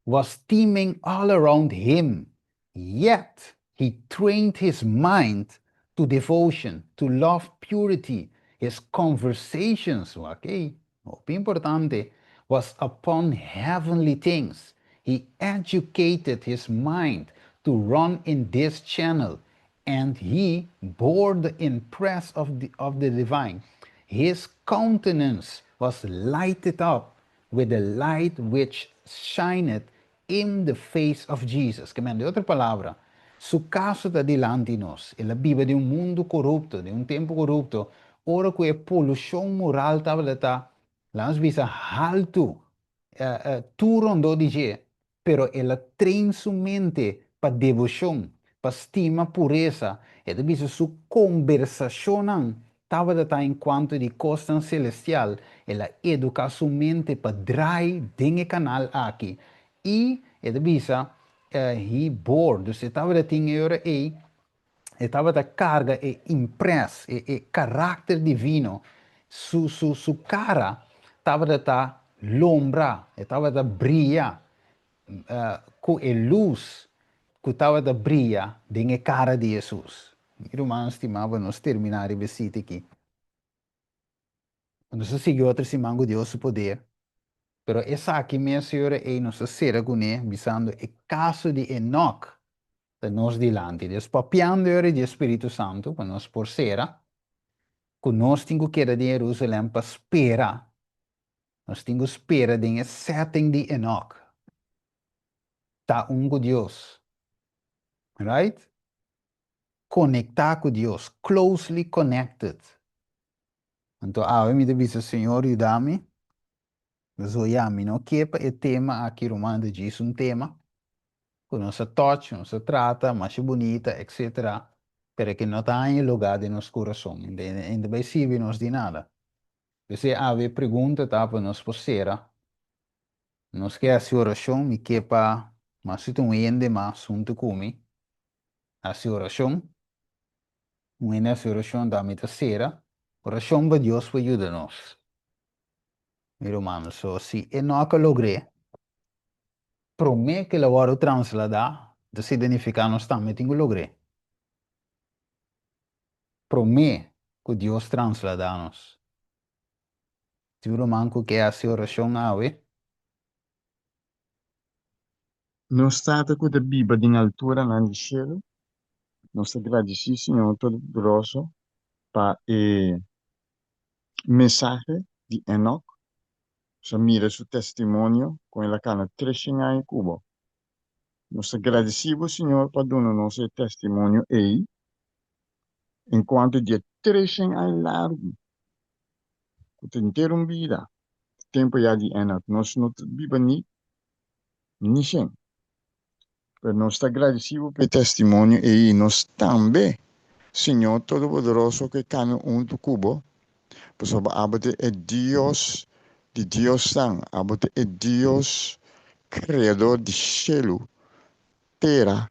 was teeming all around him, yet he trained his mind to devotion, to love purity, his conversations, wak ei, hopi importante, was upon heavenly things, he educated his mind to run in this channel, and he bore the impress of the, of the divine. His countenance was lighted up with the light which shineth in the face of Jesus. Ke men, den otro palabra, su kaso ta dilanti nos. El a biba den un mundu korupto, den un tempu korupto, ora ku e polushon moral tabata ta, laga nos bisa, haltu tur rondó di dje. Pero el a train su mente pa deboshon, pa stima puresa. E ta bisa su kombersashonnan tabata ta en kuanto di kosnan selestial. El a eduká su mente pa drai den e kanal aki. I e ta bisa, he bore, dus e tabata tin e ora ei, e tabata karga e impres, e e karakter divino, su su su kara tabata ta lombra, e tabata bria ku e lus ku tabata bria den e kara di Hesus. Mi ruman stimá, bo nos terminá riba e sitio aki. Nos a sigui otro siman ku Dios su poder, pero esaki mes e ora ei nos a sera kuné bisando e kaso di Enok ta nos dilanti. Dios papiando e ora di e Spiritu Santu pa nos por sera ku nos tin ku keda den Jerusalem pa spera. Nos tin ku spera den e setting di Enok. Ta un ku Dios. Right? Konektá ku Dios, closely connected. Anto awe mi ta bisa Señor yuda mi. Pasobra ya mi no ke pa e tema aki ruman ta djis un tema ku nos a touch, nos a trata masha bunita etc. Pero ke no ta haña lugar den nos kurason, e no ta bai sirbi nos di nada. P'esei awe e pregunta ta pa nos por sera, nos ke hasi orashon, mi ke pa mas si ta un hende mas huntu ku mi hasi orashon. Un hende hasi orashon ta mi ta sera orashon pa Dios por yuda nos. Mi ruman, so si e no a ka logr'é, promé ku el a wòrdu transladá, ta signifiká nos tambe tin ku logr'é. Promé ku Dios transladá nos. Tin un ruman ku ke hasi orashon awe? Nos Tata ku ta biba den alturanan di shelu, nos ta gradisí Señor Todopoderoso pa e mensahe di Enok. Nos a mira su testimonio kon el a kana treshen aña ku bo. Nos ta gradisí bo, Señor, pa duna nos e testimonio ei en kuanto di e treshen aña largu ku ta henter un bida, tempu ya di Enok. Nos no ta biba ni ni shen. Pero nos ta gradisí bo pa e testimonio ei i nos tambe, Señor Todopoderoso, ke kana huntu ku bo, pasobra abo ta e Dios di diosnan, abo ta e Dios Kreador di shelu, tera,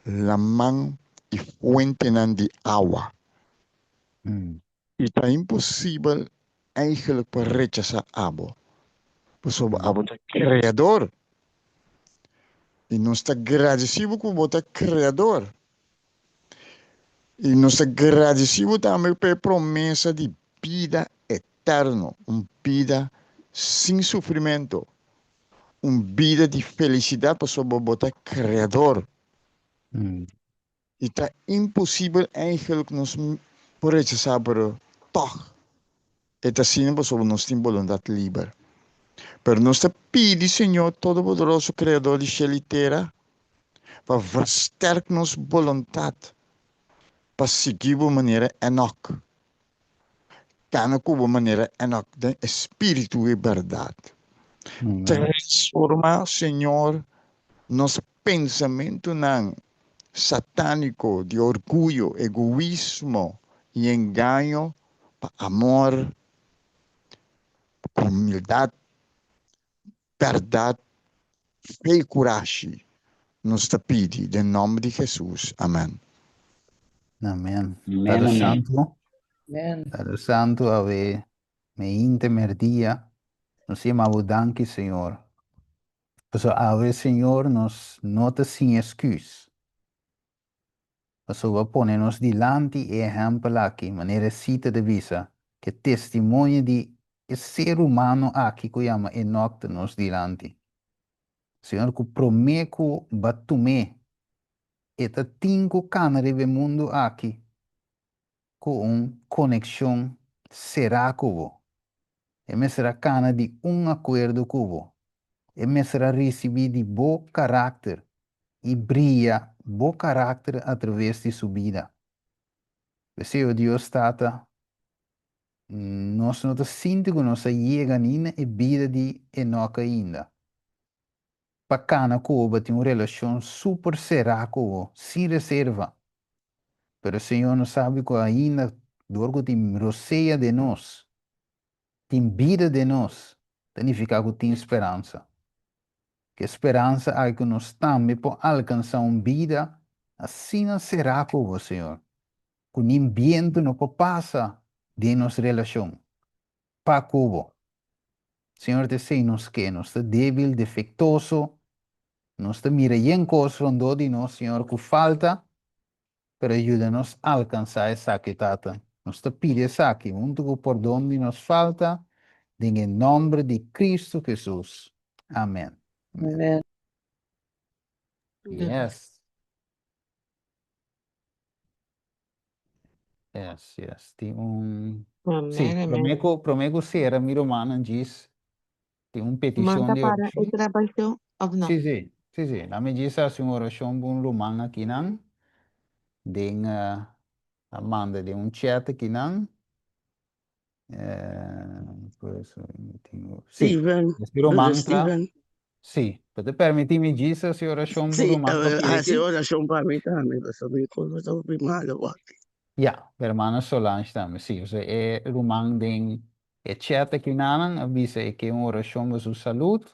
laman i fuentenan di awa. I ta imposibel eigenlijk pa rechasá abo, pasobra abo ta Kreador. I nos ta gradisí bo ku bo ta Kreador. I nos ta gradisí bo tambe pa e promesa di bida eterno, un bida sin sufrimentu, un bida di felisidat pasobra bo ta Kreador. I ta imposibel eigenlijk nos por rechasá, pero tòg e ta asina pasobra nos tin boluntat liber. Pero nos ta pidi Señor Todopoderoso, Kreador di shel i tera, pa versterk nos boluntat pa sigui bo manera Enok, kana ku bo manera Enok den espiritu i bèrdat. Transformá, Señor, nos pensamentunan satániko di orguyo, egoismo i engaño pa amor, humildat, bèrdat, fe i kurashi. Nos ta pidi den nòmber di Hesus. Amèn. Amèn. Tata Santu, Tata Santu, awe meinta merdia, nos yama bo danki, Señor. Pasobra awe, Señor, nos no ta sin esküs. Pasobra bo a pone nos dilanti e ehèmpel aki, manera e sita ta bisa, ku e testimonio di e ser humano aki ku yama Enok ta nos dilanti. Señor, ku promé ku bo a tum'é, e ta tin ku kana riba e mundu aki ku un konekshon será ku bo. E mester a kana di un akuerdo ku bo. E mester a risibí di bo karakter i bria bo karakter atraves di su bida. P'esei, o Dios Tata, nos no ta sinti ku nos a yega ni na e bida di Enok ainda. Pa kana ku bo, bo tin un relashon super será ku bo, sin reserva. Pero Señor, nos sabi ku ainda dor ku tin rosea den nos, tin bida den nos, ta nifiká ku tin speransa. Ku e speransa aki ku nos tambe por alkansá un bida asina será ku bo, Señor, ku nin bientu no por pasa den nos relashon pa ku bo. Señor, ta esei nos ke. Nos ta débil, defektoso, nos ta mira yen kos rondó di nos, Señor, ku falta, pero yuda nos alkansá esaki, Tata. Nos ta pidi esaki huntu ku pordon di nos falta, den e nòmber di Kristu Hesus. Amèn. Amèn. Yes. Yes, yes. Tin un... Sí, Amén, amén. promé ku, promé ku sera mi rumannan djis tin un petishon Manda di para e orashon. grabashon of no? Sí, sí, sí, sí. Lami djis hasi un orashon pa un ruman akinan den eh, a manda den un chat akinan. Eh, pues, mi tin- sí, Steven, este ruman brother ta, Steven. sí, bo ta permití mi djis hasi orashon pa Sí, ruman eh, papia hasi aki? orashon pa mi tambe, pasobra mi kurpa ta hopi malo aki. Ya, hermana Solange tambe, sí. Osea, e ruman den e chat akinanan a bisa e ke un orashon pa su salud.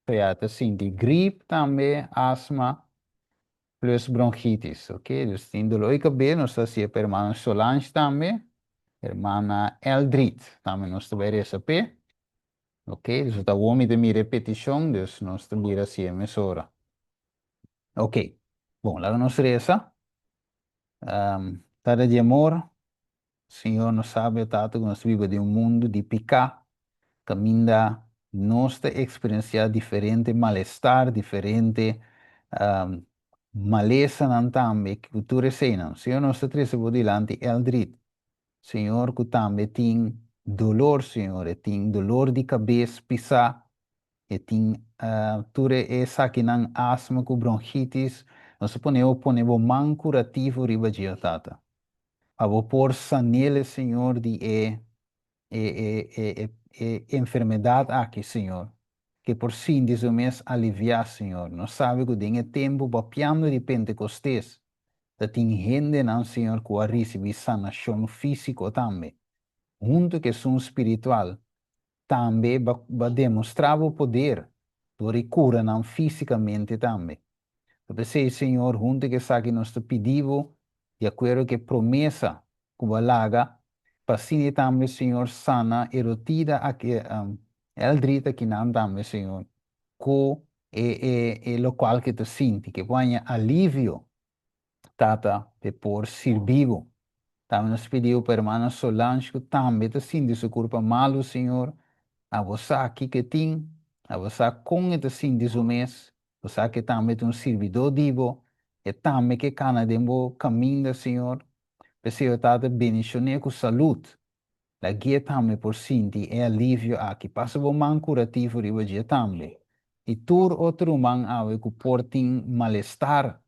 Osea, ta sinti grip tambe, asma, plus bronchitis, ok. Dus tin doló di kabes, nos ta hasié pa hermana Solange tambe, hermana Eldrid tambe nos ta bai resa p'e, ok. Dus ta awor mi ta mira e petishon, dus nos ta bira hasié mesora. Ok, bon, laga nos resa. Tata di amor, Señor, nos sabi, o Tata, ku nos ta biba den un mundu di piká, kaminda nos ta eksperensiá diferente malestar, diferente malesanan tambe, ku tur eseinan. Señor, nos ta trese bo dilanti Eldrid, Señor, ku tambe tin dolor, Señor, e tin dolor di kabes pisá, e tin tur e esakinan, asma ku bronchitis. Nos ta pone bo pone bo man kurativo riba dje, o Tata. Pa bo por sanele, Señor, di e e e e e enfermedad aki, Señor. Ke por sinti su mes aliviá, Señor. Nos sabe ku den e tempu papiando di Pentekostes, ta tin hendenan, Señor, ku a risibí sanashon físiko tambe, huntu ku esun spiritual. Tambe bo a demostrá bo poder dor di kura nan físikamente tambe. Ta p'esei, Señor, huntu ku esaki nos ta pidi bo, di akuerdo ku e promesa ku bo a laga, pa asina tambe, Señor, sana e rotida aki, Eldrid akinan tambe, Señor, ku e e e lokual ku e ta sinti, ku e por haña alivio, Tata, p'e por sirbi bo. Tambe nos pidi bo pa hermana Solange ku tambe ta sinti su kurpa malu, Señor. Abo sa kiko e tin, abo sa kon e ta sinti su mes, bo sa ku e tambe ta un sirbidó di bo, e tambe ke kana den bo kaminda, Señor. P'esei, o Tata, bendishon'é ku salud. Lagu'é tambe por sinti e alivio aki. Pasa bo man kurativo riba dje tambe. I tur otro ruman awe ku por tin malestar,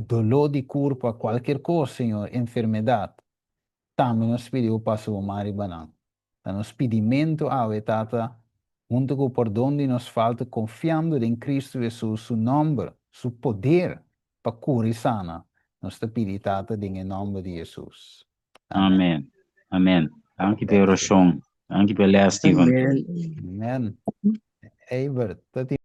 doló di kurpa, kualkier kos, Señor, enfermedat, tambe nos pidi bo pasa bo man riba nan. Ta nos pidimentu awe, Tata, huntu ku pordon di nos falta, konfiando den Kristu Hesus su nòmber, su poder pa kura i sana, nos ta pidi, Tata, den e nòmber di Hesus. Amen. Amen. Danki pa e orashon. Danki pa e les, Steven. Amen. Eibert, ta tin.